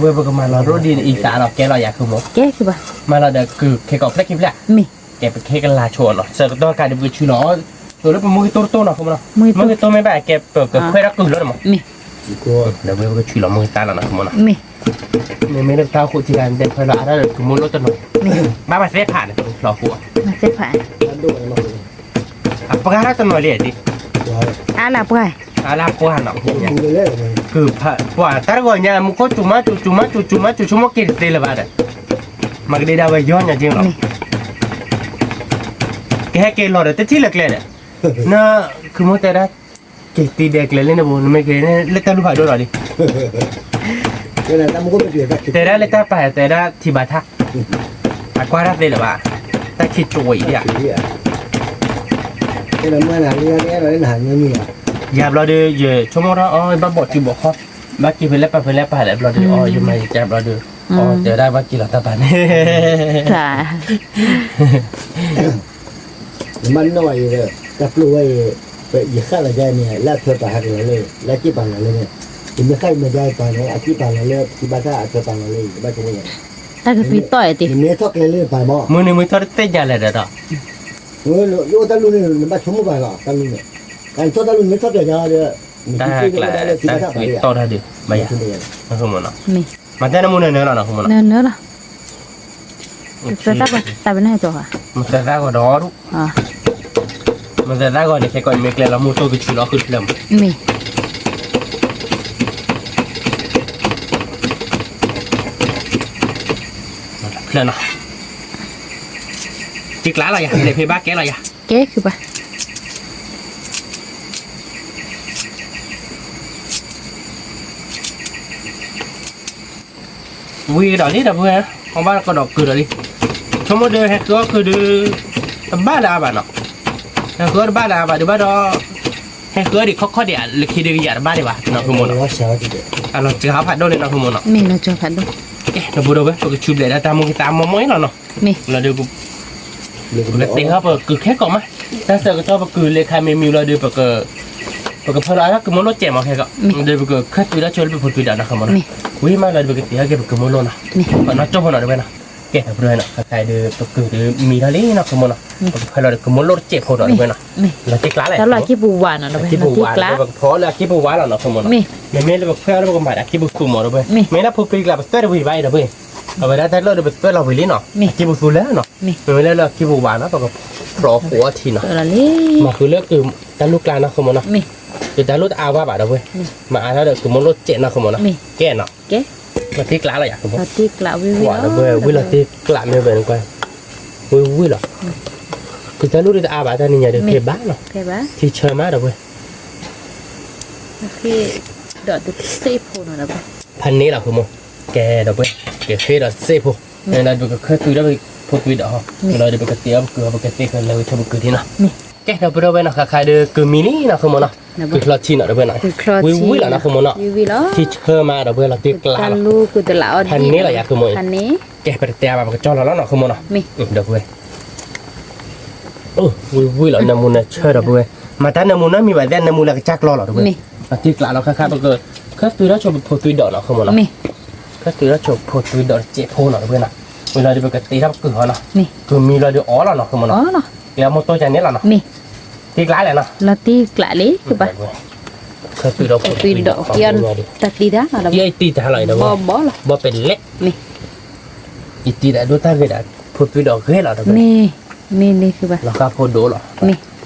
ဝဲပကမၤလီၤရိဒ်န့ၣ် အံသၣ်လီၤ ကဲလီၤယၤ ဃုာ်မိၢ်, မၤလီၤဒီးကုၢ်ခဲကိးဖျၢၣ်ခံဖျၢၣ်, ကဲပကဟဲကလၤဆိအီၤနီၤ ဆၢကတီၢ်ကးဒုးပကဆူလီၤ, သိးလၢပမူက့ၤတိၢ်တတိၢ်နီၤ ဃုာ်မိၢ်နီၤ, မူက့ၤတိၢ်မ့ၢ်ဘၣ်ကဲ ပကခွဲးထီၣ်ကုၢ်လီၤန့ၣ်မး, ဒီးပဝဲပကဆူလီၤမူက့ၤတၢ်လီၤနီၤ ဃုာ်မိၢ်နီၤ, မ့မ့ၢ်လၢပတၢ်အိၣ်ဃူထံဂၤဒဲး ဖဲလီၤအါတၢ်ဒီးကုၢ်မိၢ်လိၣ်တနီၤ, ဘၣ်ပှၤသဲဖးန့ၣ် ပကဖျီဃူအီၤ, အပှၢ်တၢ်တနီၤလံဒ်, အလၢပှၢ်, အလၢပှၢ်နီၤ, ကုၢ်ဖးပှၢ်တၢ်တဂီၤညါ မူခိၣ်စူၤမးစူၤ စူၤမးစူၤ စူၤမးစူၤ ဆိကမိၣ်က့ၤတသ့လၢၤဘၣ်ဒီး, မၤကဒ့ဒၣ်ဝဲယီၢ်ညါက့လီၤ, ကဟဲက့ၤလီၤဒီး တထံၣ်လၢကျဲဒီး, န ခုမိၢ်တဲဒၣ်, က့ၤတံၤဒဲးကျဲလၢန့ၣ်ပူၤ နမ့ၢ်က့ၤလၢတၢ်လူၢ်ဖးဒိၣ်လီၤလံ, တဲဒၣ်လၢတၢ်ပာ် တဲဒၣ်ထံဘၣ်ထၣ်, အကွၢ်တၢ်သ့လၢၤဘၣ်, တၢ်ခံကၠိအံၤဒၣ်, ယၤဘျီဒီး ယဆိကမိၣ်ထီၣ်အီၤ ဘၣ်ဘီၣ်စုဘီၣ်ခီ, ဘၣ်က့ၤဖဲလဲၣ်ပာ်ဖဲလဲၣ်ပာ်လဲၣ်ဘျီဒီး အီၤ ယမၤယကၢဘျီဒီး, အီၤ တဲဝဲဒၣ်ဘၣ်က့ၤလီၤတၢ်ပာ်န့ၣ် နဘၣ်နီၣ်အံၤဒီး တၢ်ပျိဝဲအံၤ, ယဃၣ်လီၤယၤန့ၣ် လၢအထွဲပာ်ဟးက့ၤလီၤလၢ, လၢအက့ၢ်ပာ်လီၤလၢန့ၣ်, ယမ့ၢ်ဃၣ်ယမ့ၢ်ယါပာ်န့ၣ် အက့ၢ်ပာ်လီၤလၢ ထံဘၣ်ထၣ်အထွဲပာ်လီၤလၢအံၤ နဘၣ်ဆိကမိၣ်ယၤန့ၣ်, တၢ်ကသံတီၢ်အံၤတ့ၢ်, နမ့ၢ်ထီၣ်ကျဲလၢပာ်မး, မုၢ်နံၤမုၢ်ထီၣ်တသ့ၣ်ညါလဲၣ်ဒီး, ယအိၣ်တၢ်လူၢ်န့ၣ် နဘၣ်ဆိကမိၣ်ပာ်လီၤ တၢ်လူၢ်န့ၣ်, နထီၣ်တၢ်လူၢ်နမ့ၢ်ထီၣ်ကျဲယါဒီး, တၢ်ကျဲ, တၢ်ကသံတီၢ်တၢ်ဒုး, ဘၣ်ယၤ, မ့ၢ် မၤတၢ်နၢမူနၢနၢလီၤနီၤ နၢနၢလီၤ, မၤသၢသၣ်ဂီၤတၢ်ဝဲန့ၣ်ဟဲကီး, မၤသၢသၣ်ဂီၤဒီးဒူၣ်, မၤသၢသၣ်ဂီၤန့ၣ် ခဲကီးန့ၣ် မ့ၢ်ကျဲလီၤမူတိၢ်ကဆူလီၤဃုတဖျၢၣ်မး, မ့ၢ် ဖျၢၣ်နီၤ, က့ၤကျါလီၤယၤ လဲၤဖဲဘၣ်ကဲလီၤယၤ, ကဲခုဘၣ် ဝံၤကဒီးလံဒီပုၢ်ဝဲၢ်, အီၣ်ဘၣ်ကဒီးကုာ်ဒီးလံ, ဆိကမိၣ်ဒီးဟဲဃုအီၣ်ခုဒုး, တဘၣ်လၢအါဘၣ်နီၤ, ဟဲဃုအီၣ်တဘၣ်လၢအါဘၣ်ဒုးဘၣ်ဒီး, ဟဲဃုအီၣ်ဒံးခီခီဒံး လၢခံဒုးကယၤတဘၣ်ဒံးဘၣ်နီၤ ဃုမိၢ်နီၤ, အလီၤစှၤဖးဒိၣ်န့ၣ်နီၤ ဃုမိၢ်နီၤ, မ့ၢ်လီၤစှၤဖးဒိၣ်, ဒီပုၢ်ဝဲၢ် ပကဆူဘျဲးဒၣ်တၢ်မူကသးမီၢ်မီၢ်အံၤလီၤနီၤ, လီၤဒုး ပကတ့ဟီၣ်ပကုာ်ခဲကီးမး, တၢ်ဆၢကတီၢ်ပကုာ်လၢခါမံၤမံၤလီၤဒုး ပကဖၢလီၤအါထီၣ်ကုာ်မိၢ်လိၣ်စဲးမးခဲကီး, ဒီးပကခၢၣ်သွံဒီးဆိလၢပဖိသွံဒီးနီၤ ဃုမိၢ်နီၤ, ဝံၤမးလီၤဒုး ပကတ့ဟီၣ်က့ၤပကုာ်မိၢ်လိၣ်နီၤ, ပနီၢ်ကၠိဖိနီၤ ဒီပုၢ်ဝဲၢ်နီၤ, ကဲ ဒီပုၢ်ဝဲၢ်နီၤ ခဲခါဒုး ပကုာ်ဒုးမံထီၣ်လံနီၤ ဃုမိၢ်နီၤ, ပကဖၢလီၤဒီးကုာ်မိၢ်လိၣ်တစဲးဖိနီၤ ဒီပုၢ်ဝဲၢ်နီၤ, လီၤတံၢ်ကျါလၢ တၢ်လီၢ်အကံၢ်ပူၤဝါနီၤ ဒီပုၢ်ဝဲၢ် လီၤတံၢ်ကျါ ပကဖီလၢအကံၢ်ပူၤဝါလီၤနီၤ ဃုမိၢ်နီၤ, မ့မ့ၢ်လၢပဖၢလၢပကမၤဒီးအကံၢ်ပူၤသူမး ဒီပုၢ်ဝဲၢ်, မ့ၢ်လၢဖိသွံကျါ ပသွဲၣ်တဝံၤဘၣ်အံၤ ဒီပုၢ်ဝဲၢ်, အဝဲဒၣ်တၢ်လီၢ်ဒီးပသွဲၣ်လီၤဝံၤလံနီၤ, အကံၢ်ပူၤသူလၢနီၤ, မ့မ့ၢ်လၢလၢအကံၢ်ပူၤဝါနီၤ ပကဖျိးဃိးအီထံနီၤ, မၤဃုာ်လၢကုာ်တၢ်လူၢ်ကျါနီၤ ဃုမိၢ်နီၤ, ကုာ်တၢ်လူၢ်တအါဘၣ်ဘၣ် ဒီပုၢ်ဝဲၢ်, မၤအါထီၣ်ဒီးကုာ်မိၢ်လိၣ်စဲးနီၤ ဃုမိၢ်နီၤ, ကဲနီၤ, လီၤတံၢ်ကျါလီၤယၤ ဃုမိၢ်, ဒီပုၢ်ဝဲၢ် ဝံၤလီၤတံၢ်ကျါမ့ၢ်ဝဲန့ၣ်ကွၢ်, ဝံၤဝံၤလီၤ, ကုာ်တၢ်လူၢ်ဒုးတအါဘၣ် တၢ်နံၤညါဒုး ဖဲဘၣ်နီၤ, ထံဆၢမး ဒီပုၢ်ဝဲၢ် ဒီးတစ့ဖိနီၤ ဒီပုၢ်ဝဲၢ်, ဖးန့ၢ်လီၤ ဃုမိၢ်, ကဲ ဒီပုၢ်ဝဲၢ် ကဃ့ဒီးတစ့ဖိ, မ့ၢ်လီၤဒုး ပကခၢၣ်သွံဒီးဖိသွံဒီး, မ့ၢ်လီၤဒုး ပကတ့အီၣ်ပကုာ်အီၤ ပကသ့ၣ်ဃၢၤလၢဝဲဆိပကုာ်ထံနီၤ, ကဲ ဒီပုၢ်ဝဲၢ်နီၤ ခဲခါဒုး ကုာ်မံလံနီၤ ဃုမိၢ်နီၤ, ကုာ်ချီထံနီၤ ဒီပုၢ်ဝဲၢ်နီၤ, ဝံၤဝံၤလီၤနီၤ ဃုမိၢ်နီၤ, ထံဆၢမး ဒီပုၢ်ဝဲၢ် လီၤတံၢ်ကျါလီၤ, ဖးန့ၢ်လီၤယၤ ဃုမိၢ်, ကဲ ပတတဲဘၣ် ပကကၠီလီၤလီၤနီၤ ဃုမိၢ်နီၤ, ဒီပုၢ်ဝဲၢ် ဝံၤဝံၤလီၤ နၢမူနၢဆၢ ဒီပုၢ်ဝဲၢ်, မၤတၢ်နၢမူနၢမံၤဘၣ်သ့ၣ် နၢမူလၢကစၢ်ကျီလီၤ ဒီပုၢ်ဝဲၢ်, လီၤတံၢ်ကျါလီၤ ခဲခါ ပကခၢၣ်သွံဒီးဆိပဖိသွံဒီးနီၤ ဃုမိၢ်နီၤ, ခၢၣ်သွံဒီးဆိဖိသွံဒီးတစဲးဖိနီၤ ဒီပုၢ်ဝဲၢ်နီၤ, ဝံၤလီၤဒုး ပကတ့ထီၣ်ပကုာ်ဟီနီၤ, ကုာ်မံလီၤဒုးအီလီၤနီၤ ဃုမိၢ်နီၤ, ကဲ အမိၢ်တိၢ်ကန့ၣ်လီၤနီၤ, တံၢ်ကျါလဲၣ်နီၤ, လီၤတံၢ်ကျါလံ ကဘၣ် ခၢၣ်သွံဒီးဖိသွံဒီး တၢ်တံၢ်တၢ်လီၤ တံၢ်တံၢ်တၢ်လီၤ ဘီဘီလီၤ ဘီပဲာ်လဲၣ် ယတံၢ်ဒၣ်ဒိၣ်တၢ်ဂ့ၤဒၣ် ဖိသွံဒီးဂ့ၤလီၤ ဒီပုၢ်ဝဲၢ်, မ့ၢ်လံ လီၤဃာ်ဖိဒိၣ်လီၤ,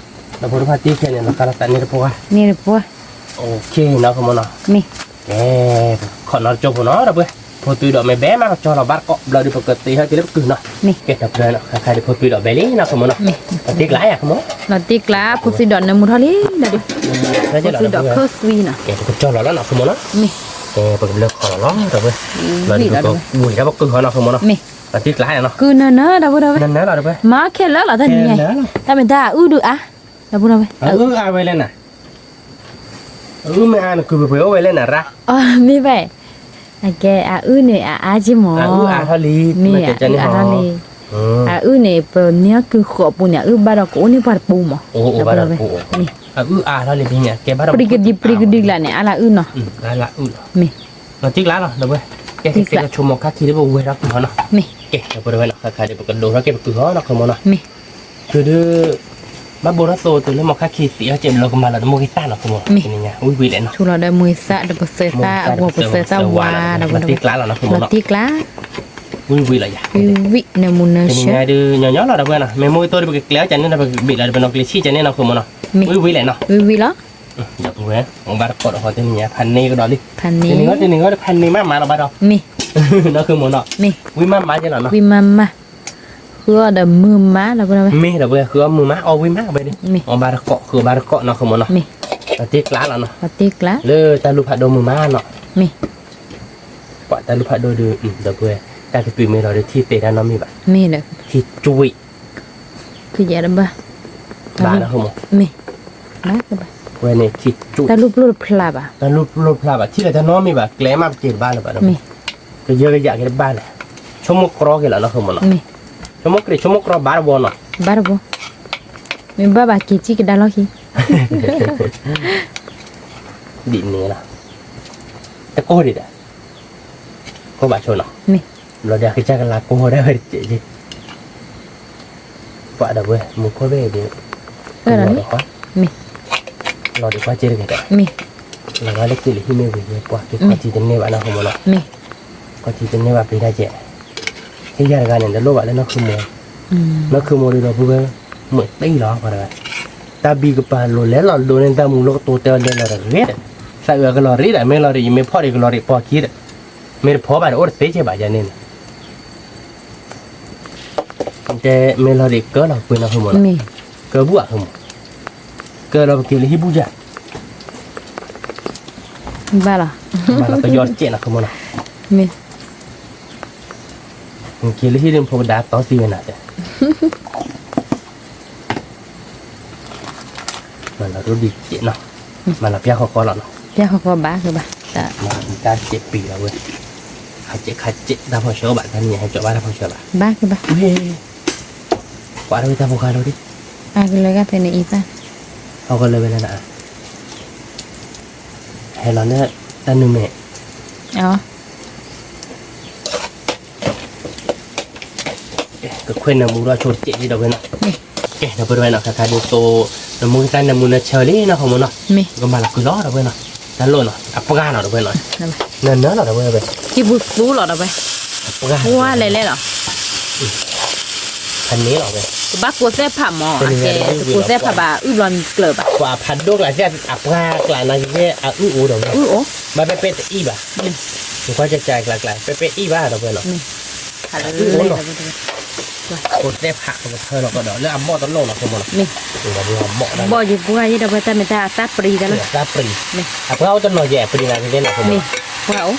ဒီပုၢ်ဝဲၢ်တဖၣ်တံၢ်ခဲန့ၣ် လီၤဃာ်လီၤသးန့ၣ်တပှၢ်, န့ၣ်တပှၢ်, နီၤ ဃုမိၢ်နီၤ, ကဲ ခိးနီတကၠိဖိနီၤ ဒီပုၢ်ဝဲၢ်, ဖိသွံဒီးမ့ၢ်ဘဲမး ကကၠီလီၤဘၣ်တကိး ဘျီဒုး ပကတ့ထီၣ်က့ၤလၢပကုာ်နီၤ, ကဲ ဒီပုၢ်ဝဲၢ်နီၤ ခဲခါဒုးဖိသွံဒီးဘဲလံနီၤ ဃုမိၢ်နီၤ, လီၤတံၢ်ကျါယၤ ဃုမိၢ်, လီၤတံၢ်ကျါ ဖိသွံဒီးနၢမူထီၣ်လံ ဒီး ဖိသွံဒီးခၢၣ်သွံနီၤ, ကဲ ပကကၠီလီၤလီၤနီၤ ဃုမိၢ်နီၤ, ကဲ ပကဘျၢခိးလီၤလီၤ ဒီပုၢ်ဝဲၢ်, ဘျီဒုး ပကဝံၤထီၣ်ပကုာ်ဟီနီၤ ဃုမိၢ်နီၤ, လီၤတံၢ်ကျါယၤနီၤ, ကုာ်နၢနၢ ဒီပုၢ်ဝဲၢ်, နၢနၢလီၤ ဒီပုၢ်ဝဲၢ်, မၤခဲလၢာ်လီၤ တၢ်နံၤညါ, တၢ်မ့ၢ်တၢ်အုၣ်ဒုးအါ, ဒီပုၢ်ဝဲၢ်, အအုၣ်အါဝဲလဲၣ်နၤ အအုၣ်မ့ၢ်အါ နကုာ်ပှဲၤပှဲၤအိၣ်ဝဲလဲၣ်နၤရၣ်, မ့ၢ်ဘၣ်, အကဲ အအုၣ်န့ၣ် အအါက့မး, အအုၣ်အါထီၣ်လံ, မ့ၢ်အအုၣ်အါထီၣ်လံ, အအုၣ်န့ၣ် ပမ့ၢ်ကုာ်ဃီးပူၤန့ၣ် အအုၣ်ဘၣ်ဒီးကအိၣ်န့ၢ်ပှၤတပူၤမး, အအုၣ်အါထီၣ်လံ, အအုၣ်အါထီၣ်လံ ပကဲဘၣ်ဒီး ပရံကဒံပရံကဒံလၢ်န့ၣ် အါလၢအအုၣ်နီၤ, မ့ၢ်, လီၤတံၢ်ကျါလီၤ ဒီပုၢ်ဝဲၢ်, ကဲ ဆိကမိၣ်ခါခံဒုး ပဝဲထီၣ်ကုာ်ဟီနီၤ, မ့ၢ်, ကဲ ဒီပုၢ်ဝဲၢ်နီၤ ခါခါဒုး ပကဒိးထီၣ်က့ၤပကုာ်ဟီနီၤ ဃုမိၢ်နီၤ, မ့ၢ် တုၤဒုး ဘၣ်ဘိထီၣ်သိးတုၤလၢမီၤခါခံသံအီၤကဲး ဘျီကမၤလီၤတမူက့ၤသၣ်နီၤ ဃုမိၢ်နီၤ, တနံၤညါ ဝံၣ်ဝံၣ်လဲၣ်နီၤ, ဆူလီၤဒီးမူသၣ်ဒီးပသၢသၣ်အဂီၢ် ပသၢသၣ်ဝါလီၤ ဒီပုၢ်ဝဲၢ်နီၤ, လီၤတံၢ်ကျါလီၤနီၤ ဃုမိၢ်နီၤ, ဝံၣ်ဝံၣ်လီၤယၤ, ဝံၣ်ဝံၣ် နၢမူနၢဆၢ, တနံၤညါဒုး ညီညီလီၤဒီပုၢ်ဝဲၢ်နီၤ, မ့ၢ်မိၢ်ကသိဒီး ပကကျဲၤအီၤကန့ၣ်ဒီး ပကဘ့ၣ်လီၤဒီး ပနီၢ်ကျ့ၤဆံၣ်ကန့ၣ်နီၤ ဃုမိၢ်နီၤ, ဝံၣ်ဝံၣ်လဲၣ်နီၤ, ဝံၣ်ဝံၣ်လီၤ ဒီပုၢ်ဝဲၢ် ဘၣ်တကိးဒီးဃီတနံၤညါ ဖးန့ၢ်ကဒီးလံ, တနံၤဂီၢ်တနံၤဂီၢ်ဒီး ဖးန့ၢ်မးမးလီၤဘၣ်ဒီး, မ့ၢ်, နီၤ ဃုမိၢ်နီၤ, မ့ၢ်, ဝံၣ်မးမးကဲလီၤနီၤ, ဝံၣ်မးမး, ဃုအီၣ်ဒီးမုာ်မးလီၤ, မ့ၢ်ဒီး ဝံၣ်ဃုအီၣ်မုာ်မး အီၣ်ဝံၣ်မးဝဲဒၣ်, မ့ၢ်, အီၣ်ဘၣ်တကိး ဃုအီၣ်ဘၣ်တကိးနီၤ ဃုမိၢ်နီၤ, မ့ၢ်, တ့ကျးလီၤနီၤ, တ့ကျး, လၢတၢ်လူၢ်ဖးဒိၣ်မုာ်မးနီၤ, မ့ၢ်, ပှၤတၢ်လူၢ်ဖးဒိၣ်ဒီး ဒီပုၢ်ဝဲၢ် တၢ်ကသွံၣ်မ့ၢ်လီၤဒီး ထံသ့တၢ်နီတမံၤဘၣ်, မ့ၢ်ဒီး, ထံကွံာ် ကယဲၢ်တဘၣ်, ဘၣ်နီၤ မ့ၢ်, ဘၣ်တဘၣ်, ဝဲန့ၣ် ထံကွံာ် တၢ်လူၢ်ပျိၢ်တဖျါဘၣ်, တၢ်လူၢ်ပျိၢ်တဖျါဘၣ် ထံၣ်လၢတၢ်နီတမံၤဘၣ် ကျဲမးပက့ၤတဘၣ်လၢၤဘၣ်ဒီး, မ့ၢ်, ကယၢကယၤက့ၤတဘၣ်လဲၣ်, ဆိကမိၣ်ကြီက့ၤလီၤနီၤ ဃုမိၢ်နီၤ, မ့ၢ်, ဆိကမိၣ်ကြီ ဆိကမိၣ်ကြီဘၣ်တဝီနီၤ, ဘၣ်တဝီ, မ့ၢ်ဘၣ်ဘၣ်က့ၤစံၣ်ကဒါလီၢ်ခံ ဒ်န့ၣ်လီၤ, တကိၢ်ဒံးဒီး, ကိၢ်ဘၣ်ဆိနီၤ, မ့ၢ်, ဘျီဒီးအကစၢ်ကလၤကိၢ်ဒၣ်ဝဲတစဲးက့, ပှၤဒီပုၢ်ဝဲၢ် မူခိၣ်ဘ့ၣ်ဒုး, လီၤဒံး, မ့ၢ်, လီၤဒံးကွၢ်စ့တဂ့ၤဒီး, မ့ၢ်, လီၤဘၣ်လၢက့ၤလၢဟံၣ်မ့ၢ်ဝံၤ ပှၤက့ၤခီၣ်ထံးတန့ၢ်ဘၣ်နီၤ ဃုမိၢ်နီၤ, မ့ၢ်, ခီၣ်ထံးတန့ၢ်ဘၣ်ပျံၤတၢ်ကဲး, ဟ့ၣ်ယၤတဂၤန့ၣ် တလိၣ်ဘၣ်လၢနီၢ်ခုမိၢ်, နီၢ်ခုမိၢ်ဒုးဒီပုၢ်ဝဲၢ်, မုာ်တံၢ်လီၤပှၤတဂၤ, တၢ်ဘံၣ်ကပၤလိၤလဲၤလီၤဒိးန့ၢ် တၢ်မူလၢကတိၤတဲအီၤလဲၤလီၤတဂ့ၤဒီး, သးအုးအကလီၤရံၣ်ဒီး မ့ၢ်လီၤရံၣ် ယမ့ၢ်ဖီၣ်ဒီးကလီၤရံၣ်ပီၤခံဒီး, မ့ၢ်တဖီၣ်ဘၣ်ဒီး အိၣ်တသ့ကဲဘၣ်ယၤန့ၣ်န့ၣ် တဲမ့ၢ်လီၤဒံးကၢလီၤကွံာ်နီၢ်ခိမိၢ်နီၤ, ကၢဘူၣ်အခိမိၢ်, ကၢလီၤပက့ၤလၢဟံၣ်ဘူၣ်ယၤ, ဘၣ်လီၤ, မၤလီၤကယီတစဲးနီၢ်ခိမိၢ်နီၤ, မ့ၢ်, က့ၤလၢဟံၣ်ဒ်ဖိကဒါတီသံဝဲနၤတဲ မၤလီၤဒိၣ်ဒံးစဲးနီၤ, မၤလီၤပျၢ်ဃီဃီလီၤနီၤ, ပျၢ်ဃီဃီဘၣ်ကဘၣ်, မၤတၢ်စဲးပံၤလီၤဝဲ, ခါစဲးခါစဲးတၢ်ဖီၣ်ဆၢဘၣ် တၢ်နံၤညါဟဲကၠီဘၣ်တၢ်ဖီၣ်ဆၢဘၣ်, ဘၣ်ကဘၣ်, ကွၢ်တဝဲတၢ်ဖိဃါလိၤဒံး, အကလၢၤဂၤဖဲန့ၣ်အံၤသၣ်, ဟီၣ်ကလၢၤဝဲလၢနၤ, ဟဲလီၤလၢတၢ်နုာ်မဲာ် ကခွဲးနၢမူထီၣ်ဆိတစဲးလံဒီပုၢ်ဝဲၢ်နီၤ, ကဲ ဒီပုၢ်ဝဲၢ်နီၤ ခါခါဒ်သိး နမူကသါနၢမူနၢဆၢလံနီၢ်ခိမိၢ်နီၤ, ကမၤလီၤကွံာ်လီၤဒီပုၢ်ဝဲၢ်နီၤ, တၢ်လိၣ်နီၤ အပှၢ်လီၤဒီပုၢ်ဝဲၢ်နီၤ, နၢနၢလီၤဒီပုၢ်ဝဲၢ်, ကံၢ်ပူၤသူလီၤဒီပုၢ်ဝဲၢ်, အပှၢ် ဝါလဲၤလဲၣ်လီၤ ဖးန့ၢ်လီၤဝဲ, ဘၣ်ကိးသဲၣ်ဖးမး, ကိးသဲၣ်ဖးဘၣ်အုၣ်ဘျီမံၤကျၢၤဘၣ်, ပှၤဖးဒိၣ်ကျါသ့ၣ် အပှၢ်ကျါနာ်က့သ့ၣ် အအုၣ်အိၣ်ဒီပုၢ်ဝဲၢ်, အုၣ်အိၣ်, ဘၣ်ပဲပဲတအံၣ်ဘၣ်, နကွၢ်ကကကျါကျါ ပဲပဲအံၣ်ဘၣ်ဒီပုၢ်ဝဲၢ်နီၤ, အုၣ်အိၣ်နီၤ, ကိးသဲၣ်ဖးကထၢလီၤကဒီး လၢအဘီၣ်တလိၣ်နီၢ်ခိမိၢ်နီၤ, ဘီၣ်ယပှၢ်ယဲဒီပုၢ်ဝဲၢ် တၢ်မ့ၢ်တၢ်သၣ်ပြံတၢ်လီၤ, သၣ်ပြံ, အပှၢ်အိၣ်တနီၤယဲ ပြံနာ်က့သ့ၣ်နီၢ်ခိမိၢ်နီၤ, ပှၢ်အိၣ်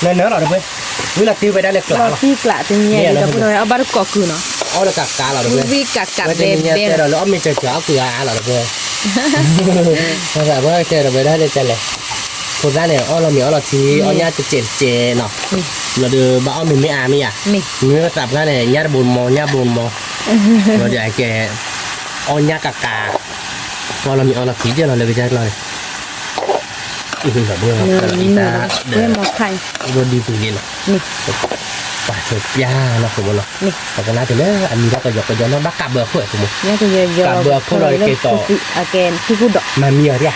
နၢနၢလီၤဒီပုၢ်ဝဲၢ်, ဝံၤလီၤတံၢ်ဝဲဒၣ်လၢကျးလီၤ, လီၤတံၢ်ကျးတနံၤညါဒီပုၢ်ဝဲၢ် အီၣ်ဘၣ်တကိးကုၢ်နီၤ, အီၣ်လၢကးကးလီၤဒီပုၢ်ဝဲၢ်, ဝံၤဝံၤကးကးဘဲဘဲလီၤ, လၢအီၣ်မ့ၢ်ကၠီၤကၠီၤအီၣ်ကုၢ်အါအါလီၤဒီပုၢ်ဝဲၢ်, ပှၤသးပှၢ်တဲဒီပုၢ်ဝဲၢ်ဒၣ်လၢကလဲၣ်, ဖိသၣ်န့ၣ် အီၣ်လီၤမ့ၤအီလီၤထံ အီၣ်ညၣ်တစဲးတစဲးနီၤ, ဘျီဒီးဘၣ်အီၣ်မ့ၤမ့ၢ်အါမ့ၢ်ဧါ, မ့ၢ်ပသးပှၢ်န့ၣ် ညၣ်တဘိမီ ညၣ်ဘိမီ, ဘျီဒီးအကဲ အီၣ်ညၣ်ကးကး, အီၣ်လီၤမ့ၤအီလီၤထံ ဒ်လီၤလၢကစၢ်ကျီန့ၣ် ဒိၣ်ဒံးပူၤလံနီၤ, ပှၤဆိးပျၢ်နီၢ်ခိမိၢ်နီၤ, ပကနၣ်တုၤလၢအမံၤထီၣ်ကယီကယီနီၤ ဘၣ်ကးဘၢအခိၣ်အခိမိၢ်, ကးဘၢအခိၣ်ဒီးကဲသိး, မၤမံအီၤဒၣ်,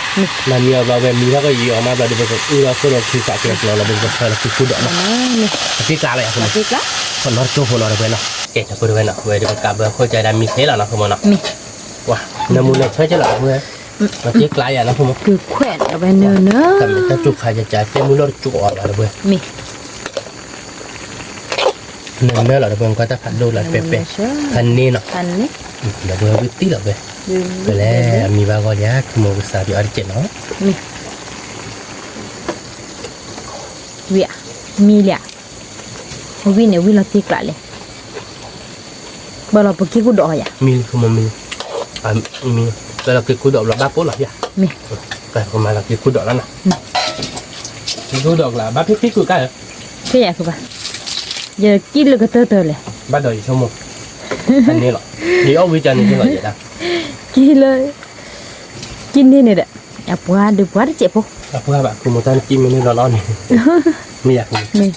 မၤမံအီၤဘျီဝဲမံထီၣ်ကယီအီၤမးဘျီဒီး ပကအုၣ်လီၤခိၣ်ဒီးခံသးကဲကျီလီၤ ပကဖၢလီၤခံခိၣ်ဒီးနီၤ, ပသံကျါလီၤယၤခိမိၢ်, နီၢ်ကၠိဖိလီၤဒီပုၢ်ဝဲၢ်နီၤ, ကဲဒီပုၢ်ဝဲၢ်နီၤ ဝဲဒီးပကးဘၢအခိၣ်ကဒီးမံထဲလီၤနီၢ်ခိမိၢ်နီၤ, ပှၤ နၢမူနၢဆၢကဲလီၤဒီပုၢ်ဝဲၢ်, ပသံကျါယၤနီၢ်ခိမိၢ်, ကခွဲးဒီပုၢ်ဝဲၢ်နၢနၢ, တၢ်ကၠိခါယကၢသ့ၣ်မုၢ်လီၢ်တကၠိအီၤဘၣ်ဒီပုၢ်ဝဲၢ် နၢနၢလီၤဒီပုၢ်ဝဲၢ် ကွၢ်တၢ်ဖးဒိၣ်လီၤပဲပဲ, ဖးန့ၢ်နီၤ, ဒီပုၢ်ဝဲၢ်ဝံၣ်တံၢ်လီၤဝဲ, ပလဲၤအမံၤဘၣ်ဂီၢ်ယၤ ခိမိၢ်ကစၢ်ပယီၤတကဲးနီၤ, ဝံၤဧါ, မံလံဧါ, ဝံၤန့ၣ်ဝံၤလီၤတံၢ်ကျါလဲၣ်, ဘၣ်လီၤပက့ၤကူၣ်ဒိးယၤ, မံလံခိမိၢ်မံလံ, မံ, ဘၣ်လီၤက့ၤကူၣ်ဒိးဘျီဘၣ်ပိၢ်လီၤယၤ, မ့ၢ်, ပမၤလီၤက့ၤကူၣ်ဒိးလီၤနီၤ, က့ၤကူၣ်ဒိးကျါ ဘၣ်ဖံဖံကူၣ်ကါဧၢ, ဖဲယၤကဘၣ်, ယကံၣ်လၢကတၢၢ်တၢၢ်လဲၣ်, ဘၣ်ဒီးယဆိကမိၣ်, ဖဲန့ၣ်လီၤ, ယအီၣ်ဝံၤကန့ၣ်လီၤယဲဒၣ်, ကံၣ်လၢ ကံၣ်န့ၢ်န့ၣ်ဒီး, အပှၢ်ဒုးပှၢ်တစဲးဖိ, အပှၢ်ဘၣ် ခိမိၢ်တၢ်နကံၣ်မ့ၢ်န့ၢ်လီၤလီၤန့ၣ်, မ့ၢ်ယၤခိမိၢ်,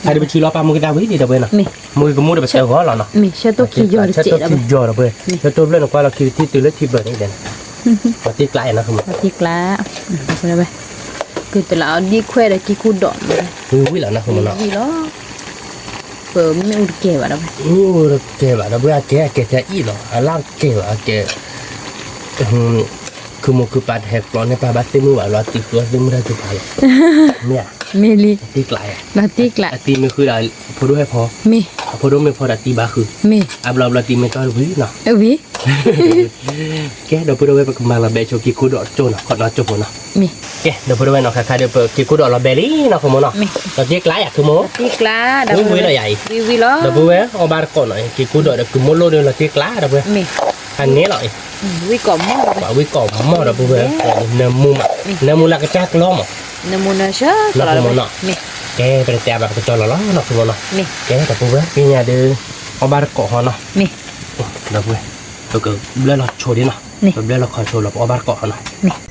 အဒုးပဆူးလီၤပာ်မူကဒါဝံၤဒီးပုၢ်ဝဲၢ်နီၤ, မ့ၢ်ကမူဒီးပတဲဂီၢ်လီၤနီၤ, မ့ၢ်ဆၢတိၢ်ခံယီၤတစဲးဒီး, ဆၢတိၢ်ခံယီၤဒီးပုၢ်ဝဲၢ်, ဆၢတိၢ်ဖျၢၣ်န့ၣ်ကွၢ်လီၤခံတံၢ်တုၤလၢထံဘျၢၣ်န့ၣ်ဒီး, ပှၤတံၢ်ကျါနီၤခိမိၢ်, ပှၤတံၢ်ကျါ, ဝဲ, ကုၢ်တလးအီၤဒ်ခွဲးဒီးက့ၤကူၣ်ဒိး, ဝံၤဝံၤလီၤနီၤခိမိၢ်နီၤ, ဝံၤလီၤ ပမ့ၣ်အူတကဲဘၣ်ဒီးဝဲ, မ့ၣ်အူတကဲဘၣ်ဒီးဝဲအကဲ အကဲထဲအံၣ်လီၤ အလၢ်တကဲဘၣ်အကဲ, ခုမိၢ်ခုပၢ်တဟဲကျီန့ၢ်ပၢ်ဘၣ်သ့ၣ်မုၣ်ဘၣ်လီၤ အတုၤဃုအီၣ်သ့ၣ်မုၣ်တၢ်စူၤဖးလီၤ, မ့ၢ်ဧါ, မ့ၢ်လံ, တံၢ်ကျါဧါ, အတံၢ်မ့ၢ်ဃုဒီး အဖိဒိၣ်ဟဲဖီ, မ့ၢ်, အဖိဒိၣ်မ့ၢ်ဖီဒီးတံၢ်ဘၣ်ဃု, မ့ၢ်, အဘျီဘျီတံၢ်မ့ၢ်တီၢ်တဝံၤနီၤ, ဝံၤ ကဲ ဒီပုၢ်ဒီဝဲၢ် ပကမၤလီၤဘဲဆိးက့ၤကူၣ်ဒီးကၠိနီၤ ခီနီၢ်ကၠိဖိနီၤ, ကဲ ဒီပုၢ်ဒီဝဲၢ်နီၤ ခါခါဒီး ပက့ၤကူၣ်ဒီးလီၤဘဲလံနီၤ ခိမိၢ်နီၤ, လီၤတံၢ်ကျါယၤ ခိမိၢ်, ဝံၤဝံၤလီၤယၤအံၤ, ဒီပုၢ်ဝဲၢ် အီၣ်ဘၣ်တကိးနီၤ က့ၤကူၣ်ဒီးဒီး ကုမိၢ်လိၣ်ဒီးလီၤတံၢ်ကျါဒီပုၢ်ဝဲၢ်, အန့ၣ်လီၤအံၤ, ဝံၣ်ကိးမီၢ်ဒီပုၢ်ဝဲၢ်, နၢမူမး, နၢမူလၢကစၢ်ကျီမး, နီၤ ခိမိၢ်နီၤ, ကဲ ပတတဲအါဘၣ် ပကတီၤလီၤလီၤနီၤ ခိမိၢ်နီၤ, ကဲ ဒီပုၢ်ဝဲၢ် သ့ၣ်ညါဒီး အီၣ်ဘၣ်တကိးဟီနီၤ, ဒီပုၢ်ဝဲၢ်, ပကဘျၢလီၤဆိဒံးနီၤ, ပဘျၢလီၤခီဆိလီၤ ပအီၣ်ဘၣ်တကိးဟီနီၤ,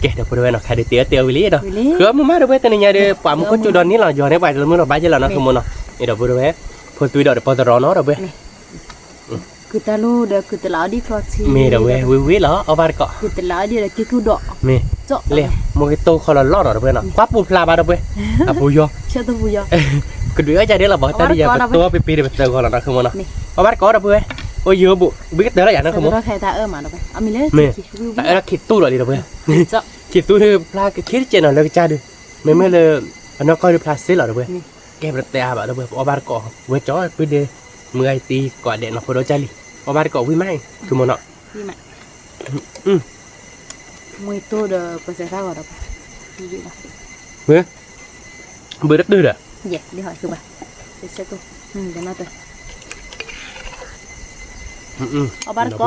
ကဲ ဒီပုၢ်ဝဲၢ်နီၤ ခါဒီးတ့အီၣ်တ့အီၣ်ဝံၤလံဒီး, ဃုအီၣ်မူမးဒီပုၢ်ဝဲၢ် တနံၤညါဒီး ပှၤမူခိၣ်စူၤဒီးန့ၣ်လီၤ ယီၤန့ၣ် ပှၤတလၢမုၢ်လီၤဘၣ်ယဲလီၤနီၤ ခိမိၢ်နီၤ, ဒီပုၢ်ဝဲၢ်, ဖိသွံဒီးတပီသရီနီၤ ဒီပုၢ်ဝဲၢ် မ့ၢ်ဒီးဝဲ ဝံၤဝံၤလီၤ အီၣ်ဘၣ်တကိး, မ့ၢ်, လဲၤ မိၢ်ကတိၢ်ခီလီၤလီၤနီၤ ဒီပုၢ်ဝဲၢ်နီၤ, ကွၢ်ပူၤဖျါဘၣ်ဒီပုၢ်ဝဲၢ်, အပူၤယီၤ, ဆၢတပူၤယီၤ, ကဒုးအီၣ်ကဒဲလီၤဘၣ် တၢ်ဒ်ယၤ ပတိပ့ၤပ့ၤဒီးပသၢဂီၤလီၤနီၤ ခမနီၤ, အီၣ်ဘၣ်တကိးဒီပုၢ်ဝဲၢ်, အိၣ်ယိဘိး ဘုကတၢၢ်လီၤယၤနီၤ ခမ, မ့ၢ်, တၢ်အၢၣ်လီၤခံသူလီၤလံဒီပုၢ်ဝဲၢ်, ခံသူဒီးဖျါက့ၤတကဲးနီၤ လၢကစၢ်ဒီး, မ့မ့ၢ်လၢ အနီၢ်ကီၢ်ဒီးဖျါစ့လီၤဒီပုၢ်ဝဲၢ်, ကဲပတတဲအါဘၣ်ဒီပုၢ်ဝဲၢ် ပအီၣ်ဘၣ်တကိး ဝဲကၠီ ပုၢ်ဒ့ မုၢ်ဂၤအံၤတံၤကိးဒဲးနီၤ ဖိဒိၣ်ကၢ်လံ, အီၣ်ဘၣ်တကိးဝံၣ်မးအံၤ ခမနီၤ, မ့ၢ်, မ့ၢ်တိၢ်ဒီးပစဲးသၣ်ဂီၤဒီး, ဝဲ ဘုတတုၤဒီး, အီၣ်ဘၣ်တကိးဒီပု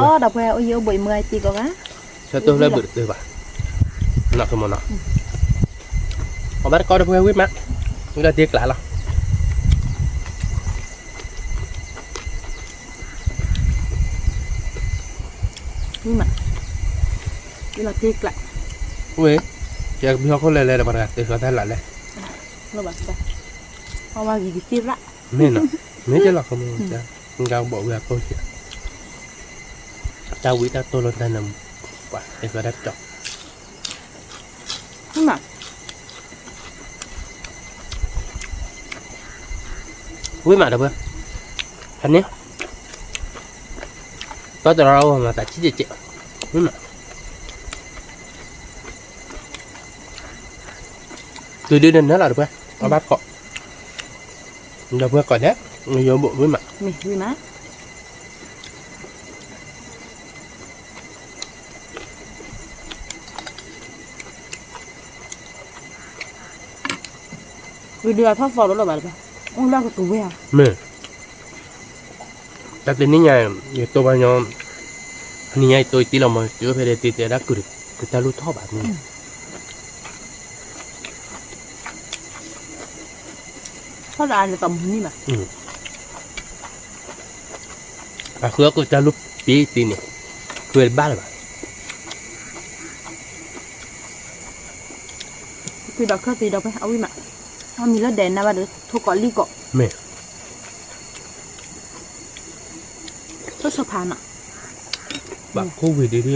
ၢ်ဝဲၢ် အိၣ်ယိဘိးအံၤမုၢ်ဂၤအံၤတံၤကိးဂၤ, ဆၢတိၢ်လၢဘုတတုၤဘၣ်, နီၤ ခမနီၤ, အီၣ်ဘၣ်တကိးဒီပုၢ်ဝဲၢ်ဝံၣ်မး, ဝံၣ်လီၤတ့ကျးလီၤ ဝံၣ်မး, ဝံၣ်လီၤတ့ကျး, ဝဲ, ယကဘုဟီၣ်ခိၣ်လဲၤလဲၤဒီးပှၤတဂၤတဲဃီတၢ်လၢ်လဲၣ်, လီၤဘၣ်, အီၣ်ဘၣ်ဂ့ၤကသ့ၣ်ရၣ်, မ့ၢ်နီၤ, မ့ၢ်တဲလီၤခမ, ကဘီဝံၣ်အကိၣ်, တၢ်ဝံၣ်တၢ်တိၢ်လီၤတၢ်နၢမူ, ပှၤတဲဃီတၢ်ကၠီ ဝံၣ်မးဒီပုၢ်ဝဲၢ်, ဖဲန့ၣ်, တီတရီအိၣ်မးသးဆံၣ်ကဲးကဲး, ဝံၣ်မး, တုၤဒုးနနၢလီၤဒီပုၢ်ဝဲၢ်, အီၣ်ဘၣ်တကိး, ဒီပုၢ်ဝဲၢ်ကိးဒဲး, ယိဘိးဝံၣ်မး, ဝံၣ်မး ဝံၤဒီးအထီၣ်သီတလီၤဘၣ်လၢၤဘၣ်, အိၣ်လၢကကဝဲၢ်ဧါ, မ့ၢ်, တၢ်တနံၤညါ, ယတိၢ်ဘၣ်ညီ, နံၤညါယတိၢ်ယတံၢ်လီၤမး ယအိၣ်ဖဲဒီးတံၢ်တဲဒၣ်ကုၢ်, ကတၢ်လူၢ်ထီၣ်ဘၣ်န့ၣ် ထီၣ်လၢအလၢတမုၢ်နံၤဘၣ်, အဃုအကတၢ်လူၢ်ပ့ၤတံၢ်န့ၣ်, ဃုတဘၣ်လၢၤဘၣ်, ပံၤဒီးခၢၣ်သံဒီးဖဲအဝံၣ်မး, အမံၤလၢဒဲးနၤဘၣ်ဒီး ထိၣ်ကိးလံၣ်ကိး, မ့ၢ် ထိၣ်ဆီဖးနီၤ, ဘၣ်ခိၣ်ဝံၤဒ်ဒ်,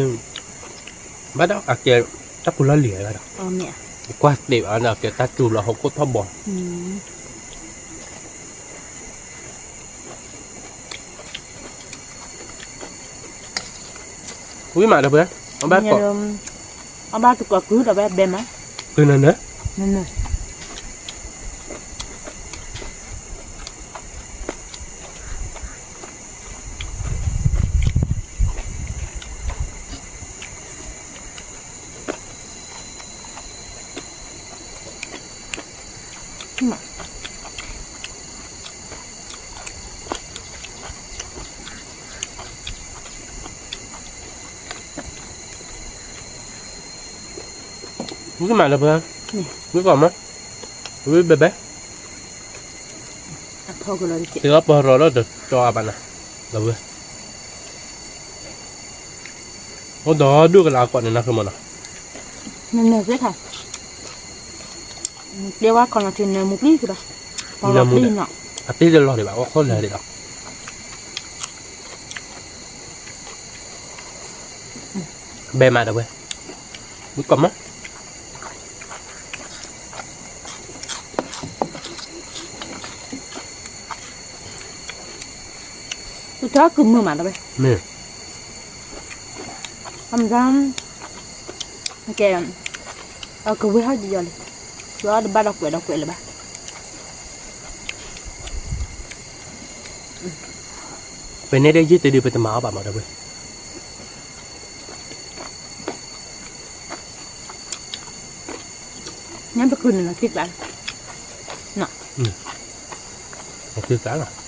ဘၣ်ဒီးအကဲ, တၢ်ကူလီၢ်လံၤဘၣ်ဒီး, ကွၢ်သ့ဘၣ်ဒီးကဲတၢ်စူၤလီၤဟီၣ်ခိၣ်ထီၣ်ဘီ, ဝံၣ်မးဒီးဖဲ, အဘၣ်ကိး, အဘၣ်တကိးကုၢ်ဒီးဖဲဘဲမး, ကုၢ်နၤနၢၤ ဝံၣ်မးလၢပှၤ, ဝံၣ်ကီးမး, ဝံၣ်ဘဲဘဲ, သ့ၣ်အီၣ်ပၢၢ်ရီလီၤတကၠီအဘၣ်နၤ, လၢဝဲ, အိၣ်ဒီးဒိၣ်ကလၢအကိးန့ၣ်နၤဃုမးနီၤ, နနၢၤသ့ခါ, တဲဝဲခီနီၤထံ နၢမူပျံၤကဒီး, နၢမူ, အတ့ၢ်တလီၤဒံးဘၣ် အိၣ်ခိၣ်လၢာ်ဒံးဒီး, ဘဲမးဒီးဝဲ, ဝံၣ်ကီးမး ပထီၣ်ကုၢ်မုာ်မးလီၤဝဲ, မ့ၢ်, အမတၤ, ကဲ, အကဝဲၢ်ဟီၣ်ကယီၤလံ, ယီတဘၣ်ဒီးကွဲးဒီးကွဲးလၢၤဘၣ်, ပန့ၢ်ဒီးယုၢ်တဒု ပတမၤအီၣ်ဘၣ်မးဒီးဝဲ ညၣ်တကုၢ်န့ၣ်လီၤတံၢ်ကျါ, လီၤတံၢ်ကျါလီၤ,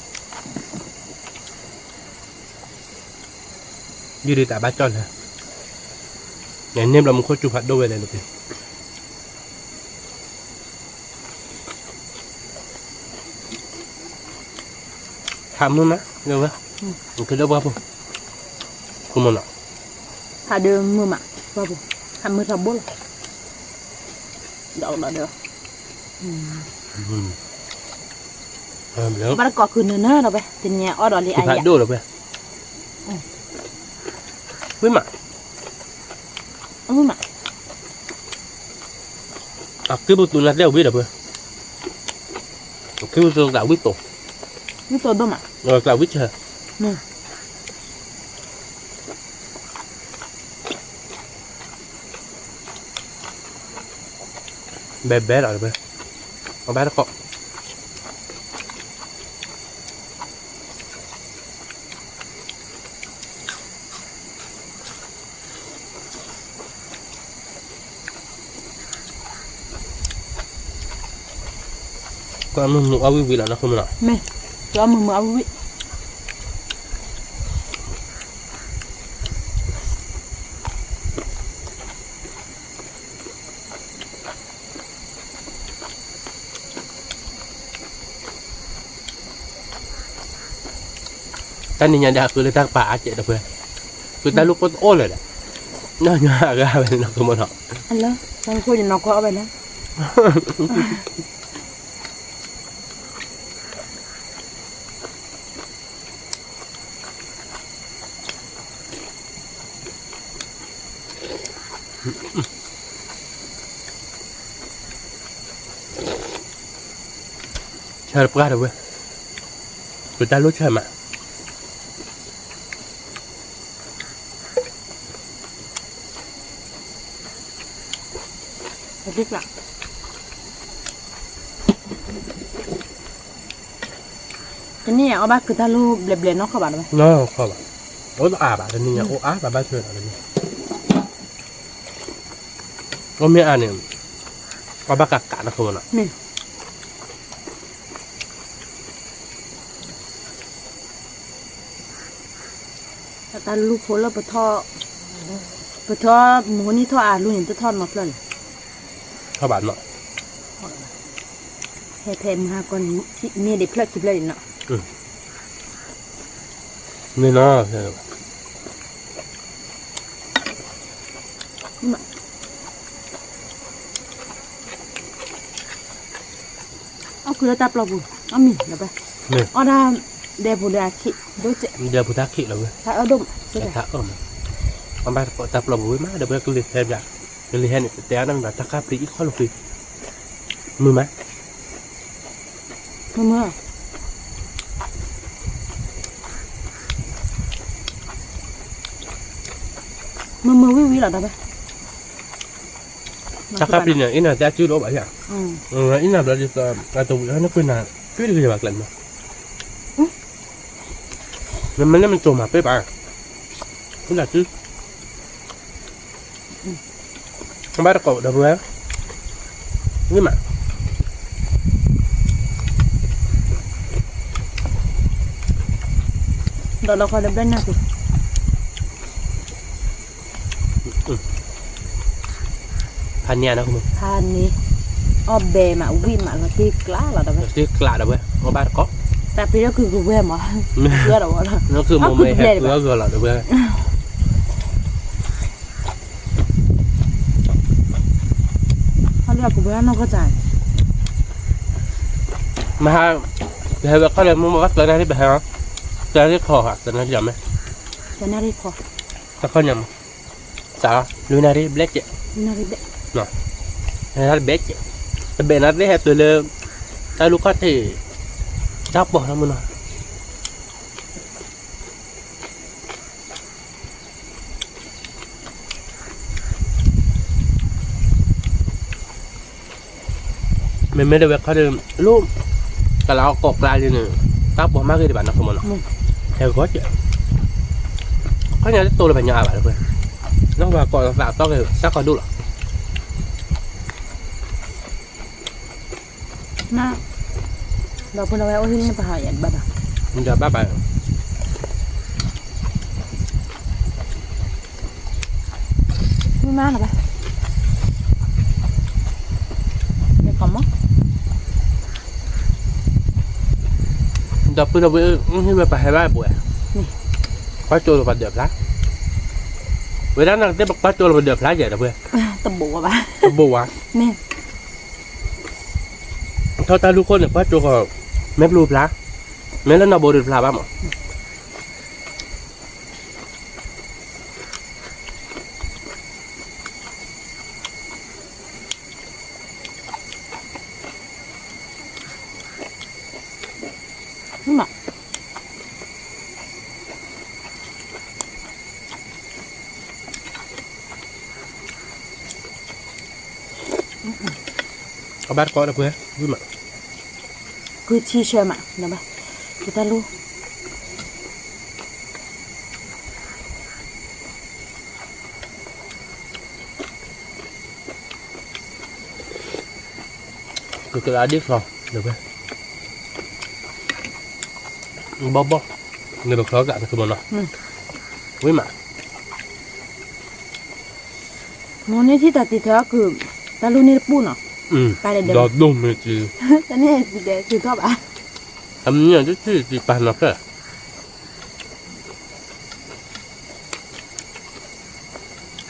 ယုၢ်ဒုးတၢ်ဘၣ်ကၠီၣ်လၢ, န့ၣ်ဘျီမူခိၣ်စူၤဖးဒိၣ်ဝဲလဲၣ်လၢပှၤ ဟးမုာ်မး, ကဒိၣ်ပှၢ်ဖိ, ဃုမနီၤ, ဟးဒုးမုာ်မး, ပှၢ်ဖိ, ဟးမုာ်ထီဘိလီၤ, ဒီးဒီးဒီး, ဘၣ်တကိးကုၢ်နၢၤနၢၤဒီးဝဲ, တညဲအီၣ်ဒီးလံအယၤ, ဒိၣ်ဒီးဝဲ, ဝံၣ်မး, ဝံၣ်မး, အက့ၢ်ပူၤသူနၤတဲဝံၣ်ဒီးဝဲ, ခံဝံၣ်သၣ်ဝံၣ်တိၤ, ဝံၣ်တိၤဒိၣ်မး, သၣ်ဝံၣ်ဆၢ, ဘဲဘဲလီၤတဘဲ, အဘၣ်တကိး ကွၢ်မုာ်မုာ်အီၣ်ဝံၣ်ဝံၣ်လီၤနီၢ်ခိမုၢ်နီၤ, မ့ၢ်, ကွၢ်မုာ်မုာ်အီၣ်ဝံၣ်ဝံၣ် တၢ်နံၤညါဒၣ်အဃုလၢတၢ်ကပာ်အါကဲးတဖဲ, ဃုတၢ်လူၢ်ခိၣ်တအိၣ်လၢၤဒီး, နီၢ်ညါအဂၤဝဲနီၢ်ခိမုၢ်နီၤ, အလၢ, တၢ်လူၢ်ခိၣ်ယနီၢ်ခိအီၣ်ဝဲလၢ ဆၢတပှၢ်တဝဲ, ပတၢ်လိၣ်ဆၢမး, တနံၣ်အံၤ အီၣ်ဘၣ်ကတၢ်လိၣ်ဘျဲးဘျဲးနီၢ်ခီဘၣ်တဝဲ, နီၢ်ခီဘၣ်, အိၣ်အါဘၣ်တနံၣ်ညါ အိၣ်အါဘၣ်ဘၣ်ဆၢဒီးတနံၣ်, အိၣ်မ့ၢ်အါန့ၣ်, အီၣ်ဘၣ်ကးကးနီၢ်ခီဘၣ်နီၤ တၢ်လူၢ်ဖိလၢပထီၣ်, ပထီၣ်မုၢ်နံၤထီၣ်အါလူန့ၣ် တထီၣ်နီတဖျၢၣ်လဲၣ်, ထီၣ်ဘၣ်နီၤ, ဟဲဖဲမုၢ်ဟါကီၢ်န့ၣ် မ့ၢ်ဒံးဖျၢၣ်ခံဖျၢၣ်ဒံးနီၤ, မ့ၢ်နီၤ အီၣ်ခုလၢတၢ်ပျီပူၤ, အီၣ်မ့ၤလီၤဘၣ်, အီၣ်ဒၣ်, ဒဲဖိဒီးအခံး, ဒိၣ်စဲး, ဒဲဖိတၢ်ခံးလီၤဝဲ, တၢ်အၢၣ်ဒိၣ်မး, တၢ်အၢၣ်မး, အဘၣ်တကိးတၢ်ပျီပူၤဝဲမး ဒီးပှၤကလံၤဟဲဘၣ်, ကလံၤဟဲန့ၣ် တတဲအါနီတမံၤဘၣ် တၢ်ခါပျံၤအံၤခီၣ်လီၤဃံ, မုာ်မး, မုာ်မုာ် မုာ်မုာ်ဝံၣ်ဝံၣ်လီၤဒီးဘၣ်, တၢ်ခါပျံၤန့ၣ် အ့ၣ်နၤသ့အစုတအိၣ်ဘၣ်ယါ, အ့ၣ်နၤဘျီဒ်သိး အတဝံၤဟဲနကွၢ်နၤ ပ့ၢ်တဂ့ၤဘၣ်ကျဲန့ၣ်, မ့မ့ၢ်လၢမ့ၢ်တိၤမးပ့ၢ်ဘၣ်, အ့ၣ်နၤစု ဘၣ်တကိးဒီပုၢ်ဝဲၢ်, ဝံၣ်မး, ဒီးလီၤခီဒီးဘျဲၣ်နၢ်ပူၤ, ဖးန့ၢ်, ဖးန့ၢ်, အီၣ်ဘဲမး ဝံၣ်မး လီၤတံၢ်ကျးလီၤဒီးဝဲ, လီၤတံၢ်ကျးဒီးဝဲ, အီၣ်ဘၣ်တကိး, တၢ်ဖံးလၢကုၢ်ကုၢ်ဝဲမး, ဝဲဒီးဝဲလီၤ, လၢကုၢ်မ့ၢ်ဟဲကုၢ်အဂီၢ်လီၤဒီးဝဲ ဟဲလၢကုၢ်ဘၢနီၢ်ကစၢ်, မဟါ, ပဟဲဝဲခီလၢမ့ၢ်မ့ၢ်ဘၣ်သၢနၣ်ရံၣ်ပဟဲ, သၢနၣ်ရံၣ်ခီ, သၢနၣ်ရံၣ်မ့ၢ်, သၢနၣ်ရံၣ်ခီ, တခီညါမး, စး, လွံၢ်နၣ်ရံၣ်ဘျဲၣ်ကဲး, လွံၢ်နၣ်ရံၣ်ဘျဲၣ်, တဘဲးနၣ်ရံၣ်ဟဲတုၤလၢ, တၢ်လူၢ်ခီၣ်ထံး, တၢ်ပီၢ်လီၤမုၢ်နီၤ မ့မ့ၢ်တဝဲခီဒီး, လိၣ်, ကလးအီၣ်ကိးကျါလံန့ၣ်, တၢ်ပီၢ်မးဂ့ၤဒံးဘၣ်နီၢ်ခိမုၢ်နီၤ, ဟဲဂီၤကဲး, ခီညါတတိၤလၢပှၤညီအါဘၣ်တပှဲၤ, နီၢ်ဝဲကိးသးတီၢ်က့ၤ တၢ်ကီဒိၣ်လီၤ ဒီပုၢ်ဝဲၢ်အိၣ်ဟံၣ်န့ၣ်ပဟးယဘၣ်ဘၣ်, ယဘၣ်ဘၣ်, မ့ၢ်မးလီၤဘၣ်, ကမ, ဒီပုၢ်ဝဲၢ်, ဟံၣ်ဝဲပဟဲဘၣ်ဘၣ်, ကွၢ်ကၠိလီၤပှၤဒၢးဖျါ, ဝဲဒၣ်နကတဲပကွၢ်ကၠိလီၤပှၤဒၢးဖျါယဲၢ်ဒီပုၢ်ဝဲၢ်, တဘိးဝဲဘၣ်, တဘိးဝဲ, မ့ၢ် ထီၣ်တၢ်လူၢ်ခိၣ်န့ၣ် ကွၢ်ကၠိဃီ, မ့ၢ်ပျူၤဖျါ, မ့ၢ်လၢနီၢ်ဘိဒုးဖျါဘၣ်မး, မ့ၢ် ဘၣ်တကိးဒီးပှဲၤ ဝံၣ်မး, ကုဆံဆၢမး, ကတၢ်လိၣ် ကကလးဒ်ချီ ဒီးပှဲၤ ဘီဘီ နပချီကနကမနီၤ ဝံၣ်မး မိၢ်န့ၢ်ထံၣ်တၢ်တံာ်ထၢအကုၢ် တၢ်လူၢ်န့ၢ်တပူၤနီၤ, ပာ်ဒဲးဒဲး ဒီးဒိၣ်မ့ၢ်စု, တန့ၢ်စုဒဲးစုထီၣ်ဘၣ်, အမ့ၢ်တထံၣ်စုပာ်နီၤဖျၢၣ်,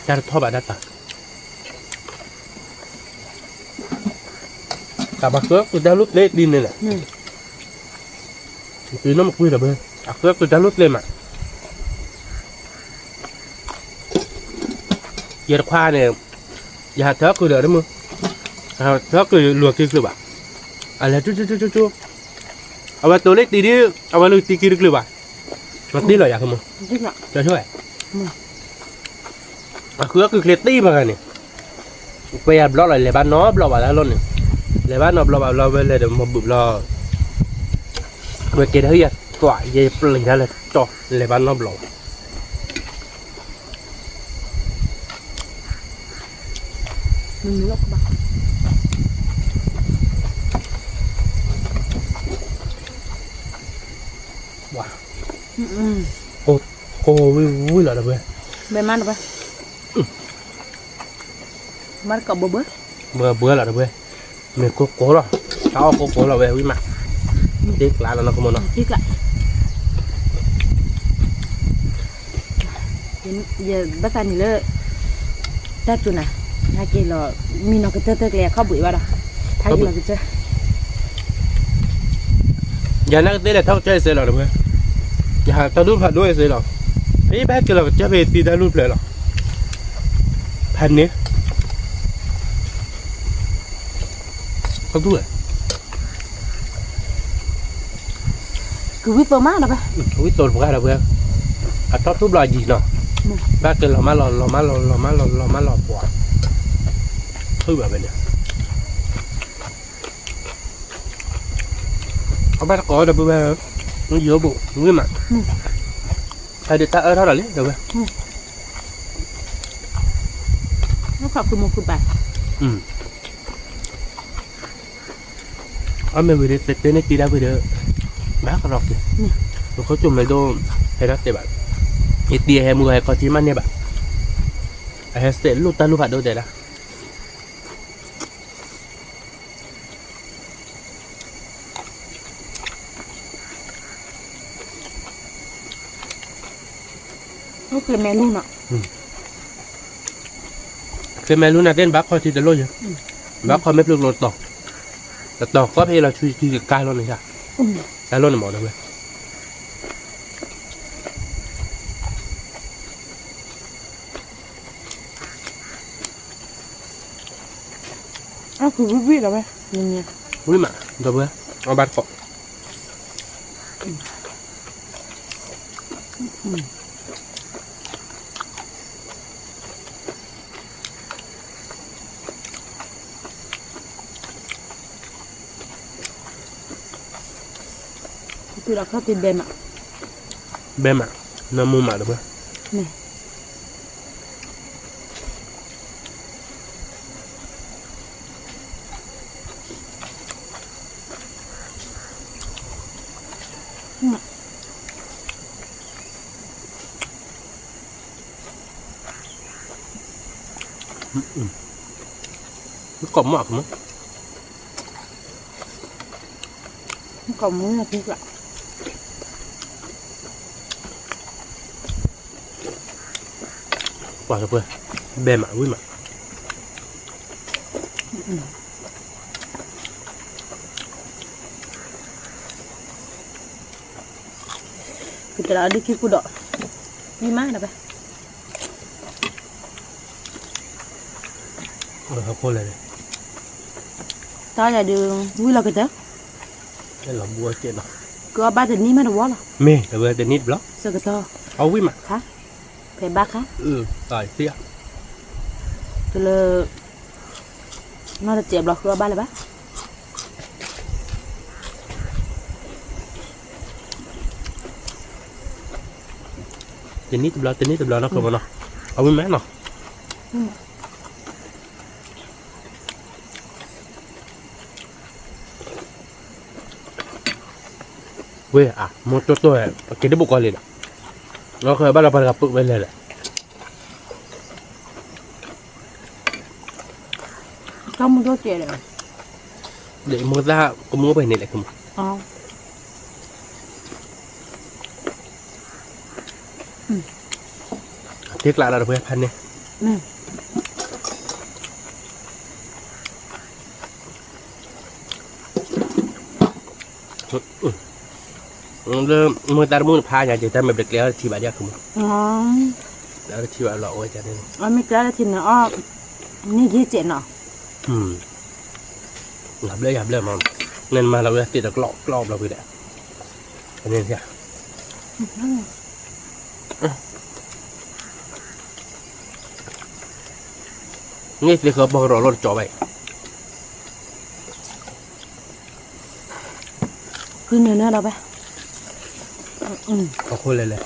တၢ်တထီၣ်ဘၣ်ဒၣ်တၢ် တၢ်ဘၣ်ဃုအကုၢ်တၢ်လူၢ်သ့ဒ်န့ၣ်လဲၣ်, တုၤနီၢ်မကွံာ်ဒီးပှဲၤ အဃုအကုၢ်တၢ်လူၢ်သ့မး, ယတခွါန့ၣ် ယဟးထၢကုၢ်ဒီးတမုၢ်, ဟးထၢကုၢ်လူၤအက့ၤတချုးဘၣ်, အလဲၤကၠူကၠူကၠူကၠူ, အဝဲတိၤလၢတံၤဒ် အဝဲလူၤတံၤက့ၤတချုးဘၣ်, မတ့ၢ်လီၤယၤကမုၢ်, အဃုအကုၢ်ချ့တ့ၢ်ဘၣ်ဂၤန့ၣ် ပှဲၤယၤဘျီလီၤ လဲၤဘၣ်နီတဘျီဘၣ်လၢလီၢ်န့ၣ်, လဲၤဘၣ်နီတဘျီဘၣ်ဘျီဝဲလဲၤဒီးမၤဘုးဘျီ, ဝဲကဲထီၣ်ဟံၣ်ယၤသွး ယဲယပျံၤတၢ်လၢကၠီ လဲၤဘၣ်နီတဘျီဘၣ် ကိးဝံၢ်ဝံၢ်လီၤဒီးပှဲၤ, ဘဲမးဒီးပှဲၤ, မၤတကိးဘၢဘၢ, ဘၢဘၢလီၤဒီးပှဲၤ, မ့ၢ်ကိးကိးလီၤ, တၢ်အီၣ်ကိးကိးလီၤဝဲဝံၣ်မး, တ့ကျးလီၤနီၤကမီၤနီၤ, တ့ကျး, ယဘၣ်သးန့ၣ်လၢ တၢ်စူၤနၤ, ဟဲက့ၤလီၤ, မံနီၤကတၢၢ်တၢၢ်ကျဲအခီၣ်ဘှံးဘၣ်ဒီး, ဟဲက့ၤလီၤကတၢၢ် ယၤနကသ့လဲၤထီၣ်ကစၢၢ်အစ့လီၤတဝဲ, ယဟးတၢ်ဒိၣ်ဖးဒိၣ်အစ့လီၤ, ဖဲဘၣ်က့ၤလီၤကစၢၢ်ဖဲတံၤတၢ်လူၢ်ဖျဲးလီၤ, ဖဲန့ၣ် ခီဒူၣ်ဝဲ ကဝံၣ်သိမးဒီးဝဲ, ဝံၣ်သိတပှၢ်ဒီးဝဲ, အထီၣ်ထူၣ်ဘျီအယံၤနီၤ, ဘၣ်က့ၤလီၤမးလီၤ လီၤမးလီၤ လီၤမးလီၤ လီၤမးလီၤပှၤ, ထုဘၣ်ဝဲန့ၣ်, အဘၣ်တကိးဒီးပဝဲ, ယိဘိၣ်ဝံၣ်မး, ဖဲဒုးတၢ်အၢထီၣ်ဒီးလံဒီးဝဲ, ခီၣ်ခုမူခုပာ် အမ့ၢ်ဝံၤဒီး သတဲန့ၢ်တံၤဒၣ်ဝံၤဒီး ဘၣ်ကရီက့ၤ, ပခိၣ်ကၠိမဲာ်ဒိၣ် ဟဲထီၣ်တဲဘၣ်, ယတံၤအဟဲမုၢ်ဂီၤဟဲခီထံမးန့ၢ်ဘၣ်, အဟဲစဲးလိၣ်တၢ်လိၣ်ဖးဒိၣ်တဲဒၣ် အိၣ်ကျဲၤမဲာ်လူၤနီၤ, ကျဲၤမဲာ်လူၤနၤသ့ၣ်နဘၣ်ခီထံတလိၣ်ယဲ, ဘၣ်ခီမ့ၢ်ပျုၤကျိၤတတီၤ, တတီၤကီၢ်ဖဲအံၤလီၤဆူထံကကါလိၣ်န့ၣ်, တၢ်လိၣ်န့ၣ်မ့ၢ်ဒီးဝဲ အီၣ်ကဝံၣ်ဝံၣ်ဒီးဝဲ, ဝံၣ်မး ဒီးဝဲ, အီၣ်ဘၣ်တကိး ဘဲမး, နမူမးဒီးဝဲ ကိးမးကမး, ကိးမးကမး, ပှၤတပှဲၤ, ဘဲမးဝံၣ်မး ကတၢၢ်လီၤဒုးခံကူဒီး, မံမးဒီးဘဲ, တၢ်ယၤဒုး, ဝံၣ်လီၤကတၢၢ်, ကအီၣ်ဘၣ်တနံၣ်မးတဝီလီၤ, မ့ၢ်တဝဲတနံၣ်တဘျီ, ဆၢကတီၢ်, အီၣ်ဝံၣ်မး, ဖဲဘၣ်ခါ, တလၢ, နီၢ်တစဲးဘျီဃုအီၣ်ဘၣ်လၢၤဘၣ် တနံၣ်တဘျီ တနံၣ်တဘျီနီၢ်ခိမနီၤ, အဝံၣ်မးနီၤ, ဝဲအမိၢ်တိၢ်တိၢ်, အက့ၤတဘိၣ်ကီးလံဒီး, နီၢ်ခိဘၣ်လီၤပှၤတဂၤပုၢ်ဝဲလဲၣ်လဲၣ်, ကမူၢ်ဒိၣ်ကဲဒီး, ဒ်မိၢ်သၣ်ကမူၣ်အိၣ်ဖဲန့ၣ်လဲၣ်, တ့ကျးလီၤတပှဲၤဖးန့ၣ်, လၢမိၢ်သၣ်တမူၣ်တဖးညါက့ၤ တၢ်မဲာ်ဘျဲးကျဲအီၤတထံၣ်ဘၣ်ဒ်အခိၣ်မး, အီၤတထံၣ်ဘၣ်လီၤအိၣ်ဝဲန့ၣ်, အမ့ၢ်ကျဲတထံၣ်န့ၣ်အီၤ, န့ၢ်ယ့ၢ်စဲးနီၤ, ယၤဘျၢယၤဘျၢမး, နမၤလီၤဝဲသ့ၣ်တကျီၢ်ကျီၢ်ဘျီဖုဒီး, န့ၣ် န့ၢ်သ့ဃီပီၤကရီလီၤတကၠီဘၣ်အံၤ, ဃုနၢၤနၢၤဒီးဘၣ်, အခိၣ်လဲၤလဲ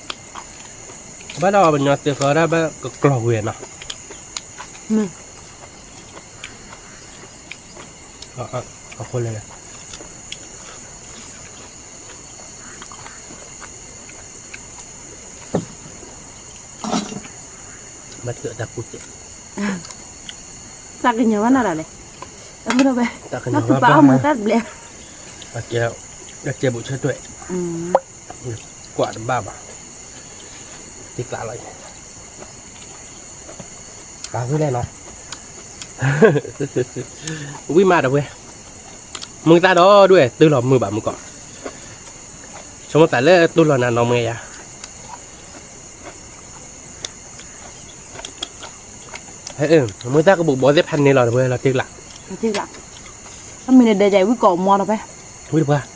ၤ ဘၣ်ဒီးပညီသ့ဃီဒၣ်ဘၣ်ကကျီၢ်ဝဲနီၤ, အခိၣ်လဲၤလဲၤ ဘၣ်တၢ်ကူၣ်စဲး, တၢ်ကညီၤဘၣ်နီၤဒၣ်လဲၣ်, တၢ်ကညီၤဘၣ်ဘၣ်မး, တၢ်ဘျဲး, အကဲဘူးဆၢတွဲၣ်, ကွၢ်တဘၣ်ဘၣ်, တ့ကျးလီၤ, ပာ်ဝဲလဲၣ်နီၤ, ဝံၣ်မးဒီးဝဲ, မုၢ်သၣ်ဒီးဒွဲၣ် တုၤလီၤမုာ်ဘၣ်မုၢ်ကီး, ဆိကမိၣ်သးလၢတိၢ်လီၤနၤနီၢ်မွဲယၤ မုၢ်သၣ်ကဘူးဘီသ့ၣ်ဖးန့ၢ်လီၤတပှဲၤလီၤတ့ကျး, တ့ကျး, အမ့ၢ်နဒဲးယၤဝံၣ်ကီးမီၤတပှဲၤ, ဝံၣ်တပှဲၤ, ဖ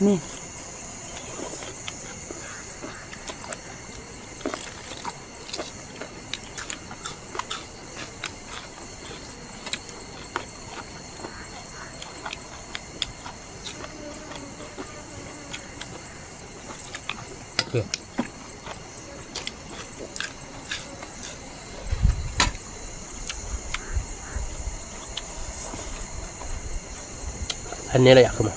ဲန့ၣ်လၢယၤဃုမး,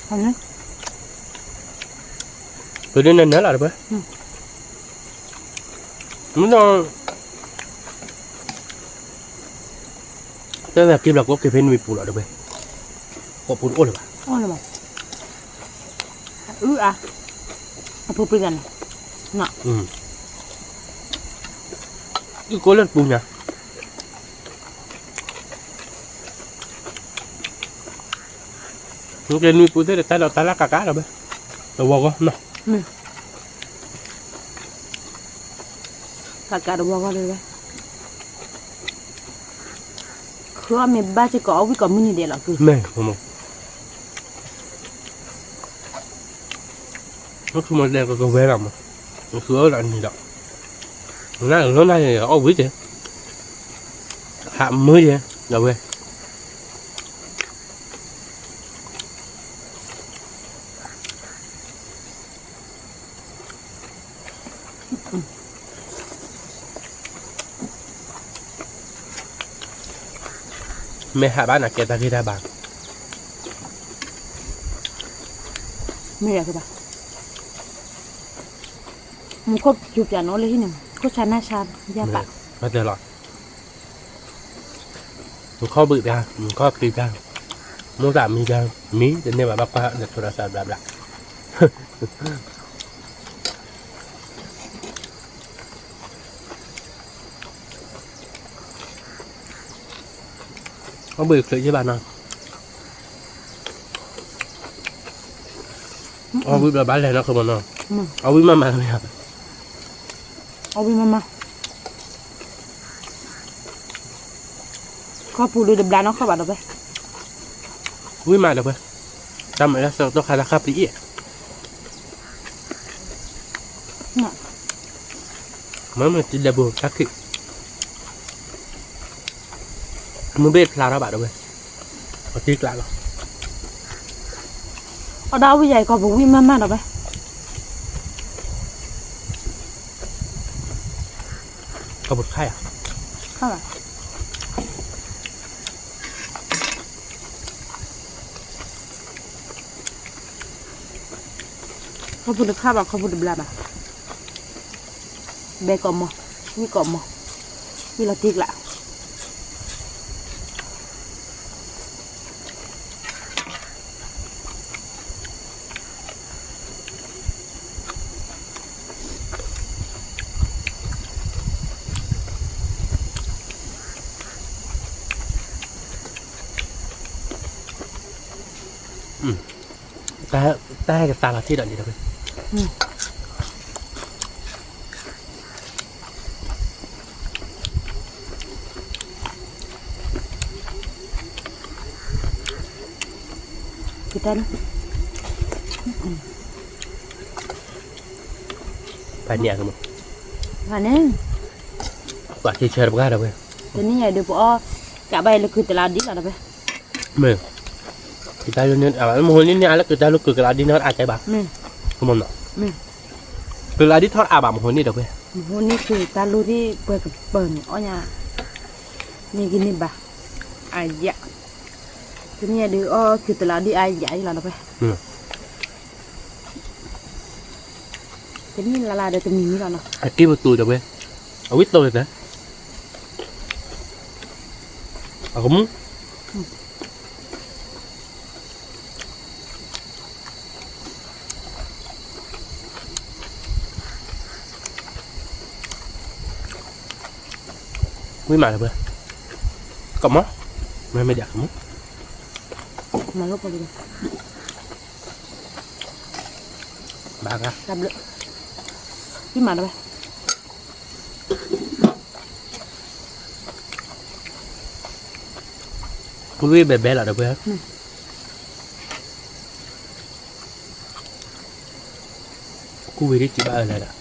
ဖဲန့ၣ်နၢၤနၢၤလီၤတပှဲၤ, မ့ၢ် တၢ်သးက့ဘျီကအိၣ်က့ၤဖဲနွံပူၤလီၤတပှဲၤ, ကိးပူၤတအိၣ်လၢၤဘၣ်, အုၣ်အါ, အပူၤပှ့ၤသးန့ၣ်, အုၣ်ကိးလၢတပူၤညါ, နက့ၤနွံပူၤသ့ၣ်တတၢ်ဒီးတၢ်လၢကးကးလီၤဘၣ်, တဝီဂီၢ်နီၤ, ကးကးတဝီဂီၢ်လၢဘၣ် ဃုအီၣ်မ့ၢ်ဘၣ်စ့ၢ်ကီးအီၣ်ဝံၣ်ကီးမုၢ်နံၤဒဲးလီၤကု, မ့ၢ်, မ့ၢ်ခူမၤဒဲးကကဝဲၤလီၤမး, ဃုအီၣ်လီၤနံၤဒီး, နလီၤနၤန့ၣ်အီၣ်ဝံၣ်က့ၤ, ဟးမုၢ်ယဲၤ, ဒီးဝဲ မ့ၢ်ဟးဘၣ်နၤကဲတၢ်ဂ့ၢ်တၢ်ဘါ, မ့ၢ်ယၤကဘၣ်, မူခိၣ်စူၤပၠးနီၤလၢဟံၣ်န့ၣ် ခိၣ်ဆါနၢ်ဆါယါပာ်, ဘၣ်တဲလီၤ မူခီၣ်ဘုးပၠး, မူခီၣ်ပျံၤပၠး, မူသးမံပၠး, မံတန့ၢ်ဘၣ်ဘၣ်ကွၢ်ဒီးထိးဒီးသးဘျးဘျး, အီၣ်ဘှံးချုးယ့ၢ်ဘၣ်နီၤ, အီၣ်ဝံၣ်ဘျီဘၣ်လဲၤနီၤခီမနီၤ, အီၣ်ဝံၣ်မးမးလီၤ, အီၣ်ဝံၣ်မးမး ခီပူၤဒုးတဘျါနီၢ်ခီၣ်ဘၣ်ဒီးဝဲ, ဝံၣ်မးဒီးဝဲ, တၢ်မၤလၢသၢကတီၢ်ခါလၢခါပျံၤအံၤ, မ့မ့ၢ်တံၤဒဲးဘိတၢ်ခံး, မ့ၢ်ဘ့ၣ်ဖျါထီၣ်ဘၣ်ဒီးဝဲ, အတံၤကျးလီၤ, အီၣ်ဒၣ်ဝံၣ်ယၤအံၤ ကီၢ်ပူၤဝံၣ်မးမးဒီးဝဲ, ကီၢ်ပူၤတခါယၤ, ကီၢ်ပူၤတခါဘၣ် ကီၢ်ပူၤတဘျီဘၣ်, ဘဲကီၢ်မီၤ, ဝံၣ်ကီၢ်မီၤ, ဝံၣ်လီၤတံၢ်ကျး. တၢ်ဟဲကသးလီၤထံဒီးလံဒီးဖဲ, ဖဲန့ၣ်အကမ, ဖဲန့ၣ်, ကွၢ်ထံဆၢတပှၢ်ဒီးဖဲ, တနံၣ်ညါဒုးပအီၣ်, ကးဘၣ်အံၤလၢကုၢ်တလးဒ်လီၤဒီးဖဲ, မ့ၢ်, မဟိန့ၣ်န့ၣ် အလၢကုၢ်တၢ်လၢကုၢ်ကလးဒ်န့ၣ်အါတဲဘၣ်, ကုၢ်ကလးဒ်ထီၣ်အါဘၣ်မဟိန့ၣ်ဒီးဖဲ, မဟိန့ၣ်ကုၢ်တၢ်လီၢ်ဒ်ပှဲၤကပၢၤန့ၣ် အီၣ်ညါ, န့ၣ်ဂ့ၤန့ၣ်ဘၣ်, အယၣ်, တနံၣ်ညါဒုးအီၣ်ကုၢ်တလးဒ်အါယၣ်အံၤလီၤဒီးဖဲ တနံၣ်လၢ်လၢ်ဒီးတမံၤမံၤလီၤနီၤ. အက့ပတူၤဒီးဝဲ, အဝံၣ်တိၢ်လၢၤတၢ်, အကမူၣ်, ဝံၣ်မးလၢၤဝဲ, ကမူၣ်, မ့မ့ၢ်ဒၣ်ကမူၣ်, မၤလိပှၤဒ်လဲၣ်, ဘၣ်ဂၤ, တၢ်ဘျုး, ဝံၣ်မးလၢၤဝဲ. ဝံၣ်ဘဲဘဲလီၤဒီးပှဲၤ, ကူဝံၤဒ်စံးဘၣ်အၢလဲၣ်ဒီး,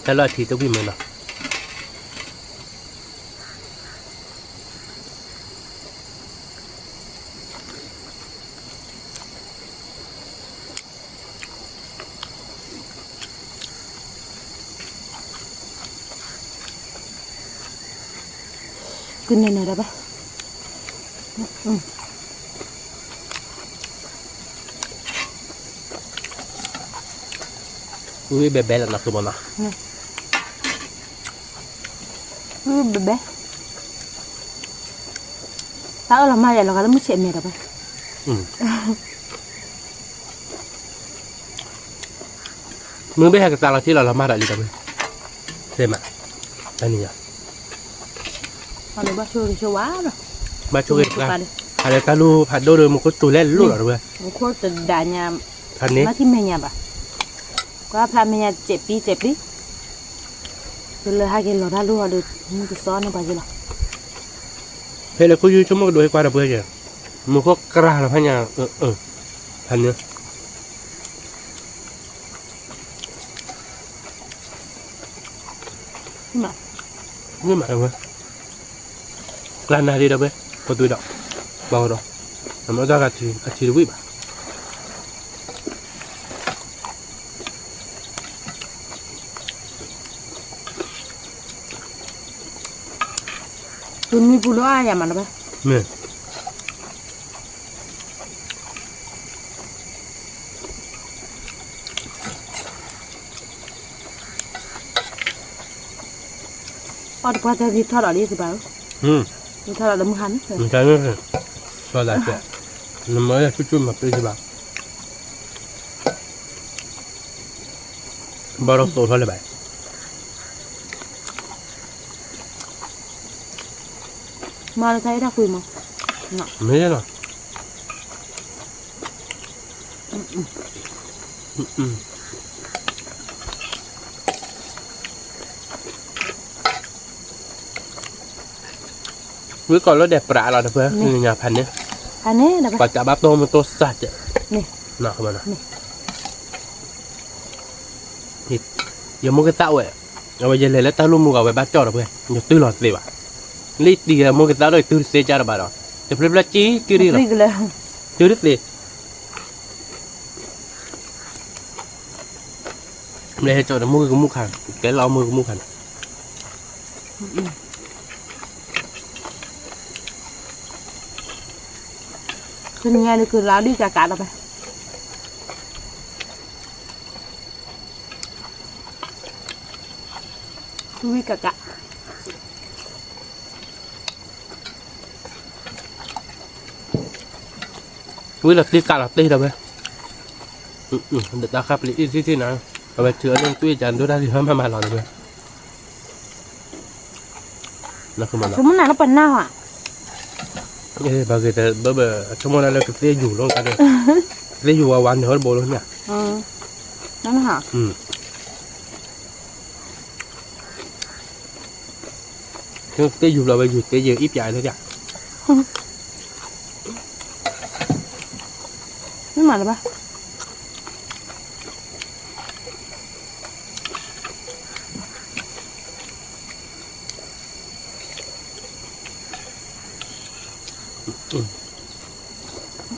တၢ်လီၢ်အထံတဝံၣ်မ့ၢ်နီၤ. ကနၣ်နၣ်ဒၣ်ဘၣ်, ဝံၣ်ဘဲဘဲလီၤနီၤ သုမနီၤ, ဝံၣ်ဘဲဘဲ, တၢ်အၢၣ်လီၤမၢ်ယၤလီၤဂာ်လၢမုၢ်ဆ့ၣ်မဲာ်ဒီးဝဲ မ့ၢ်ဘၣ်ဟဲကသးလီၤထံလီၤလီၤမၢ်ဒီးလံဒီးဝဲ, သ့မး, တၢ်န့ၣ်ယၤ, ဘၣ်ဆိၣ်ဂ့ၤဆိၣ်ဝါ, ဘၣ်ဆိၣ်ဂ့ၤတပှၢ်, ဟးလၢတၢ်လူၢ်ဖးဒိၣ်ဒီး မူခိၣ်တူၤလဲၢ်လိၣ်လီၤဒီးဝဲ, မူခိၣ်တဒၣ်ညါ, ဖးန့ၣ်, ဘၣ်ထံၣ်မဲာ်ညါဘၣ်, ကွၢ်ဖးမဲာ်ညါစဲးပံစဲးပံ, တုၤလၢဟဲက့ၤလီၤတၢ်လူၢ်အီၤဒီး မုၢ်ကစီၣ်န့ၢ်ပှၤယ့လီၤ. ဖဲလၢခိၣ်ယူဆိကမိၣ်ကဒိးဟဲကွၢ်ဒီးပှဲၤက့ၤ, မူခိၣ်ကြၢးလီၤဖဲညါ, ဖးန့ၣ်, မ့ၢ်မး, ကျါနၤဒ့ဒီးဝဲ, ပတုၤဒီး, ဘၣ်ဒီး, အမ့ၢ်တၢ်ဂၤထံအထံတဝံၣ်ဘၣ်. တုၤနွံပူၤလၢအါယၤမးလၢၤဘၣ်, မ့ၢ် အီၣ်တပှၢ်တၢၢ် ထီၣ်ဒီးလံတဘၣ်, ထီၣ်ဒီးလၢမုၢ်ဟါန့ၣ်, မ့ၢ်တၢ်န့ၣ်, စီၤဒၤစဲး, နမၤလၢဆူၣ်ဆူၣ်မၤပ့စံးဘၣ်, ဘၣ်ဒီးသိးထီၣ်လၢၤဘၣ်, မၤလၢတၢ်အဲၣ်တၢ်ကွံမး, မ့ၢ်လီၤ. ဝံၤကီၢ်လၢဒဲးပြးလီၤတပှဲၤ နညါဖးန့ၣ်, ပှၤကးဘၣ်တိၢ်မုၢ်တိၢ်စၢ်ကဲး, ယမိၢ်ကသးဝဲ, အဝဲယလဲၤလၢတၢ်လူၢ်မူဂၤဝဲဘၣ်ကၠီၣ်တပှဲၤ ယတုၤလီၤသ့ဘၣ်, လံတံၤယမိၢ်ကသးဒီးယတုၤတသ့ကၢ်တဘၣ်ဒီး တဖျၢၣ်ဖျၢၣ်ကံကံရံလီၤ, ကံရံသ့, မ့ၢ်ဟဲကၠီတမူကမူခါ, ကဲလီၤမူကမူခါန့ၣ်, ကညါဒုးကလါဒုးကကးဒီးဖဲ ဝံကကး, ဝံလီၤတ့ကးလီၤတ့ဒီးဝဲ, တၢ်ဃၣ်ပျံၤအံၤသ့ၣ်သ့ၣ်နၤ, အဝဲထုးအလီၢ်ကွံာ်ကဒိၣ်တၢ်လံဟီမးမးလီၤဒီးဝဲ, ဆိကမိၣ်နၤလၢပနၢ်ဟါ, ဘၣ်ဂ့ၤတဘၣ်ဘၣ် ဆိကမိၣ်နၤလၢကသ့ယူၤလီၤ, ကသ့ယူၤဝဲဝဲန့ၣ် ဟဲတဘိလီၤညါ, သ့ယူၤဘျီဝဲယူၤသ့ယအံၤပျးလၢ, မ့ၢ်မၤလၢၤဘၣ်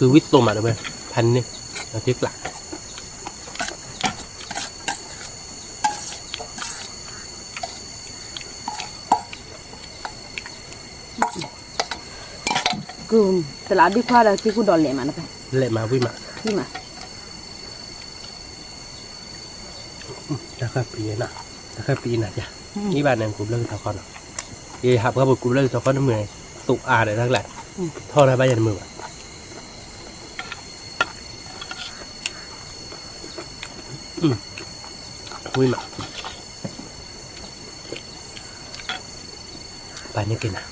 သုဝံသိးမးဒီးဝဲ, ဖးန့ၢ်, ဒီးတ့ကျး, ကုၢ်, တလးဒုခွါဒီးက့ၤကူၣ်ဒီးလဲၤမးနဖဲ, လဲၤမးဝံၣ်မး, ဝံၣ်မး, တၢ်ဃၣ်ပျံၤနၤ, တၢ်ဃၣ်ပျံၤနၤယၤ, အံၤဘၣ်န့ၣ်ကူဘျၢကထီခီနီၤ, ယဟးပှၤပကူဘျၢကထီခီနမုၢ်, သိးအါဒီးတၢ်ကျါ, ထီၣ်တၢ်ဘၣ်ယၤနမုၢ်ဘၣ် ဝံၣ်မး, ပာ်န့ၢ်က့ၤနၤ,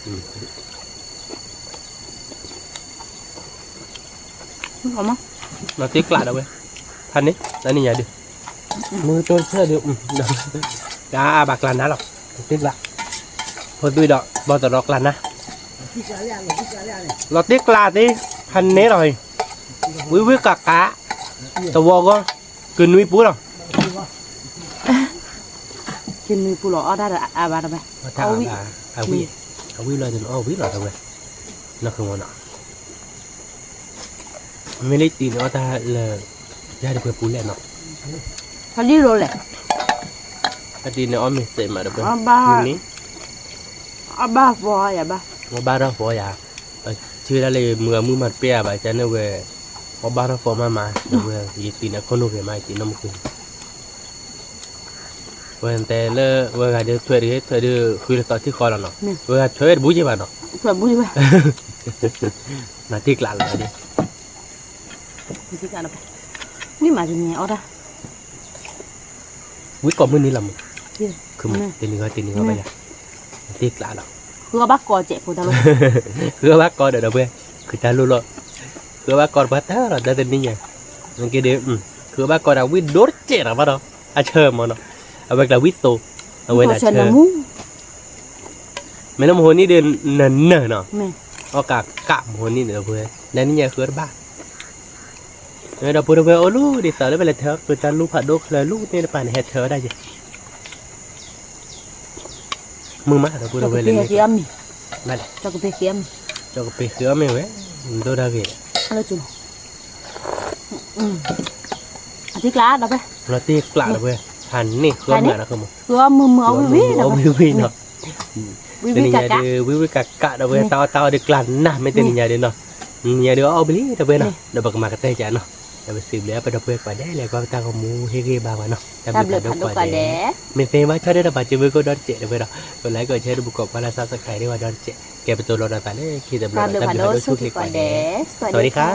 လီၤတ့ကျးဒီးဝဲ, ဖးန့ၢ်, တၢ်နံၣ်ညါဒုး, မုၢ်တိၢ်တဆၢဒုး, တၢ်အဘၣ်ကျးနၤလီၤ, တ့ကျး, ဖိသွံဒီး ဘီၣ်သရီကျးနၤ, လီၤတ့ကျးသ့, ဖးန့ၢ်လီၤ, ဝံၣ်ဝံၣ်ကးကး, သဝီဂီၢ်, ကနွံပူၤလီၤ ကနွံပူၤလီၤ အီၣ်တၢ်ဒီးအဘၣ်တဘၣ်, အဝံၣ်, အဝံၣ်လီၤတနီၤအီၣ်ဝံၣ်လီၤတဝဲ, နီၢ်ခိမနီၤ, မ့ၢ်လၢတံၤန့ၣ်အီၣ်တၢ်လၢ, ယၤတပှဲၤပူၤလဲၣ်နီၤ, ဖးလံရိလဲၣ်, အတံၤန့ၣ်အီၣ်မ့ၤစဲးမးတပှဲၤ, အဘၣ်, အဘၣ်ဖီယၤဘၣ်, အဘၣ်ထီၣ်ဖီယၤ, ဆၢဒၣ်လၢမုၢ်အမုၢ်မးတပှဲၤအဘၣ်ကန့ၣ်ဝဲ, အဘၣ်ထီၣ်ဖီမးမး တဝဲ ယတံၤန့ၣ်ခိၣ်နူာ်ဂ့ၤမး ယတံၤနီၢ်မုၢ်ဃု ဝဲတဲလၢ ဝဲဂၤဒုးထွဲဒုး ထွဲဒုး ဃုလၢသီထံဃီလီၤနီၤ, ဝဲဂၤထွဲတဘူးက့ဘၣ်နီၤ, ထွဲဘူးက့ဘၣ်, နတံၤကျးလီၤဒုး, ဝံၣ်မးတန့ၢ်အီၣ်တၢ်, ဝံၣ်ကိးမုၢ်နံၤလီၤမး, တနံၤဂီၢ်တနံၤဂီၢ်ဘၣ်ယၤ, နတံၤကျးလီၤ, ဃုအီၣ်ဘၣ်ကိးကဲးဖိတၢ်လိၣ်, ဃုအီၣ်ဘၣ်ကိးဒီးဒီပုၢ်ဝဲၢ်, ဃုတၢ်လိၣ်လီၤ, ဃုအီၣ်ဘၣ်ကိးတပှၢ်တၢၢ်လီၤ တၢ်တနံၤညါ, နက့ဒုး, ဃုအီၣ်ဘၣ်ကိးဒီးဝံၣ်ဒိၣ်တကဲးနီၤဘၣ်ဒီး, အဆၢမးနီၤ, အဝဲကျါဝံၣ်သိး, အဝဲန့ၣ်ဆၢ, မ့ၢ်လၢမဟိနံၣ်ဒုး နနၢၤနီၤ, အီၣ်ကးကးမဟိနံၣ်ဒီးဒီပုၢ်ဝဲၢ်, နနံၤညါဃုအီၣ်တဘၣ် ဒီပုၢ်ဒီပုၢ်ဝဲၢ်အိၣ်လူၤဒ်သိးလၢပလဲၤထၢ ပတၢ်လူၤဖးဒိၣ်ချၢလူၤသ့ၣ်တဖၣ်န့ၣ် ဟဲထၢဝဲဒၣ်ယဲ, မုာ်မးဒီပုၢ်ဒီပုၢ်ဝဲၢ်လဲၤ, ကပ့ၤဃ့အီၣ်မ့ၤဝဲ, ဒိၣ်တၢ်ဂ့ၤဒီး, အတံၤကျးဒီပုၢ်ဝဲၢ်, လီၤတံၤကျးဒီပုၢ်ဝဲၢ်, ဖးန့ၢ်ဃုအီၣ်မ့ၤဒီး, ဃုအီၣ်မုာ်မုာ်အီၣ်ဝံၣ်ဝံၣ်နီၤ, ဝံၣ်ဝံၣ်ကးကး, ဝံၣ်ဝံၣ်ကးကးဒီပုၢ်ဝဲၢ်, တၢ်အီၣ်တၢ်အီဒုးကျးနၤ မ့ၢ်တနံၤညါဒုးနီၤ, နံၤညါဒုးအီၣ်ဘျံၤဒီပုၢ်ဝဲၢ်နီၤ, ဒီးပကမၤကတၢၢ်ကနီၤ, ဒီးပစံးဘျုးပဒီပုၢ်ဝဲၢ်ကိးဂၤဒဲးလၢကွၢ်ပတၢ်ဂီၤမူဟ့ၣ်ဂံၢ်ဘါပှၤနီၤ, တၢ်ဘျုးဖးဒိၣ်ကိးဂၤဒဲး, မ့ၢ်သ့ဘၣ်ဆၣ်ဒၣ်ဒီးပာ်စၢၤဝဲကိးဒီတစဲးဒီပုၢ်ဝဲၢ်ဒီး, ကlike ကီး share ဒီးပကိးပှၤလၢ subscribe ဒံးဝဲဒီတစဲး, ကဲပတိၤလီၤဒီးသးလၢခံတဘျီဒီး တၢ်ဘျုးဖးဒိၣ်ဆိၣ်ဂ့ၤကိးဂၤဒဲး, စဝၤဒံခါ.